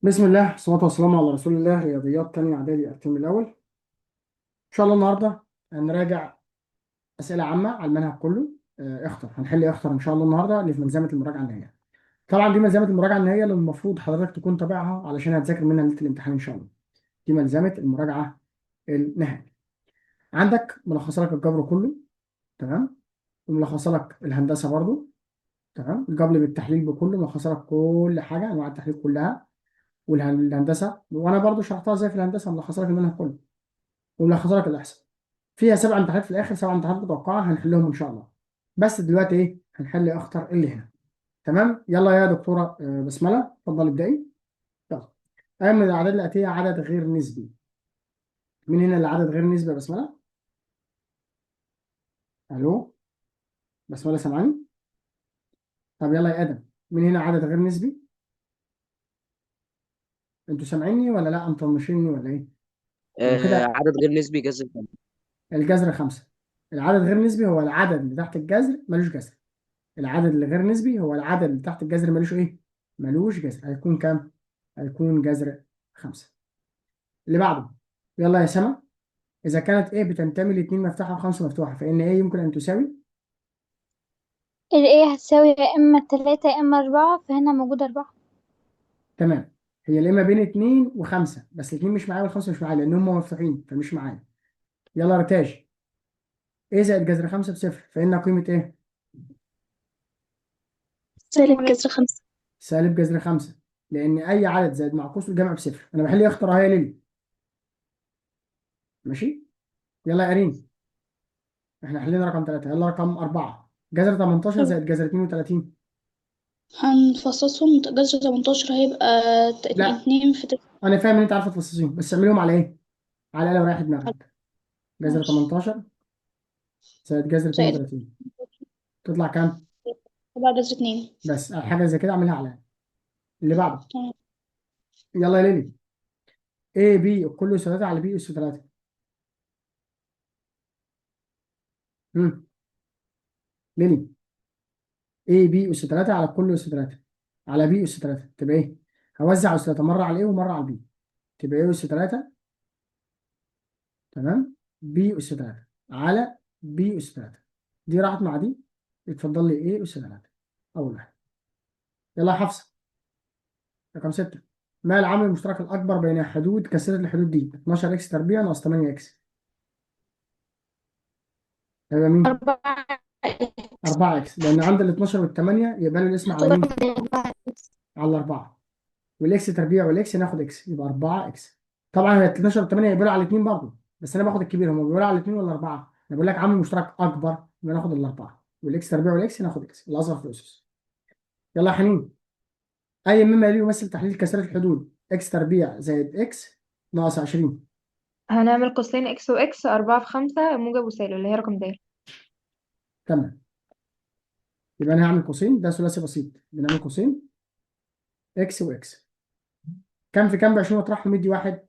بسم الله والصلاة والسلام على رسول الله. رياضيات تانية إعدادي الترم الأول. إن شاء الله النهاردة هنراجع أسئلة عامة على المنهج كله. اخطر هنحل اخطر إن شاء الله النهاردة اللي في ملزمة المراجعة النهائية. طبعا دي ملزمة المراجعة النهائية اللي المفروض حضرتك تكون تابعها علشان هتذاكر منها ليلة الامتحان إن شاء الله. دي ملزمة المراجعة النهائية. عندك ملخص لك الجبر كله، تمام، وملخص لك الهندسة برضو، تمام، الجبر بالتحليل بكله، ملخص لك كل حاجة، أنواع التحليل كلها والهندسة، وانا برضو شرحتها زي في الهندسة، ملخص لك المنهج كله وملخص لك الاحصاء. فيها 7 امتحانات في الاخر، 7 امتحانات متوقعه هنحلهم ان شاء الله. بس دلوقتي ايه؟ هنحل اخطر اللي هنا. تمام، يلا يا دكتورة بسملة اتفضلي ابدأي. يلا، اي من الاعداد الاتية عدد غير نسبي؟ مين هنا اللي عدد غير نسبي يا بسملة؟ الو بسملة سامعاني؟ طب يلا يا ادم، مين هنا عدد غير نسبي؟ انتوا سامعيني ولا لا؟ مطنشيني ولا ايه؟ لو كده عدد غير نسبي جذر 5. الجذر 5. العدد غير نسبي هو العدد اللي تحت الجذر ملوش جذر. العدد اللي غير نسبي هو العدد اللي تحت الجذر ملوش ايه؟ ملوش جذر. هيكون كام؟ هيكون جذر 5. اللي بعده يلا يا سما، إذا كانت A بتنتمي ل 2 مفتوحة و5 مفتوحة، فإن A يمكن أن تساوي ال A هتساوي يا إما 3 يا إما 4، فهنا موجود 4. تمام. هي الإما بين 2 و5، بس الاثنين مش معايا والخمسة مش معايا لأن هم مفتوحين فمش معايا. يلا رتاج، A زائد جذر 5 بصفر، فإن قيمة A؟ سالب جذر 5. سالب جذر 5، لأن أي عدد زائد معكوس الجمع بصفر. أنا بحل اختار اهي يا ليلي. ماشي، يلا يا أرين، احنا حلينا رقم 3، يلا رقم 4. جذر 18 زائد جذر 32. هنفصصهم، جذر 18 هيبقى لا 2 في 9. انا فاهم ان انت عارفه تفصصيهم، بس اعمليهم على ايه؟ على الاله وريح دماغك. جذر ماشي. 18 زائد جذر زائد 32 تطلع كام؟ 7 جذر 2. بس حاجة زي كده اعملها على اللي بعده. تمام. يلا يا ليلي، A B كله اس 3 على B اس 3. ليلي، A B اس 3 على كله اس 3 على B اس 3 تبقى ايه؟ هوزع اس 3 مرة على A ومرة على B، تبقى A اس 3، تمام، B اس 3 على B اس 3. دي راحت مع دي، اتفضل لي A اس 3 اول واحدة. يلا يا حفصة، رقم 6. ما العامل المشترك الاكبر بين حدود كثيرة الحدود دي؟ 12 x تربيع ناقص 8 x. هيبقى مين؟ 4 4 x، لان عند ال 12 وال 8 يبقى الاسم على مين؟ على 4، وال x تربيع وال x ناخد x، يبقى 4 x. طبعا ال 12 وال 8 يبقوا على الاثنين برضه، بس انا باخد الكبير، هم بيقولوا على الاثنين ولا 4؟ انا بقول لك عامل مشترك اكبر، يبقى ناخد الاربعة، وال x تربيع وال x ناخد x الاصغر في الاسس. يلا يا حنين، اي مما يلي يمثل تحليل كثيرة الحدود x تربيع زائد x ناقص 20. هنعمل قوسين x و x، 4 في 5 موجب وسالب اللي هي رقم د. تمام، يبقى انا هعمل قوسين، ده ثلاثي بسيط، بنعمل قوسين x و x. كام في كام ب 20 واطرحهم يدي 1.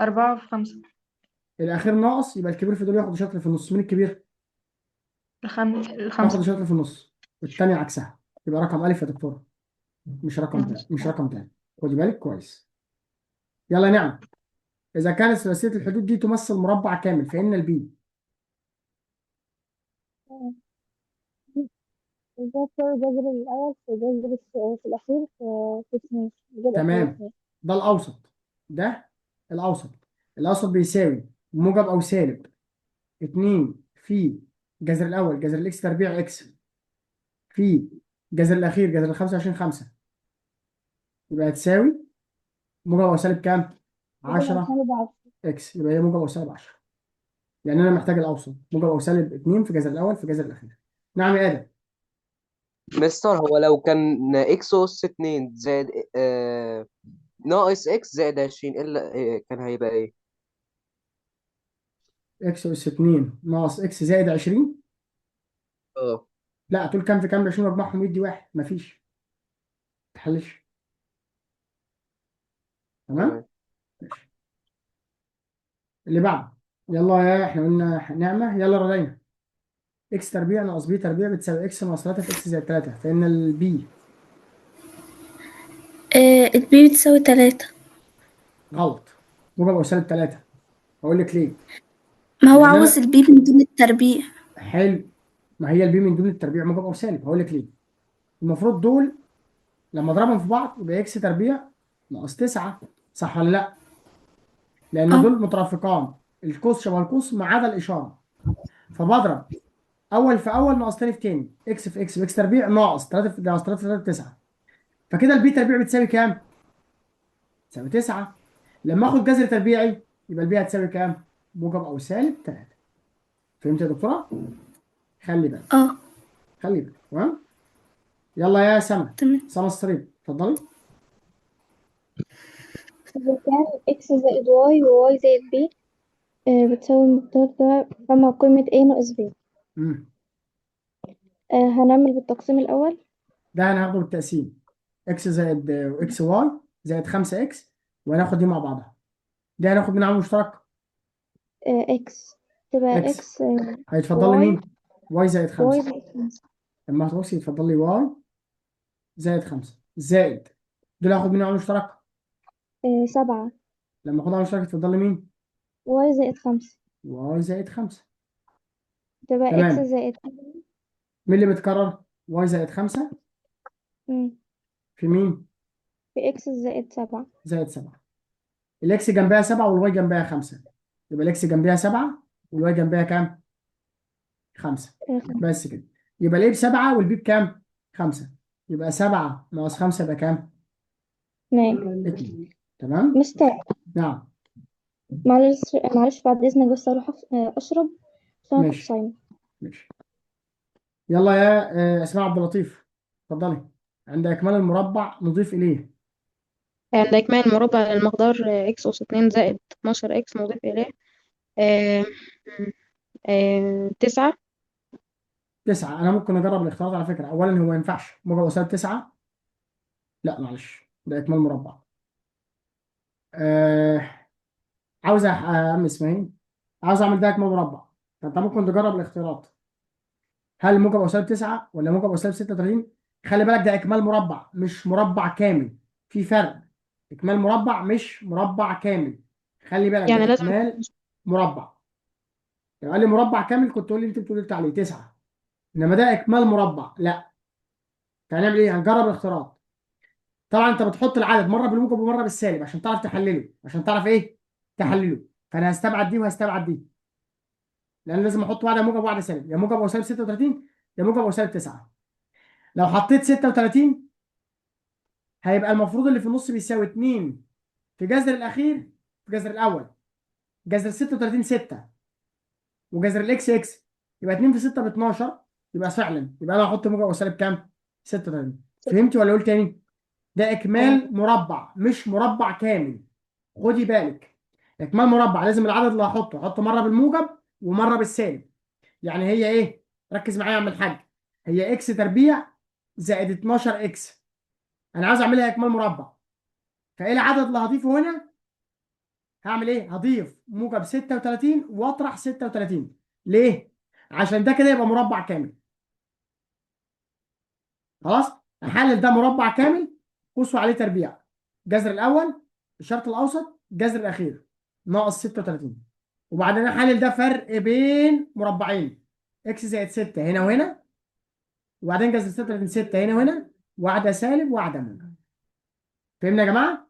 4 في 5. الاخير ناقص، يبقى الكبير في دول ياخد شطر في النص. مين الكبير؟ تاخد الخمسة. شطر في النص، والثانية عكسها، يبقى رقم ألف يا دكتورة، مش رقم ب، مش رقم تاني. خدي بالك كويس. يلا نعم، إذا كانت ثلاثية الحدود دي تمثل مربع كامل فإن ال B جذر الأول في جذر في الأخير في 2، جذر الأخير تمام. 2. ده الأوسط، ده الأوسط. الأوسط بيساوي موجب أو سالب 2 في جذر الأول جذر ال x تربيع x في جذر الأخير جذر ال 25 5، يبقى تساوي موجب أو سالب كام؟ 10 x، يبقى هي موجب أو سالب 10، لأن أنا محتاج الأوسط موجب أو سالب 2 في جذر الأول في جذر الأخير. نعم يا آدم. مستر، هو لو كان x اس 2 زائد ناقص x زائد 20، ايه اللي كان هيبقى ايه؟ x اس 2 ناقص x زائد 20؟ لا، تقول كام في كام ب 20 واجمعهم يدي 1، مفيش، ما تحلش. تمام؟ تمام. ماشي. اللي بعده يلا يا، احنا قلنا نعمة، يلا رضينا. x تربيع ناقص b تربيع بتساوي x ناقص 3 في x زائد 3، فإن ال b ال B بتساوي 3. غلط، موجب او سالب 3. هقول لك ليه. ما هو لان عاوز انا ال B من دون التربيع. حلو، ما هي ال B من دون التربيع موجب او سالب. هقول لك ليه. المفروض دول لما اضربهم في بعض يبقى x تربيع ناقص 9، صح ولا لا؟ لان دول مترافقان، القوس شبه القوس ما عدا الاشارة، فبضرب اول في اول ناقص تاني في تاني، اكس في اكس باكس تربيع ناقص 3 في ناقص 3 في 3 9. فكده ال B تربيع بتساوي كام؟ تساوي 9. لما اخد جذر تربيعي يبقى ال B هتساوي كام؟ موجب او سالب 3. فهمت يا دكتورة؟ خلي بالك. اه. خلي بالك، تمام؟ يلا يا سما. تمام. سما الصريب، اتفضلي. إذا كان x زائد y و y زائد b بتساوي المقدار ده، فما قيمة a ناقص b؟ امم هنعمل بالتقسيم الأول. ده هناخده بالتقسيم، x زائد x y زائد 5 x، وهناخد دي مع بعضها. دي هناخد من عامل مشترك x تبقى x. x هيتفضل لي y مين؟ y زائد y 5. زائد 5. لما هتبصي يتفضل لي y زائد 5 زائد دول هاخد منهم عامل مشترك 7. لما اخد عامل مشترك يتفضل لي مين؟ y زائد 5 y زائد 5. تبقى x تمام. زائد مين اللي بيتكرر؟ y زائد 5 مم. في مين؟ في x زائد 7. زائد 7. ال x جنبها 7 وال y جنبها 5، يبقى ال x جنبها 7 وال y جنبها كام؟ 5. 5. بس كده. يبقى ال A ب7 وال B بكام؟ 5. يبقى 7 ناقص 5 يبقى كام؟ 2. 2. تمام؟ مستر. نعم. معلش معلش، بعد إذنك بس أروح أشرب عشان أنا كنت ماشي. صايمة. ماشي. يلا يا اسماء عبد اللطيف، اتفضلي. عند اكمال المربع نضيف اليه. عند إكمال المربع للمقدار x أس 2 زائد 12 x نضيف إليه آه، 9. 9. انا ممكن اجرب الاختيارات على فكرة. اولا هو ما ينفعش موجب وسالب 9، لا معلش ده اكمال مربع. عاوز اعمل اسمها ايه؟ عاوز اعمل ده اكمال مربع، فانت ممكن تجرب الاختيارات. هل موجب او سالب 9 ولا موجب او سالب 36؟ خلي بالك ده اكمال مربع مش مربع كامل، في فرق. اكمال مربع مش مربع كامل، خلي بالك يعني ده لازم اكمال مربع. لو قال لي مربع كامل كنت تقول لي انت بتقول عليه 9، انما ده اكمال مربع لا. فهنعمل ايه؟ هنجرب الاختيارات. طبعا انت بتحط العدد مرة بالموجب ومرة بالسالب عشان تعرف تحلله، عشان تعرف ايه؟ تحلله. فانا هستبعد دي وهستبعد دي، لان لازم احط واحدة موجب وواحدة سالب، يا موجب او سالب 36 يا موجب او سالب 9. لو حطيت 36 هيبقى المفروض اللي في النص بيساوي 2 في جذر الاخير في جذر الاول، جذر 36 6 وجذر الاكس اكس، يبقى 2 في 6 ب 12، يبقى فعلا يبقى انا هحط موجب او سالب كام؟ 36. فهمتي ولا اقول تاني؟ ده اكمال مربع مش مربع كامل، خدي بالك. اكمال مربع لازم العدد اللي هحطه احطه مرة بالموجب ومرة بالسالب. يعني هي ايه؟ ركز معايا يا عم الحاج، هي x تربيع زائد 12 x، انا عاوز اعملها اكمال مربع، فايه العدد اللي هضيفه هنا؟ هعمل ايه؟ هضيف موجب 36 واطرح 36. ليه؟ عشان ده كده يبقى مربع كامل. خلاص؟ احلل ده مربع كامل، قوسوا عليه تربيع، جذر الاول الشرط الاوسط جذر الاخير ناقص 36، وبعدين احلل ده فرق بين مربعين، x زائد 6 هنا وهنا، وبعدين جذر 36 6 هنا وهنا، واحدة سالب واحدة موجب. فهمنا يا جماعة؟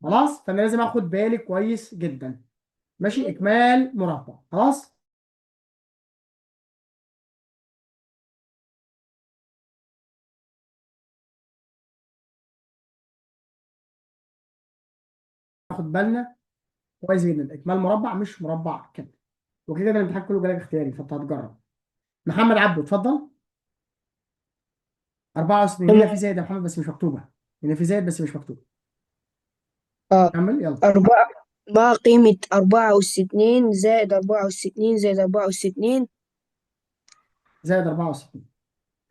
خلاص؟ فانا لازم اخد بالي كويس جدا. ماشي؟ اكمال مربع. خلاص؟ ناخد بالنا كويس جدا، اكمال مربع مش مربع كامل. وكده كده الامتحان كله جالك اختياري، فانت هتجرب. محمد عبده اتفضل. 64. هنا في زائد يا محمد بس مش مكتوبة، هنا في زائد بس مش مكتوبة. كمل يلا. 4. ما قيمة 4 أس 2 زائد 4 أس 2 زائد 4 أس 2 زائد 64.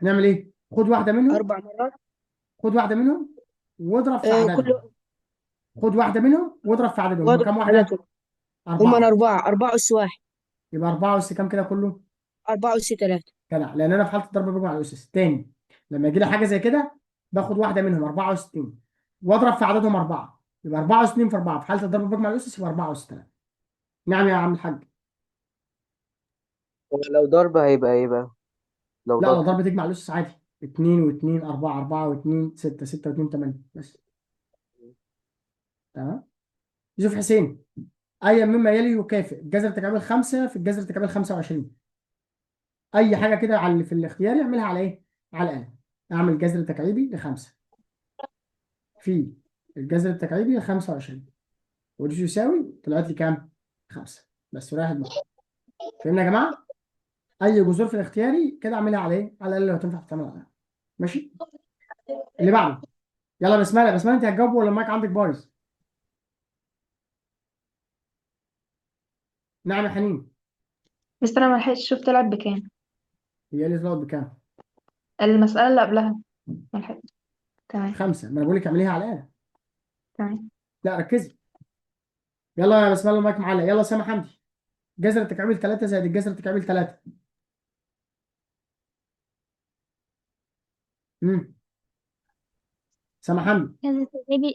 هنعمل ايه؟ خد واحدة منهم. 4 مرات. خد واحدة منهم واضرب في كل عددهم. خد واحدة منهم واضرب في عددهم. هم واضرب كام في واحدة؟ عددهم. هما 4. 4. 4 أس 1. يبقى 4 أس كام كده كله؟ 4 أس 3. جدع، لأن أنا في حالة الضرب بجمع على الأسس. تاني لما يجي لي حاجة زي كده باخد واحدة منهم 64، واضرب في عددهم 4، يبقى 4 أس 2 في 4 في حالة الضرب بمجمع الأسس يبقى 4 أس 3. نعم يا عم الحاج. هو لو ضرب هيبقى ايه بقى؟ لو لا لو ضرب ضرب تجمع الأسس عادي، 2 و2 4، 4 و2 6، 6 و2 8 بس. تمام. يوسف حسين، أي مما يلي يكافئ الجذر تكامل 5 في الجذر تكامل 25؟ أي حاجة كده على اللي في الاختيار اعملها على إيه؟ على الآلة. أعمل جذر تكعيبي ل5 في الجذر التكعيبي ل 25 ودي يساوي، طلعت لي كام؟ 5 بس، ورايح دماغك. فهمنا يا جماعة؟ أي جذور في الاختياري كده أعملها على إيه؟ على الآلة لو تنفع تتعمل على الآلة. ماشي؟ اللي بعده يلا بسملة. بسملة أنت هتجاوب ولا المايك عندك بايظ؟ نعم يا حنين. مستر انا ملحقتش اشوف طلعت بكام. هي اللي طلعت بكام؟ المسألة اللي قبلها ملحقتش. تمام. 5. ما انا بقول لك اعمليها على الآلة. تمام. لا ركزي. يلا يا بسملة المايك معلق. يلا سامح حمدي، جذر تكعيب 3 زائد الجذر تكعيب 3. سامح حمدي. جذر تكعيبي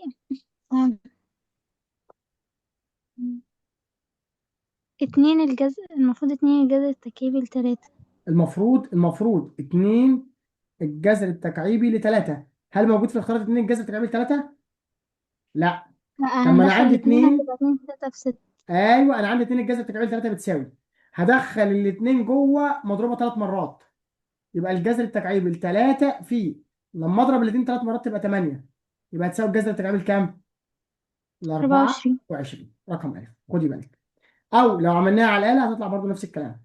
2 الجذر، المفروض 2 الجذر التكعيبي ل3. المفروض 2 الجذر التكعيبي ل3. هل موجود في الاختيارات 2 الجذر التكعيبي ل3؟ لا. لا طب ما انا هندخل عندي 2 2. هتبقى 2 3 في 6. ايوه انا عندي 2 الجذر التكعيبي ل3 بتساوي، هدخل الاثنين جوه مضروبة 3 مرات، يبقى الجذر التكعيبي ل3 في، لما اضرب الاثنين 3 مرات تبقى 8، يبقى تساوي الجذر التكعيبي لكام؟ ل 24. 24. رقم ألف، خدي بالك. او لو عملناها على الآلة هتطلع برضو نفس الكلام.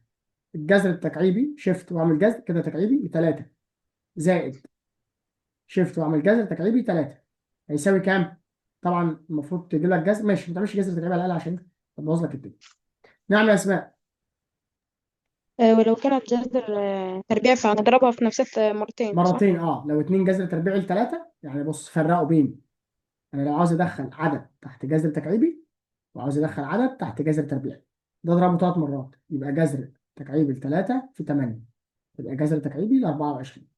الجذر التكعيبي شيفت واعمل جذر كده تكعيبي 3 زائد شيفت واعمل جذر تكعيبي 3 هيساوي كام؟ طبعا المفروض تجيب لك جذر، ماشي ما تعملش جذر تكعيبي على الآلة عشان تبوظ لك الدنيا. نعم يا اسماء. ولو كانت جذر تربيع فهنضربها في نفسها مرتين صح؟ مرتين. لو 2 جذر تربيعي ل3، يعني بص فرقوا بين، انا لو عاوز ادخل عدد تحت جذر تكعيبي وعاوز ادخل عدد تحت جذر تربيعي، ده اضربه 3 مرات يبقى جذر تكعيبي ل3 في 8 يبقى جذر تكعيبي ل 24.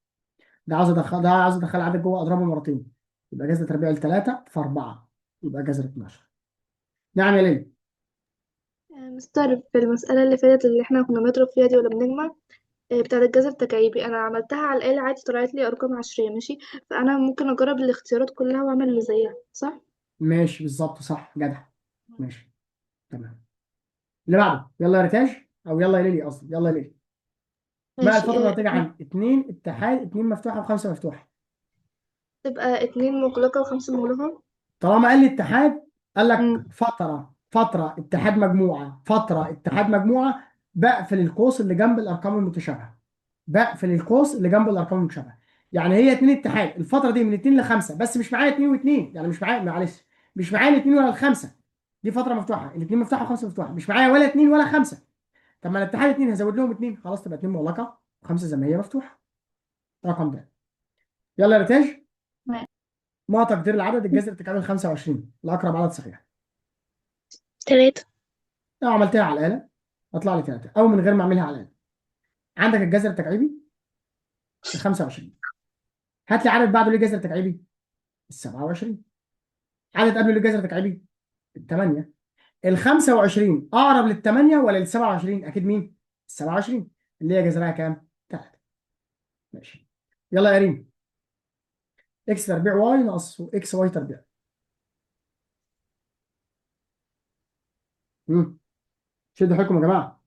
ده عاوز ادخل، ده عاوز ادخل عدد جوه اضربه مرتين يبقى جذر تربيعي ل3 في 4 يبقى جذر 12. نعم يا ليلى. مستر، في المسألة اللي فاتت اللي احنا كنا بنضرب فيها دي ولا بنجمع، بتاعة الجذر التكعيبي، أنا عملتها على الآلة عادي طلعت لي أرقام عشرية ماشي، فأنا ممكن أجرب الاختيارات كلها وأعمل اللي زيها صح؟ ماشي بالظبط صح، جدع. ماشي تمام. اللي بعده يلا يا ريتاج، او يلا يا ليلي قصدي، يلا يا ليلي. ما ماشي. الفترة الناتجة عن 2 اتحاد 2 مفتوحة و5 مفتوحة؟ تبقى 2 مغلقة و5 مغلقة. طالما قال لي اتحاد قال لك فترة اتحاد مجموعة، فترة اتحاد مجموعة، بقفل القوس اللي جنب الأرقام المتشابهة. بقفل القوس اللي جنب الأرقام المتشابهة. يعني هي 2 اتحاد، الفترة دي من 2 ل 5، بس مش معايا 2 و2، يعني مش معايا، معلش مش معايا الاثنين ولا الخمسة، دي فترة مفتوحة، الاثنين مفتوحة وخمسة مفتوحة، مش معايا ولا 2 ولا 5. طب ما الاتحاد 2 هزود لهم 2، خلاص تبقى 2 مغلقة وخمسة زي ما هي مفتوحة. رقم ده. يلا يا ريتاج. ما تقدير العدد الجذر تكامل 25 الأقرب عدد صحيح؟ 3. لو عملتها على الآلة هطلع لي 3، أو من غير ما أعملها على الآلة. عندك الجذر التكعيبي 25، هات لي عدد بعده ليه جذر تكعيبي؟ ال 27. عدد قبله ليه جذر تكعيبي؟ ال 8. ال 25 أقرب لل 8 ولا لل 27؟ أكيد مين؟ ال 27 اللي هي جذرها كام؟ 3. ماشي. يلا يا ريم. x تربيع y ناقص x y تربيع. شدوا حيلكم يا جماعة.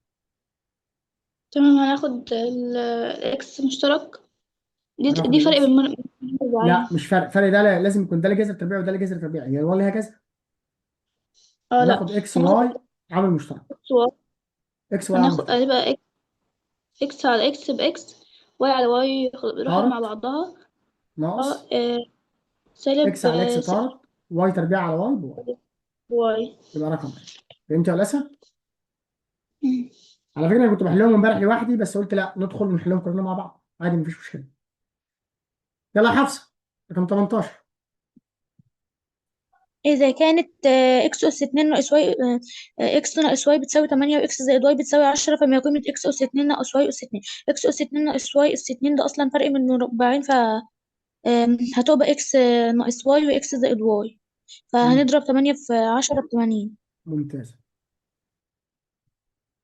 تمام، هناخد ال x مشترك. هناخد دي فرق ال X. بين مربعين. لا مش فرق، فرق ده لازم يكون ده اللي جذر تربيع وده اللي جذر تربيع، هي ولا هي كذا. لا هناخد x هناخد y عامل مشترك. x y. x y عامل هناخد مشترك. هتبقى اكس على اكس باكس، واي على واي راحت مع طارت بعضها. ناقص سالب x على x طارت، y تربيع على y ب y. y. يبقى رقم واحد. فهمت يا لسه؟ على فكرة انا كنت بحلهم امبارح لوحدي، بس قلت لا ندخل ونحلهم كلنا مع بعض عادي مفيش مشكلة. يلا يا حفصة رقم 18. إذا كانت x أس 2 ناقص y، x ناقص y بتساوي 8 و x زائد y بتساوي 10، فما قيمة x أس 2 ناقص y أس 2؟ x أس 2 ناقص y أس 2 ده أصلا فرق من مربعين، هتبقى x ناقص y و x زائد y، مم. فهنضرب 8 في 10 ب80. ممتاز.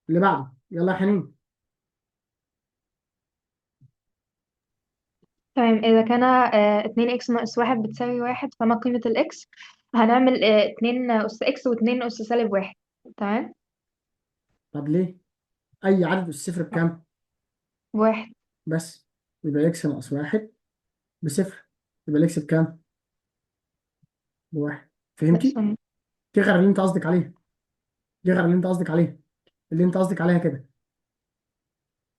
اللي بعده يلا يا حنين. تمام. إذا كان 2 x ناقص 1 بتساوي 1، فما قيمة ال x؟ هنعمل 2 أس x و2 أس سالب 1. تمام. طب ليه؟ اي عدد الصفر بكام؟ 1. بس يبقى x ناقص 1 بصفر، يبقى ال x بكام؟ بواحد. فهمتي؟ بس. تغير اللي انت قصدك عليه، تغير اللي انت قصدك عليه، اللي انت قصدك عليها كده.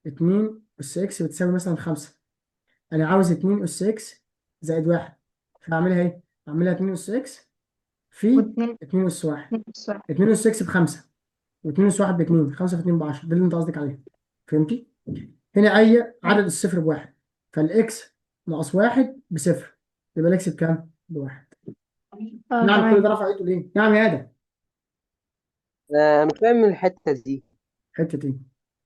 2 اس x بتساوي مثلا 5، انا عاوز 2 اس x زائد 1، فاعملها ايه؟ اعملها 2 اس x في واتنين 2 اس 1. 2 أس 1. 2 اس x ب5 و2 اس 1 ب2، 5 في 2 ب10، ده اللي انت قصدك عليه. فهمتي؟ هنا اي عدد الصفر بواحد، فال x ناقص 1 بصفر، يبقى ال x بكام؟ بواحد. اه نعم، كل ده تمام. رفع ايده ليه؟ نعم يا ادم. انا مش فاهم من الحتة دي. حتة ايه؟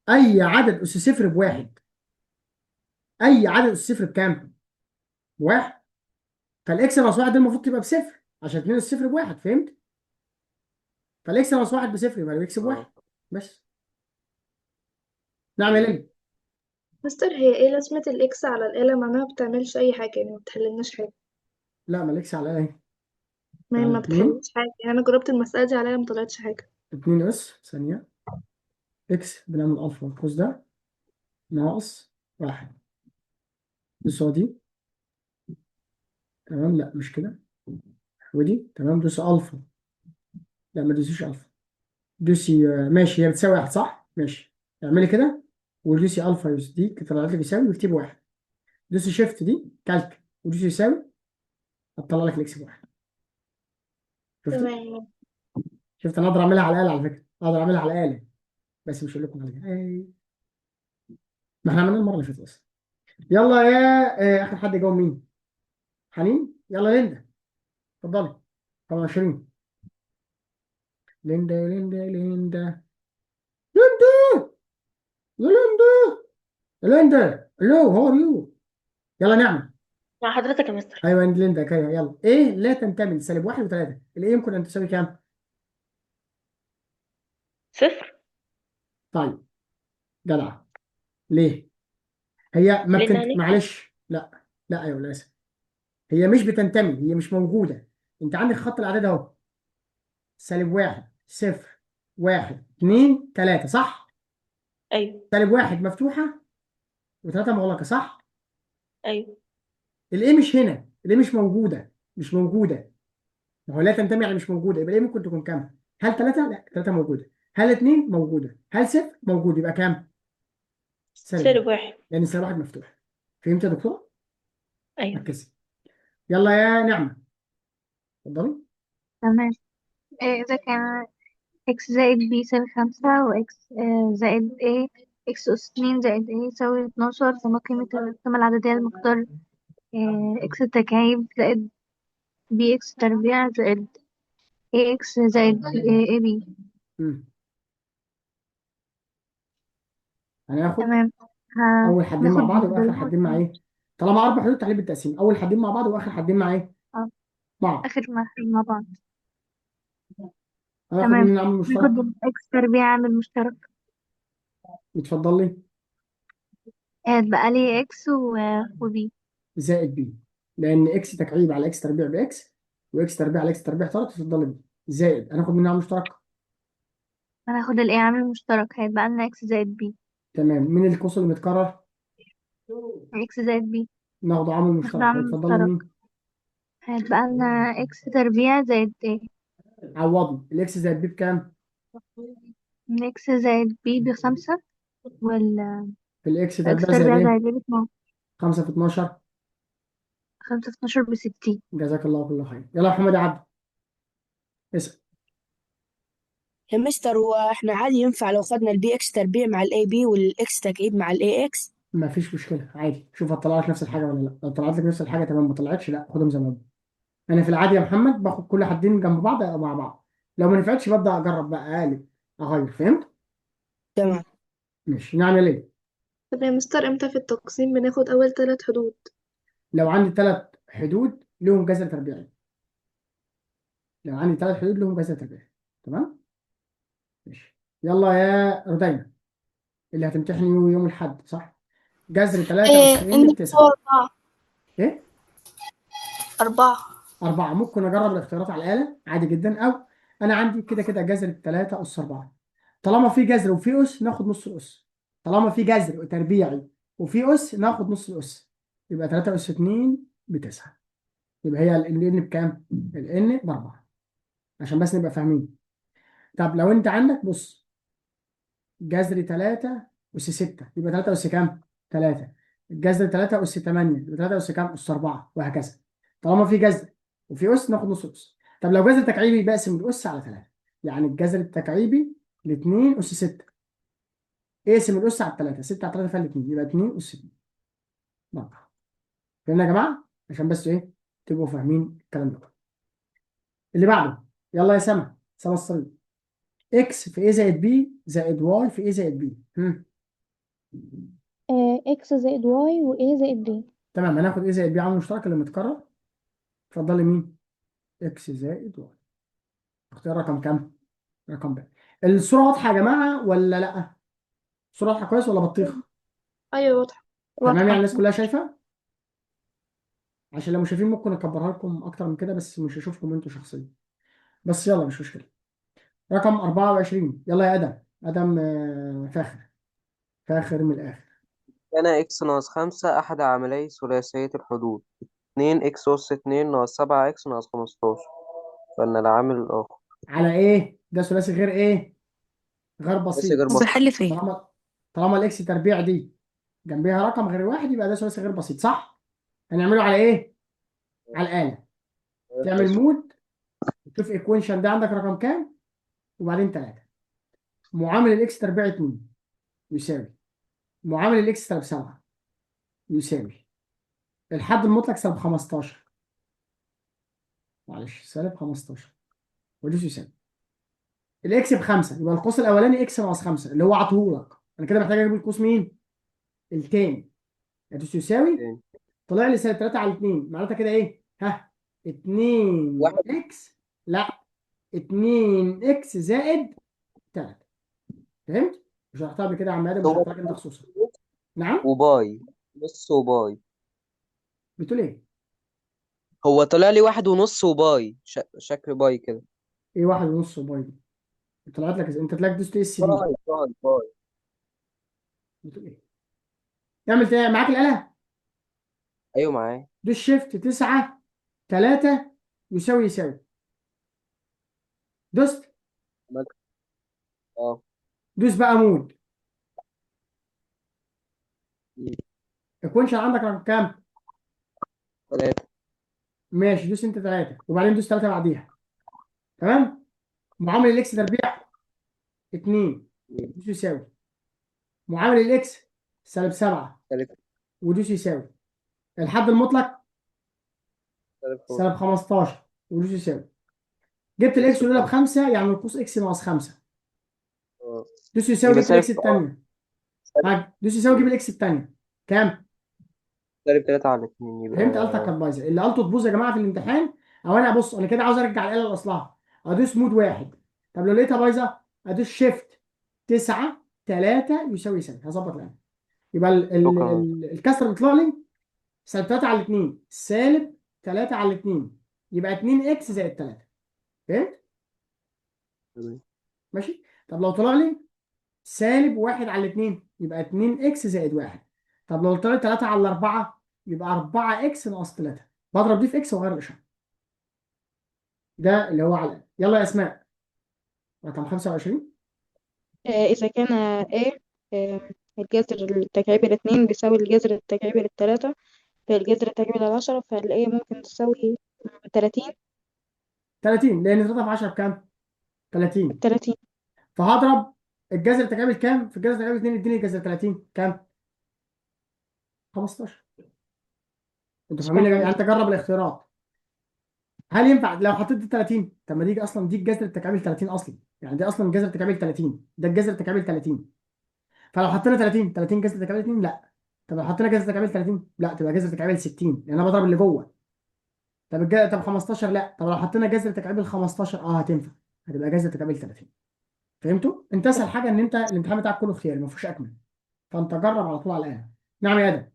اي عدد اس صفر بواحد، اي عدد اس صفر بكام؟ بواحد. فال x ناقص 1 دي المفروض تبقى بصفر عشان 2 اس صفر بواحد، فهمت؟ فال x ناقص 1 بصفر، يبقى ال x بواحد اه بس. نعم يا تمام. ليلى. مستر، هي ايه لازمة ال x على الآلة؟ معناها ما بتعملش أي حاجة، يعني ما بتحللناش حاجة. لا، ما ال x على ايه؟ ما هي يعني ما 2 بتحللناش حاجة، يعني أنا جربت المسألة دي عليا ما طلعتش حاجة. 2 اس ثانية x، بنعمل الفا القوس ده ناقص 1 دوس دي، تمام؟ لا مش كده، ودي تمام. دوس الفا، لا ما دوسيش الفا، دوسي ماشي، هي بتساوي 1 صح؟ ماشي، اعملي كده ودوسي الفا يس دي طلعت لك يساوي، واكتبي 1، دوسي shift دي calc ودوسي يساوي، هتطلع لك ال x بواحد. شفتي؟ تمام. شفت؟ انا اقدر اعملها على الآلة على فكرة، اقدر اعملها على الآلة بس مش هقول لكم عليها. ما احنا عملناها المرة اللي فاتت اصلا. يلا يا اخر حد يجاوب مين؟ حنين. يلا ليندا اتفضلي. 25. ليندا ليندا ليندا ليندا يا ليندا يا ليندا، hello how are you. يلا نعمل. مع حضرتك يا مستر. ايوه ليندا كده. يلا a لا تنتمي لسالب 1 و3، ال a يمكن ان تساوي كام؟ 0. طيب جدع. ليه؟ هي ما لأن بتنت... هنكتب معلش، لا لا ايوه للاسف هي مش بتنتمي، هي مش موجودة. انت عندك خط الاعداد اهو، سالب 1 0 1 2 3، صح؟ أيوه. سالب 1 مفتوحة وثلاثة مغلقة، صح؟ أيوه. ال a مش هنا، ال a مش موجودة، مش موجودة. ما هو لا تنتمي يعني مش موجودة، يبقى ال a ممكن تكون كام؟ هل 3؟ لا 3 موجودة. هل 2؟ موجودة. هل 0؟ موجود. يبقى كام؟ سالب سالب 1، 1. لان سالب 1 مفتوح. فهمت يا دكتور؟ أيوه. ركزي. يلا يا نعمه اتفضلي. تمام. إذا كان x زائد b يساوي 5 و x زائد a x أس 2 زائد a يساوي 12، فما قيمة القيمة العددية لمقدار x تكعيب زائد b x تربيع زائد a x زائد a b؟ مم. هناخد تمام. اول حدين مع هناخد بعض واخر بالمقدار. حدين مع ايه؟ طالما 4 حدود تحليل بالتقسيم، اول حدين مع بعض واخر حدين مع ايه؟ اه بعض. آخر مع بعض. هناخد تمام. مين العامل المشترك؟ ناخد x تربيع عامل مشترك. اتفضلي. هيتبقى لي x و b زائد b، لان x تكعيب على x تربيع ب x، و x تربيع على x تربيع طلعت، اتفضلي b زائد. هناخد مين عامل مشترك؟ هناخد ال a عامل مشترك، هيتبقى لنا x زائد b. تمام. مين القوس اللي متكرر؟ x زائد b. ناخده عامل ناخده مشترك، عامل هيتفضل لي مشترك، مين؟ هيتبقى لنا x تربيع زائد a. عوضي ال x زائد b بكام؟ x زائد b ب5 وال في ال x x تربيع زائد تربيع ايه؟ زائد a ب12. 5 في 12. 5 في 12 ب60. جزاك الله كل خير. يلا يا محمد يا عبد اسأل. يا مستر، هو احنا عادي ينفع لو خدنا ال b x تربيع مع ال a b وال x تكعيب مع ال a x؟ ما فيش مشكلة عادي، شوف هتطلع لك نفس الحاجة ولا لا. لو طلعت لك نفس الحاجة تمام، ما طلعتش لا خدهم زي ما هم. انا في العادي يا محمد باخد كل حدين جنب بعض او مع بعض، لو ما نفعتش ببدأ اجرب بقى اقلب اغير. فهمت؟ تمام. ماشي. نعمل ايه؟ طب يا مستر، امتى في التقسيم بناخد أول 3 حدود؟ لو عندي ثلاث حدود لهم جذر تربيعي، لو عندي ثلاث حدود لهم جذر تربيعي. تمام؟ ماشي. يلا يا رودينا اللي هتمتحني يوم الاحد صح؟ جذر 3 إيه اس ان إن بتسعة. أربعة. ايه؟ أربعة. 4. ممكن اجرب الاختيارات على الآلة عادي جدا، او انا عندي كده كده جذر 3 اس 4. طالما في جذر وفي اس ناخد نص الاس، طالما في جذر تربيعي وفي اس ناخد نص الاس، يبقى 3 اس 2 بتسعة. يبقى هي ال n بكام؟ ال n ب4، عشان بس نبقى فاهمين. طب لو انت عندك بص جذر 3 اس 6 يبقى 3 اس كام؟ 3. الجذر 3 اس 8 يبقى 3 اس كام؟ اس 4، وهكذا. طالما في جذر وفي اس ناخد نص الاس. طب لو جذر تكعيبي بقسم الاس على 3، يعني الجذر التكعيبي ل 2 اس 6، اقسم الاس على 3، 6 على 3 فيها 2، يبقى 2 اس 2. فهمنا يا جماعة؟ عشان بس ايه تبقوا فاهمين الكلام ده. اللي بعده يلا يا سما، سما الصليب. x في a زائد b زائد y في a زائد b. x زائد y و a زائد b. تمام، هناخد a زائد b عامل مشترك اللي متكرر. اتفضلي مين؟ x زائد y. اختيار رقم كام؟ رقم ب. الصورة واضحة يا جماعة ولا لا؟ الصورة واضحة كويس ولا بطيخ؟ ايوه واضحة. تمام، يعني واضحة. الناس كلها شايفة؟ عشان لو مش شايفين ممكن اكبرها لكم اكتر من كده، بس مش هشوفكم انتوا شخصيا. بس يلا مش مشكلة. رقم 24، يلا يا ادم. ادم فاخر، فاخر من الاخر. كان x ناقص 5 أحد عاملي ثلاثية الحدود 2 x أس 2 ناقص 7 x ناقص 15، فإن العامل الآخر على ايه؟ ده ثلاثي غير ايه؟ غير ثلاثي بسيط. غير بسيط. بحل فين؟ طالما ال x تربيع دي جنبيها رقم غير واحد يبقى ده ثلاثي غير بسيط، صح؟ هنعمله على ايه؟ على الآلة. تعمل mode تشوف equation ده عندك رقم كام، وبعدين 3. معامل ال x تربيع 2 يساوي معامل ال x سالب 7 يساوي الحد المطلق سالب 15، معلش سالب 15 ودوس يساوي ال x ب5، يبقى القوس الاولاني x ناقص 5 اللي هو عطوهولك. انا كده محتاج اجيب القوس مين؟ التاني. ادوس يساوي، طلع لي سالب 3 على 2، معناتها كده ايه؟ ها 2 واحد x، لا 2 x زائد 3. فهمت؟ شرحتها قبل كده يا عم ادم، هو وشرحتها لك انت خصوصا. نعم و pi نص و pi. بتقول ايه؟ هو طلع لي 1.5 و pi، شكل pi كده. ايه 1.5 pi دي؟ طلعت لك انت طلعت دوست S D. pi pi pi. بتقول ايه؟ اعمل تاني معاك الآلة، ايوه معايا. دوس shift 9 3 يساوي يساوي، دوست عملت اه. دوس بقى mode. equation عندك رقم كام؟ 3. ماشي، دوس انت 3 وبعدين دوس 3 بعديها. تمام؟ معامل ال x تربيع 2 دوس يساوي معامل ال x سالب 7 سالب ودوس يساوي الحد المطلق سالب سالب 15 ودوس يساوي. جبت ال x الاولى ب5، يعني القوس x ناقص 5 دوس يساوي. يبقى جبت ال x سالب الثانية، دوس يساوي جيب ال x الثانية كام؟ سالب 3 على 2 يبقى. فهمت؟ آلتك كانت بايظة، اللي آلته تبوظ يا جماعة في الامتحان. او انا بص انا كده عاوز ارجع الاله لاصلها، ادوس mode 1. طب لو لقيتها بايظة ادوس shift 9 3 يساوي يساوي، هظبط الآلة. يبقى شكرا. الكسر اللي طلع لي سالب 3 على 2 سالب 3 على 2 يبقى 2 x زائد 3. فهمت؟ تمام. ماشي. طب لو طلع لي سالب 1 على 2 يبقى 2 x زائد 1. طب لو طلع 3 على 4 يبقى 4 x ناقص 3. بضرب دي في x واغير الاشارة. ده اللي هو على. يلا يا اسماء رقم 25. إذا كان A الجذر التكعيبي لاتنين بيساوي الجذر التكعيبي للتلاتة في الجذر التكعيبي للعشرة، فال A ممكن تساوي 30. 30، لان 3 في 10 بكام؟ 30. 30. فهضرب الجذر التكعيبي كام؟ في الجذر التكعيبي 2 يديني الجذر 30 كام؟ 15. انتوا فاهمين يا جماعة؟ يعني انت جرب الاختيارات. هل ينفع لو حطيت دي 30؟ طب ما دي اصلا دي الجذر التكعيبي 30 اصلا، يعني دي اصلا الجذر التكعيبي 30، ده الجذر التكعيبي 30. فلو حطينا 30 30 جذر تكعيبي 2 لا. طب لو حطينا جذر تكعيب 30، لا تبقى جذر تكعيب 60، لان انا بضرب اللي جوه. طب طب 15، لا. طب لو حطينا جذر تكعيب ال 15، اه هتنفع، هتبقى جذر تكعيب 30. فهمتوا؟ انت اسهل حاجة ان انت الامتحان بتاعك كله اختياري، ما فيهوش اكمل، فانت جرب على طول على الاله. نعم يا ادم.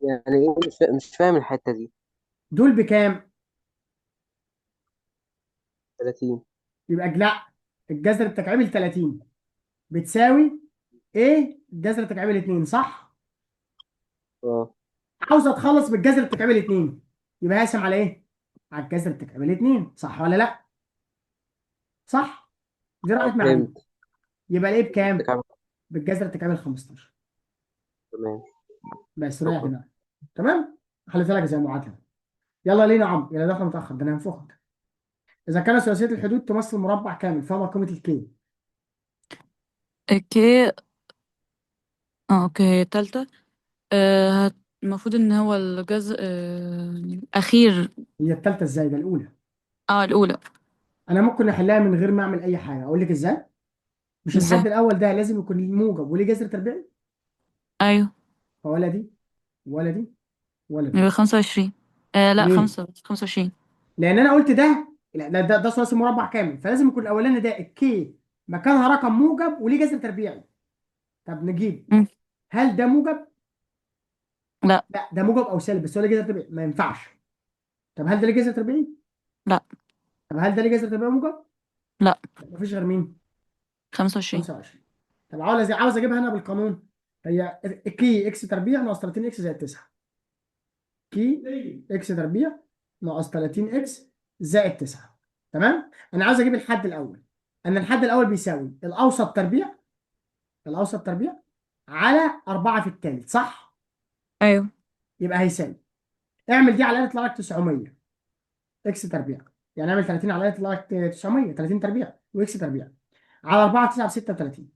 يعني ايه؟ مش فاهم الحتة دي. دول بكام؟ 30. يبقى لا، الجذر التكعيبي ال 30 بتساوي ايه؟ الجذر التكعيبي الاثنين، صح؟ اه. عاوز اتخلص بالجذر التكعيبي الاثنين، يبقى هقسم على ايه؟ على الجذر التكعيبي الاثنين، صح ولا لا؟ صح؟ دي راحت مع دي، فهمت. يبقى الايه بكام؟ تكعب. بالجذر التكعيبي ال 15. تمام. بس ريح شكرا. دماغك. تمام؟ حليت لك زي معادلة. يلا لينا يا عمرو، يلا داخل متاخر، ده انا هنفخك. اذا كان ثلاثية الحدود تمثل مربع كامل، فما قيمة ال K؟ okay. اه okay، هي التالتة. المفروض ان هو الجزء الاخير. هي الثالثة ازاي؟ ده الاولى. اه، الاولى. انا ممكن احلها من غير ما اعمل اي حاجة، اقول لك ازاي؟ مش الحد ازاي؟ الاول ده لازم يكون موجب وليه جذر تربيعي؟ ايوه. فولا دي ولا دي ولا دي. يبقى 25. لا، ليه؟ 25. لان انا قلت ده، لا ده ثلاثي مربع كامل، فلازم يكون الاولاني ده ال K مكانها رقم موجب وليه جذر تربيعي. طب نجيب، مم. هل ده موجب؟ لا. لا، ده موجب او سالب، بس هو ليه جذر تربيعي، ما ينفعش. طب هل ده ليه جذر تربيعي؟ لا. طب هل ده ليه جذر تربيعي موجب؟ لا. مفيش غير مين؟ 25. 25. طب عاوز اجيبها انا بالقانون، هي K X تربيع ناقص 30 X زائد 9. K X تربيع ناقص 30 X زائد 9. تمام؟ انا عاوز اجيب الحد الاول. ان الحد الاول بيساوي الاوسط تربيع، الاوسط تربيع على 4 في الثالث، صح؟ ايوه. يبقى هيساوي، اعمل دي على الاقل يطلع لك 900 X تربيع، يعني اعمل 30 على الاقل يطلع لك 900، 30 تربيع و X تربيع على 4 9 ب 36.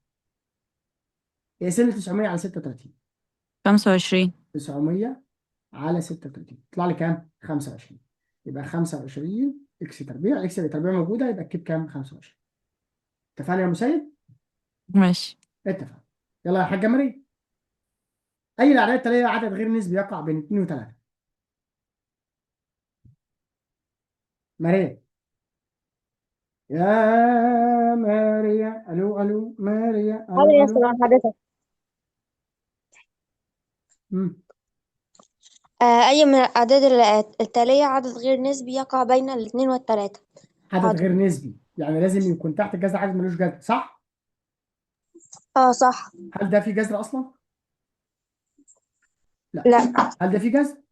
اقسم لي 900 على 36. 25. 900 على 36 يطلع لي كام؟ 25. يبقى 25 X تربيع، X تربيع موجودة، يبقى ال K بكام؟ 25. اتفقنا يا مسيد؟ ماشي. اتفقنا. يلا يا حاجة مريم، اي الاعداد التالية عدد غير نسبي يقع بين 2 و3؟ ماريا، يا ماريا، الو الو ماريا، حاضر الو يا الو. سلام حضرتك. مم. أي من الأعداد التالية عدد غير نسبي يقع بين الاثنين والتلاتة؟ عدد حاضر. غير نسبي يعني لازم يكون تحت الجذر عدد ملوش جذر، صح؟ اه صح. هل ده في جذر اصلا؟ لا. لا. هل ده في جذر؟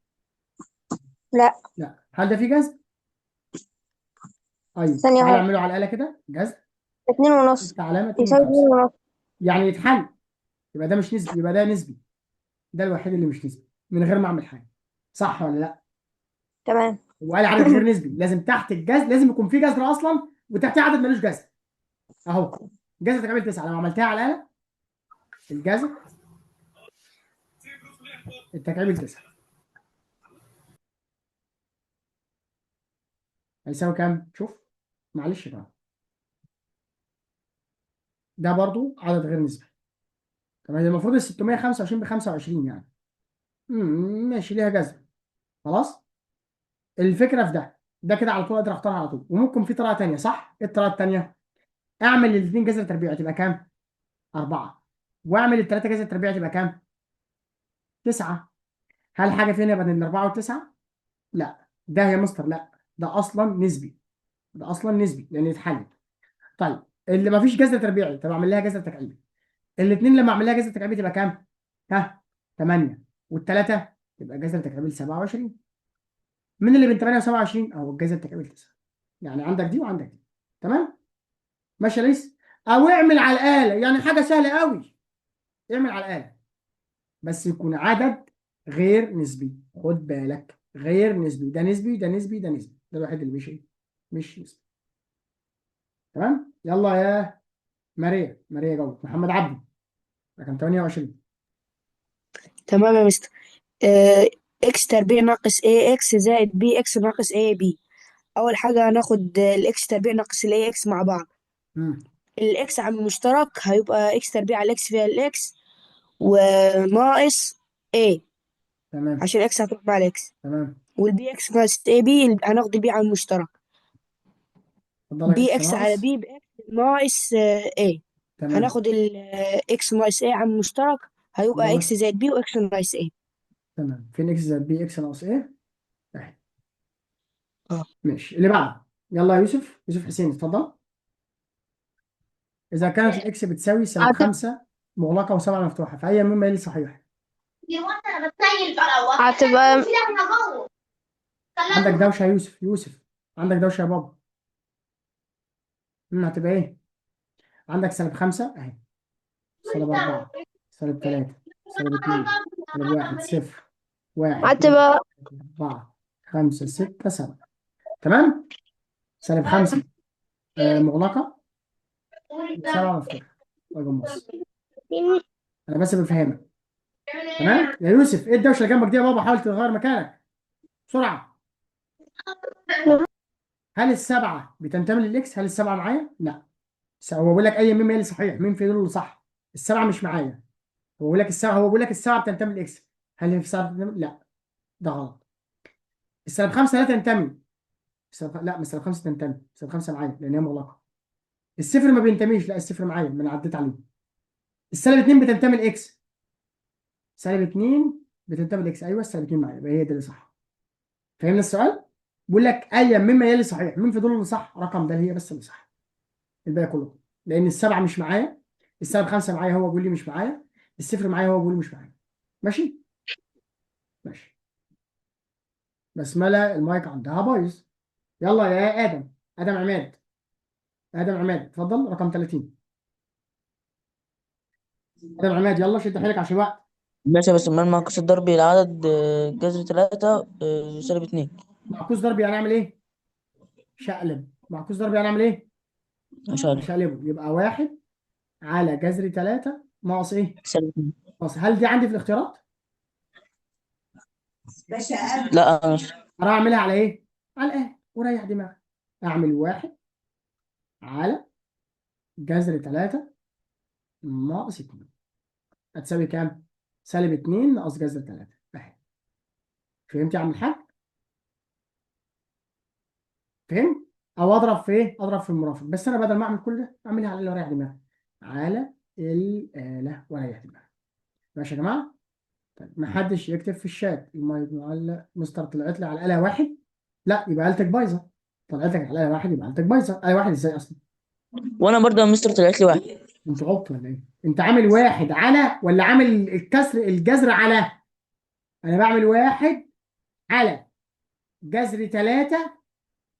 لا. لا. هل ده في جذر؟ ايوه. ثانية تعالى واحدة. اعمله على الاله كده، جذر 2.5 6 علامة 2 يساوي و5، 2.5. يعني يتحل. يبقى ده مش نسبي، يبقى ده نسبي، ده الوحيد اللي مش نسبي من غير ما اعمل حاجة، صح ولا لا؟ تمام. وقال عدد غير نسبي لازم تحت الجذر لازم يكون في جذر اصلا وتحتيه عدد ملوش جذر. اهو جذر تكامل 9، لو عملتها على الاله الجذر التكامل 9 هيساوي كام؟ شوف معلش بقى، ده برضو عدد غير نسبي. تمام، المفروض ال 625 ب 25 يعني. ماشي، ليها جذر. خلاص؟ الفكرة في ده، ده كده على طول اقدر اختارها على طول. وممكن في طريقه ثانية، صح؟ ايه الطريقة الثانية؟ اعمل الاثنين جذر تربيع تبقى كام؟ 4. واعمل الثلاثة جذر تربيع تبقى كام؟ 9. هل حاجة فينا بين الاربعة والتسعه؟ لا. ده يا مستر لا، ده اصلا نسبي، ده اصلا نسبي لان يتحلل. طيب اللي ما فيش جذر تربيعي، طب اعمل لها جذر تكعيبي. الاثنين لما اعمل لها جذر تكعيبي تبقى كام؟ ها 8، والثلاثة تبقى جذر تكعيبي 27. مين اللي بين 8 و27؟ اهو الجذر التكعيبي 9. يعني عندك دي وعندك دي. تمام؟ ماشي يا ليس؟ او اعمل على الاله، يعني حاجة سهلة قوي، اعمل على الاله بس يكون عدد غير نسبي. خد بالك، غير نسبي، ده نسبي، ده نسبي، ده نسبي، ده الوحيد اللي مش ايه؟ مش نسبي. تمام؟ يلا يا ماريا، ماريا جاوب. محمد عبده رقم 28. تمام يا مستر. X تربيع ناقص A X زائد B X ناقص A B. اول حاجة هناخد ال X تربيع ناقص ال A X مع بعض. امم ال X عامل مشترك هيبقى X تربيع على X فيها ال X، وناقص A، تمام. عشان X هتروح مع ال X. تمام. وال B X ناقص A B هناخد ال B عامل مشترك. اتفضل لك B X X على ناقص. B ب X ناقص A. تمام. هناخد ال X ناقص A عامل مشترك، هيبقى اتفضل X لك. زائد B و X ناقص A. تمام. فين X زائد B X ناقص A؟ اهي. اه. ماشي، اللي بعده. يلا يا يوسف، يوسف حسين اتفضل. اذا كانت ال X بتساوي سالب هتبقى 5 مغلقة وسبعة مفتوحة، فاي مما يلي صحيح؟ هتبقى عندك دوشه يا يوسف، يوسف عندك دوشه يا بابا. هتبقى ايه؟ عندك سالب 5 اهي، سالب 4، سالب 3، سالب 2، سالب 1، 0، 1، 2، هتبقى 4، 5، 6، 7. تمام؟ سالب 5 مغلقة وسبعة مفتوحة. راجل مصر. أنا بس بفهمك. تمام؟ يا يوسف إيه الدوشة اللي جنبك دي يا بابا؟ حاول تغير مكانك بسرعة. هل السبعة بتنتمي لل X؟ هل السبعة معايا؟ لا. هو بيقول لك أي مما يلي صحيح، مين في دول اللي صح؟ السبعة مش معايا. هو بيقول لك السبعة، هو بيقول لك السبعة بتنتمي لل X. هل هي السبعة بتنتمي؟ لا، ده غلط. السالب 5 لا تنتمي. لا، مش سالب 5 تنتمي، سالب 5 معايا لأن هي مغلقة. الصفر ما بينتميش، لا الصفر معايا، ما انا عديت عليه. السالب 2 بتنتمي ل X. سالب 2 بتنتمي ل X، ايوه السالب 2 معايا، يبقى هي دي اللي صح. فهمنا السؤال؟ بيقول لك اي مما يلي صحيح، مين في دول اللي صح؟ رقم ده هي بس اللي صح، الباقي كله، لان السبعة مش معايا، السالب 5 معايا هو بيقول لي مش معايا، الصفر معايا هو بيقول لي مش معايا. ماشي؟ ماشي. بسملة المايك عندها بايظ. يلا يا ادم، ادم عماد، ادم عماد اتفضل، رقم 30. ادم عماد يلا شد حيلك عشان الوقت. ماشي، بس امال معكوس الضرب العدد جذر تلاتة سالب اتنين. معكوس ضرب يعني اعمل ايه؟ شقلب. معكوس ضرب يعني اعمل ايه؟ مش عارف. شقلبه، يبقى 1 على جذر 3 ناقص ايه؟ سالب اتنين. ناقص. هل دي عندي في الاختيارات؟ لا مش. انا اعملها على ايه؟ على الاله وريح دماغي. اعمل 1 على جذر 3 ناقص 2 هتساوي كام؟ سالب 2 ناقص جذر 3 اهي. فهمت يا عم الحاج؟ فهمت؟ او اضرب في ايه؟ اضرب في المرافق، بس انا بدل ما اعمل كل ده اعملها على الاله واريح دماغي. على الاله واريح دماغي. ماشي يا جماعة؟ طيب ما حدش يكتب في الشات المايك معلق. مستر طلعت لي على الاله 1، لا يبقى آلتك بايظة. طلعت لك على الاله 1 يبقى آلتك بايظة. آلة 1 ازاي اصلا؟ وانا برضه يا مستر طلعت لي واحد. انت عبط ولا ايه؟ انت عامل 1 على ولا عامل الكسر الجذر على؟ انا بعمل 1 على جذر 3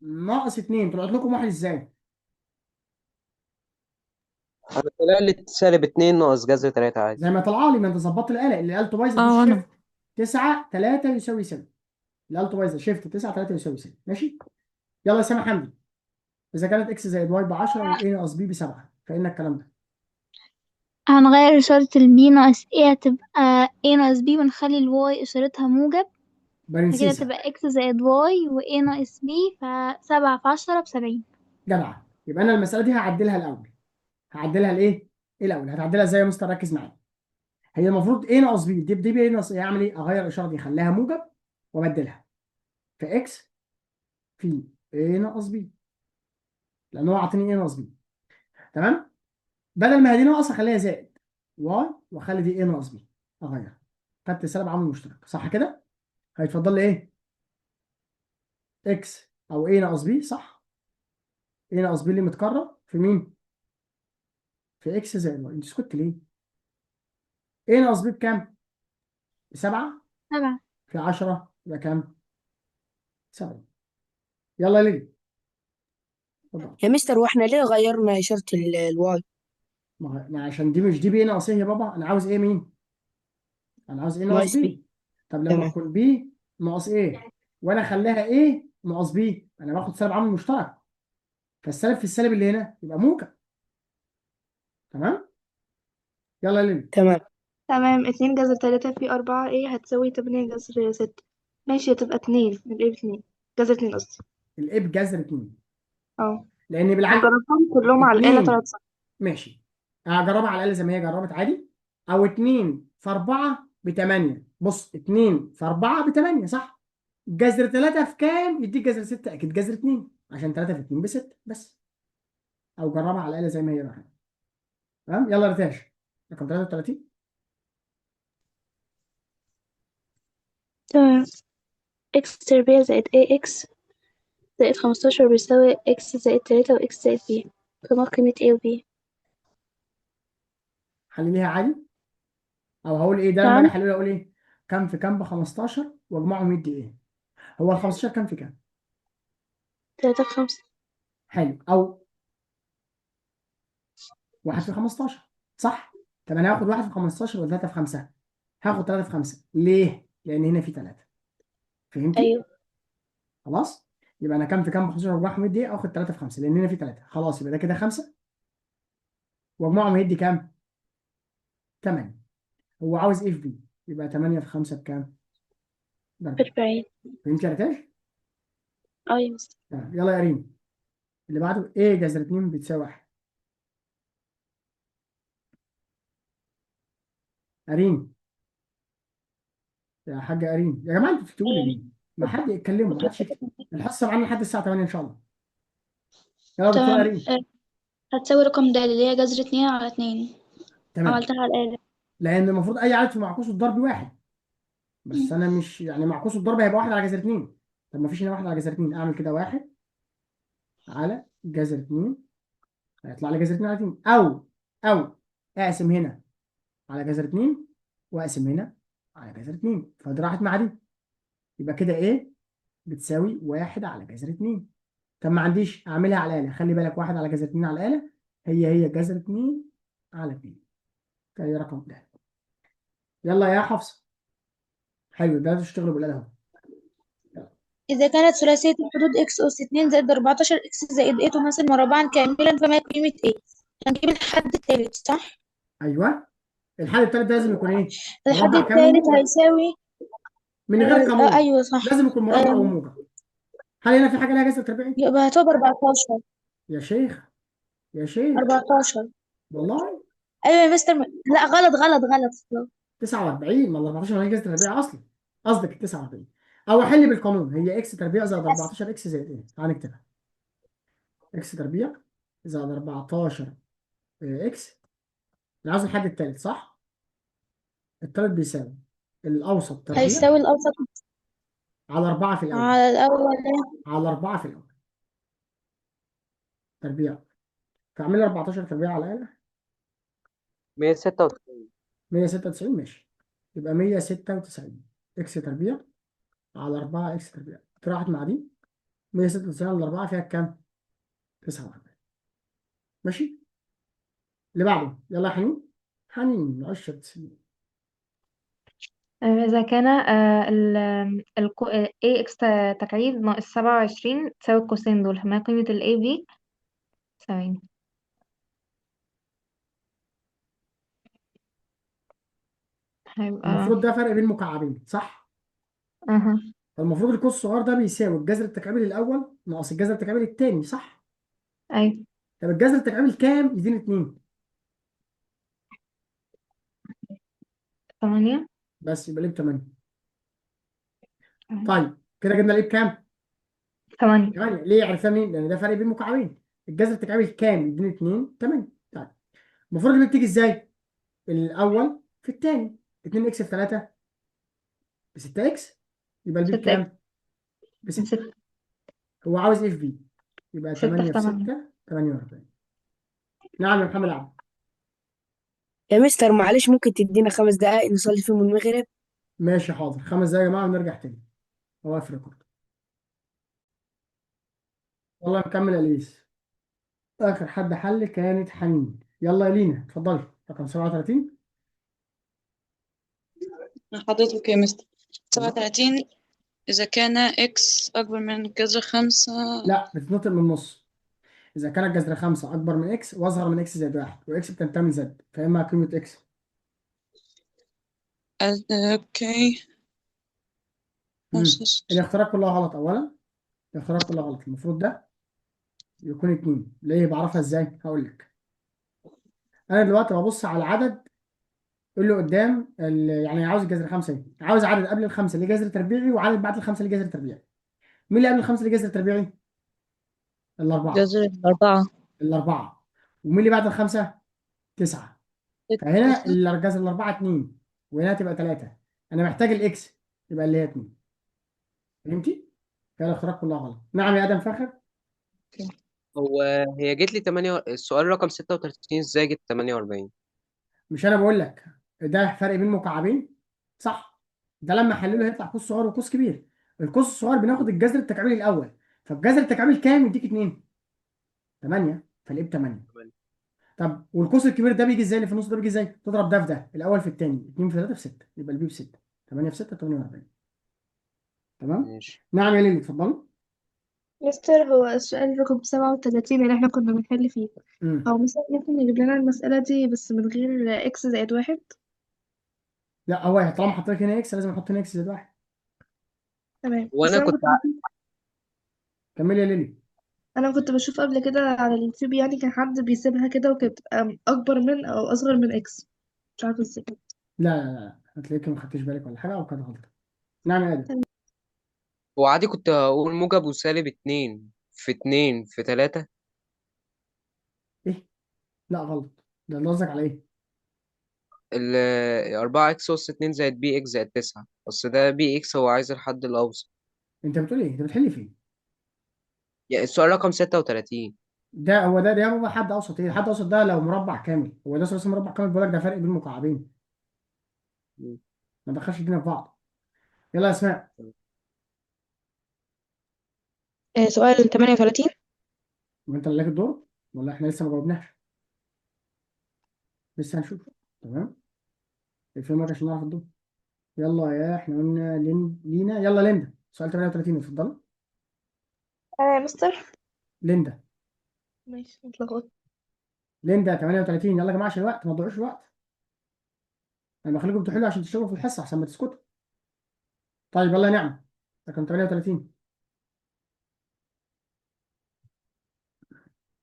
ناقص 2. طلعت لكم 1 ازاي؟ انا طلع لي سالب 2 ناقص جذر 3 عادي. زي ما طلع لي، ما انت ظبطت الآلة اللي آلته بايظة. اه دوس وانا شيفت 9 3 يساوي 7. اللي آلته بايظة shift 9 3 يساوي 7. ماشي؟ يلا يا سامح حمدي، اذا كانت X زائد Y ب 10 و A ناقص B ب 7، فإن الكلام ده هنغير إشارة ال B ناقص A، هتبقى A ناقص B، ونخلي ال Y إشارتها موجب، فكده برنسيسه. تبقى X زائد Y و A ناقص B، ف7 في 10 ب70. جدع. يبقى انا المسالة دي هعدلها الاول. هعدلها لايه؟ ايه الاول؟ هتعدلها ازاي يا مستر؟ ركز معايا. هي المفروض A ناقص B دي B ناقص A، اعمل ايه؟ اغير الاشارة دي، اخليها موجب وابدلها في X في A ناقص B، لان هو عاطيني A ناقص B. تمام؟ بدل ما هي دي ناقص اخليها زائد Y واخلي دي A ناقص B، اغير. خدت سالب عامل مشترك، صح كده؟ هيتفضل لي ايه؟ X او A ناقص B، صح؟ A ناقص B اللي متكرر في مين؟ في X زائد Y. انت سكت ليه؟ A ناقص B بكام؟ 7 7 في 10 يبقى كام؟ 7. يلا يا ليلي اتفضل. يا مستر، واحنا ليه غيرنا إشارة ال Y؟ ما عشان دي مش دي B ناقص A يا بابا، انا عاوز ايه مين؟ انا عاوز A ناقص ناقص B. B. طب لما تمام. تكون B ناقص A وانا اخليها A ناقص B، انا باخد سالب عامل مشترك، فالسالب في السالب اللي هنا يبقى موجب. تمام؟ يلا يا ليلي. تمام. تمام. 2 جذر 3 في 4 A هتساوي 8 جذر 6. ماشي، هتبقى 2 ال A ب2 جذر 2 قصدي. ال A بجذر 2، اه، لان بالعقل جربتهم كلهم على الآلة 2. طلعت صح. ماشي، هجربها على الاقل زي ما هي جربت عادي. او 2 في 4 ب 8. بص 2 في 4 ب 8 صح؟ جذر 3 في كام يديك جذر 6؟ اكيد جذر 2، عشان 3 في 2 ب 6 بس. او جربها على الاله زي ما هي بقى. تمام، يلا رتاش رقم 33. تمام. x تربيع زائد ax زائد 15 بيساوي x زائد 3 و x زائد b، فما قيمة a و b؟ حلليها عادي، او هقول ايه ده لما اجي نعم. احللها اقول ايه؟ كام في كام ب 15 واجمعهم يدي ايه؟ هو ال 15 كام في كام؟ 3 في 5. حلو، او 1 في 15 صح؟ طب انا هاخد 1 في 15 ولا 3 في 5؟ هاخد 3 في 5 ليه؟ لان هنا في 3. فهمتي؟ أيوه. خلاص؟ يبقى انا كام في كام ب 15 واجمعهم يدي ايه؟ اخد 3 في 5 لان هنا في 3. خلاص يبقى ده كده 5 واجمعهم يدي كام؟ 8. هو عاوز ايه في بي؟ يبقى 8 في 5 بكام؟ ب 40. 40. فهمتي يا ريتاج؟ أه يا مستر. تمام، يلا يا ريم اللي بعده. ايه جذر 2 بتساوي 1؟ ارين يا حاجة ارين، يا جماعة انتوا بتكتبوا لي ليه؟ ما حد يتكلموا، ما حدش يكتب. الحصة معانا لحد الساعة 8 ان شاء الله. يلا يا دكتورة تمام. ارين. هتساوي رقم د اللي هي جذر 2 على 2. تمام، عملتها على الآلة. لان المفروض اي عدد في معكوس الضرب واحد، بس انا مش يعني معكوس الضرب هيبقى واحد على جذر 2. طب ما فيش هنا واحد على جذر 2، اعمل كده واحد على جذر 2 هيطلع لي جذر 2 على 2، او اقسم هنا على جذر 2 واقسم هنا على جذر 2، فدي راحت مع دي، يبقى كده ايه بتساوي 1 على جذر 2. طب ما عنديش، اعملها على الآلة. خلي بالك 1 على جذر 2 على الآلة هي جذر 2 على 2. ده رقم ده. يلا يا حفصة. حلو، ده تشتغلوا بالآلة اهو. إذا كانت ثلاثية الحدود x أس 2 زائد 14 x زائد a تماثل مربعا كاملا، فما قيمة a؟ هنجيب الحد الثالث صح؟ ايوه، الحل الثالث ده لازم يكون ايه؟ الحد مربع كامل الثالث موجب هيساوي من غير قانون، أيوه صح. لازم يكون مربع او آه، موجب. هل هنا في حاجة لها جذر تربيعي؟ يبقى هتبقى 14. يا شيخ يا شيخ 14. والله أيوه يا مستر. لا غلط غلط غلط. 49، ما ال 14 ما هي جذر تربيعي اصلا. قصدك ال 49. او احل بالقانون، هي اكس تربيع زائد بس 14 اكس زائد ايه؟ تعال نكتبها. اكس تربيع زائد 14 اكس. انا عاوز الحد الثالث صح؟ الثالث بيساوي الاوسط تربيع هيساوي الأوسط على 4 في الاول، على الأول على 4 في الاول تربيع. فاعمل 14 تربيع على الاله 196. 196. ماشي، يبقى 196 اكس تربيع على 4 اكس تربيع. راحت مع دي، 196 على 4 فيها كام؟ 49. ماشي، اللي بعده يلا يا حنين. حنين 10 سنين. إذا كان ال AX تكعيب ناقص 27 تساوي القوسين دول، ما قيمة ال AB؟ ثواني. هيبقى المفروض ده فرق بين مكعبين صح؟ أها. فالمفروض القوس الصغير ده بيساوي الجذر التكعيبي الاول ناقص الجذر التكعيبي الثاني صح؟ أيوة. طب الجذر التكعيبي الكام يديني 2؟ 8. بس يبقى ليه ب 8. طيب كده جبنا ليه بكام؟ 8. 8. ليه عرفتها منين؟ لان ده فرق بين مكعبين. الجذر التكعيبي الكام يديني 2 8. طيب المفروض اللي بتيجي ازاي؟ الاول في الثاني 2 اكس في 3 ب 6 اكس، يبقى البي 6 اكس بكام؟ ب 6. 6. هو عاوز ايه في بي؟ يبقى 6 في 8 في 8. 6 48. نعم يا محمد عبد. يا مستر معلش، ممكن تدينا 5 دقائق نصلي فيهم المغرب؟ ماشي حاضر، 5 دقايق يا جماعة ونرجع تاني. هو record. والله نكمل يا ليس. اخر حد حل كانت حنين. يلا يا لينا اتفضلي رقم 37. حضرتك يا مستر ايوه 37. إذا كان x أكبر من جذر 5. لا، بتتنطق من النص. اذا كان الجذر 5 اكبر من اكس واصغر من اكس زائد 1 واكس بتنتمي زد، فاما قيمة اكس. okay. 5. الاختيارات كلها غلط. اولا الاختيارات كلها غلط، المفروض ده يكون 2. ليه؟ بعرفها ازاي؟ هقول لك. انا دلوقتي ببص على العدد قول له قدام يعني عاوز الجذر 5 ايه؟ عاوز عدد قبل الخمسة اللي جذر تربيعي وعدد بعد الخمسة اللي جذر تربيعي. مين اللي قبل الخمسة اللي جذر تربيعي؟ الاربعة. جذر الأربعة. الاربعة. ومين اللي بعد الخمسة؟ 9. فهنا 9. الجذر الاربعة 2، وهنا تبقى 3. انا محتاج ال x يبقى اللي هي 2. فهمتي؟ كده الاختيارات كلها غلط. نعم يا ادم فاخر. هو هي جت لي 8، السؤال رقم 36 ازاي جت 48؟ مش انا بقول لك ده فرق بين مكعبين صح؟ ده لما احلله هيطلع قوس صغير وقوس كبير. القوس الصغير بناخد الجذر التكعيبي الاول، فالجذر التكعيبي الكام يديك 2؟ 8، فال a ب 8. طب والقوس الكبير ده بيجي ازاي؟ اللي في النص ده بيجي ازاي؟ تضرب ده في ده، الاول في الثاني، 2 في 3 في 6، يبقى ال b ب 6، 8 في 6 48. تمام؟ ماشي. نعم يا ليلي اتفضلي. مستر، هو السؤال رقم 37 اللي احنا كنا بنحل فيه، هو مثلا ممكن يجيب لنا المسألة دي بس من غير x زائد واحد؟ لا، هو طالما حط لك هنا x لازم احط هنا x زائد واحد. تمام. بس وانا انا كنت كنت بشوف كملي يا ليلي. انا كنت بشوف قبل كده على اليوتيوب، يعني كان حد بيسيبها كده وكانت بتبقى اكبر من او اصغر من x، مش عارفة ازاي. لا لا لا، هتلاقيك ما خدتش بالك ولا حاجة او كانت غلطه. نعم يا ادم. هو عادي كنت هقول موجب وسالب 2 في 2 في 3. ايه؟ لا غلط. ده اللي قصدك على ايه؟ ال 4 x اس 2 زائد b x زائد 9، بس ده b x هو عايز الحد الاوسط. انت بتقول ايه؟ انت بتحل فين؟ يعني السؤال رقم 36. ده هو ده هو حد اوسط ايه؟ الحد اوسط ده لو مربع كامل، هو ده ثلاثي مربع كامل، بقول لك ده فرق بين مكعبين. ما دخلش الدنيا في بعض. يلا يا اسماء. سؤال 38. وانت اللي لك الدور ولا احنا لسه ما جاوبناش؟ لسه هنشوف. تمام، اقفل المايك عشان نعرف الدور. يلا يا احنا قلنا لينا. يلا ليندا، سؤال 38 اتفضلي. انا يا مستر. ليندا. ماشي، اتلخبطت. ليندا 38. يلا يا جماعة عشان الوقت ما تضيعوش الوقت، انا بخليكم تحلوا عشان تشتغلوا في الحصة عشان ما تسكتوا. طيب يلا يا نعمه، رقم 38.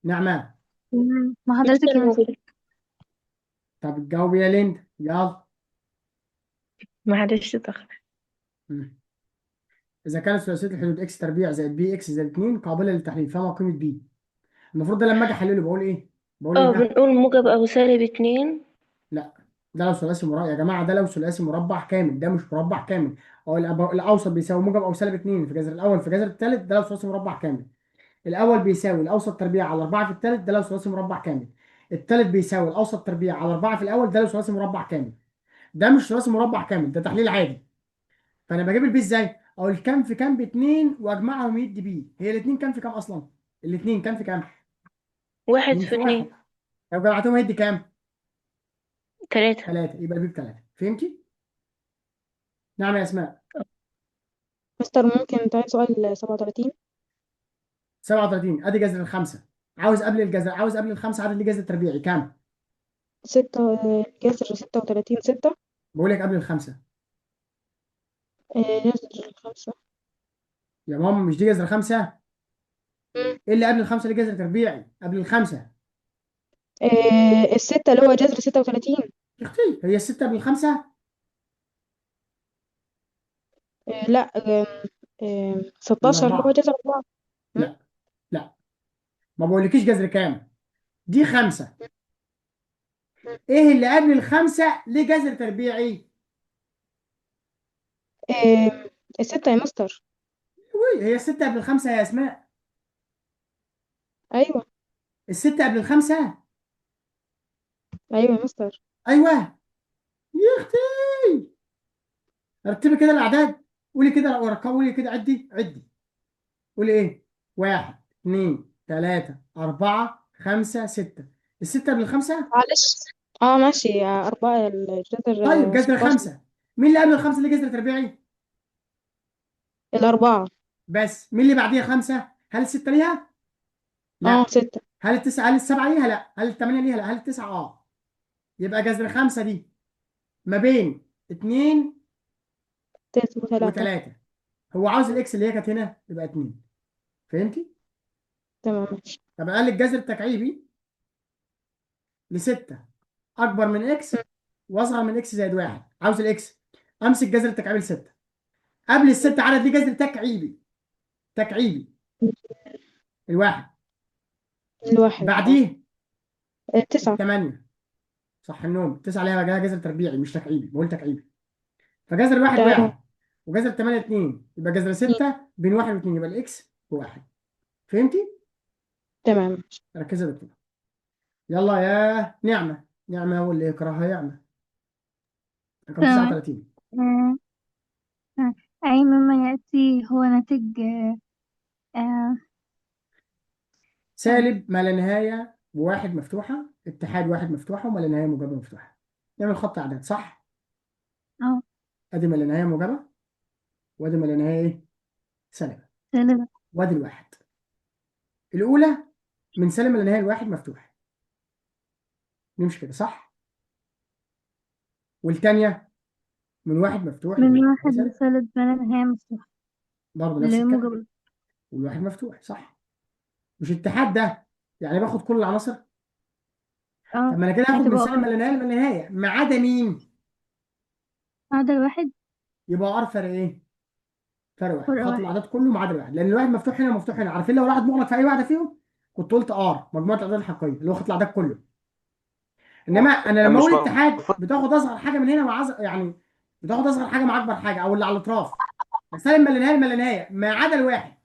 نعمه. تمام، مع حضرتك مستر يا مستر. موجود. طب جاوبي يا ليندا يلا. معلش اتأخر. إذا كانت ثلاثية الحدود x تربيع زائد b x زائد 2 قابلة للتحليل فما قيمة b؟ المفروض ده لما أجي أحلله بقول إيه؟ بقول إيه ده؟ بنقول موجب أو سالب 2. لا، ده لو ثلاثي مربع يا جماعة، ده لو ثلاثي مربع كامل، ده مش مربع كامل. هو الأوسط بيساوي موجب أو سالب 2 في جذر الأول في جذر الثالث، ده لو ثلاثي مربع كامل. الأول بيساوي الأوسط تربيع على 4 في الثالث، ده لو ثلاثي مربع كامل. الثالث بيساوي الأوسط تربيع على 4 في الأول، ده لو ثلاثي مربع كامل. ده مش ثلاثي مربع كامل، ده تحليل عادي. فأنا بجيب ال b إزاي؟ اقول كام في كام باتنين واجمعهم يدي b. هي الاثنين كام في كام اصلا؟ الاثنين كام في كام؟ 1 اتنين في في واحد. 2. لو جمعتهم هيدي كام؟ 3. 3، يبقى ال b ب3. فهمتي؟ نعم يا اسماء. مستر ممكن تعيد سؤال 37؟ 37 ادي جذر الخمسة. عاوز قبل الجذر، عاوز قبل الخمسة عدد ليه جذر تربيعي كام؟ 6 جذر 36 6. بقول لك قبل الخمسة. جذر الخمسة. يا ماما مش دي جذر 5؟ ايه اللي قبل الخمسة اللي جذر تربيعي؟ قبل الخمسة. الستة اللي هو جذر 36. يا اختي هي الستة قبل الخمسة؟ لا، 16 اللي هو الأربعة. جذر 4. لا لا، ما بقولكيش جذر كام، دي 5. ايه اللي قبل الخمسة ليه جذر تربيعي؟ الستة يا مستر. وي، هي الستة قبل الخمسة يا أسماء؟ أيوة. الستة قبل الخمسة؟ أيوة يا مستر. أيوة يا أختي. رتبي كده الأعداد، قولي كده ورقم، قولي كده، عدي عدي، قولي إيه؟ 1 2 3 4 5 6. الستة قبل الخمسة؟ معلش. ماشي، 4 الجذر. طيب جذر 16. 5، مين اللي قبل الخمسة اللي جذر تربيعي؟ الأربعة. بس مين اللي بعديها 5؟ هل الستة ليها؟ لا. 6. هل التسعة؟ هل السبعة ليها؟ لا. هل الثمانية ليها؟ لا. هل التسعة؟ يبقى جذر 5 دي ما بين 2 3. و3. هو عاوز ال x اللي هي كانت هنا يبقى 2. فهمتي؟ تمام ماشي. طب قال الجذر التكعيبي ل6 اكبر من x واصغر من x زائد 1. عاوز ال x، امسك جذر التكعيبي ل6. قبل الستة عدد ليه جذر تكعيبي، تكعيبي الواحد. الواحد. بعديه 9. 8. صح النوم. 9 ليها جذر تربيعي مش تكعيبي، بقول تكعيبي. فجذر الواحد تمام. 1، وجذر 8 2، يبقى جذر 6 بين 1 و2، يبقى ال x ب1. فهمتي؟ تمام. ركزي يا دكتور. يلا يا نعمة، نعمة واللي يكرهها يعمى. رقم تمام. 39. آه، أي مما يأتي هو ناتج آه، سالب ما لا نهاية بواحد مفتوحة، اتحاد واحد مفتوحة، وما لا نهاية موجبة مفتوحة. نعمل خط أعداد صح؟ اه أدي ما لا نهاية موجبة، وأدي ما لا نهاية إيه؟ سالبة، سالب وأدي الواحد. الأولى من سالب ما لا نهاية الواحد مفتوح، نمشي كده صح؟ والتانية من واحد مفتوح من لما لا واحد سالب، لسالب ما لا نهاية مفتوح، برضه نفس اللي هي الكلام، موجب. والواحد مفتوح صح؟ مش اتحاد ده يعني باخد كل العناصر؟ طب اه ما انا كده هاخد من هتبقى سالب ما لا نهاية لما لا نهاية ما عدا مين؟ عدد واحد. يبقى R فرق ايه؟ فرق واحد. فرق خط واحد. الاعداد كله ما عدا الواحد، لان الواحد مفتوح هنا ومفتوح هنا. عارفين لو الواحد مغلق في اي واحدة فيهم كنت قلت R مجموعة الاعداد الحقيقية اللي هو خط الاعداد كله. انما انا لما مش اقول اتحاد المفروض بتاخد اصغر حاجة من هنا مع يعني بتاخد اصغر حاجة مع اكبر حاجة او اللي على الاطراف. سالب ما لا نهاية ما لا نهاية ما عدا الواحد.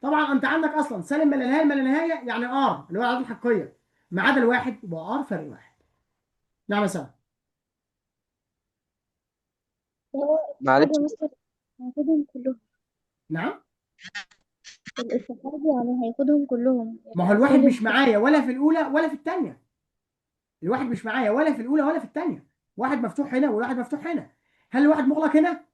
طبعا انت عندك اصلا سالب ما لا نهاية ما لا نهاية يعني R اللي هو الاعداد الحقيقية ما عدا الواحد، يبقى R فرق واحد. نعم يا سلام. هو معلش. حاجة مستر هياخدهم كلهم. نعم. الاتحاد يعني هياخدهم كلهم، ما هو يعني الواحد كل مش معايا ولا في الاولى ولا في الثانية. الواحد مش معايا ولا في الاولى ولا في الثانية. واحد مفتوح هنا والواحد مفتوح هنا. هل الواحد مغلق هنا؟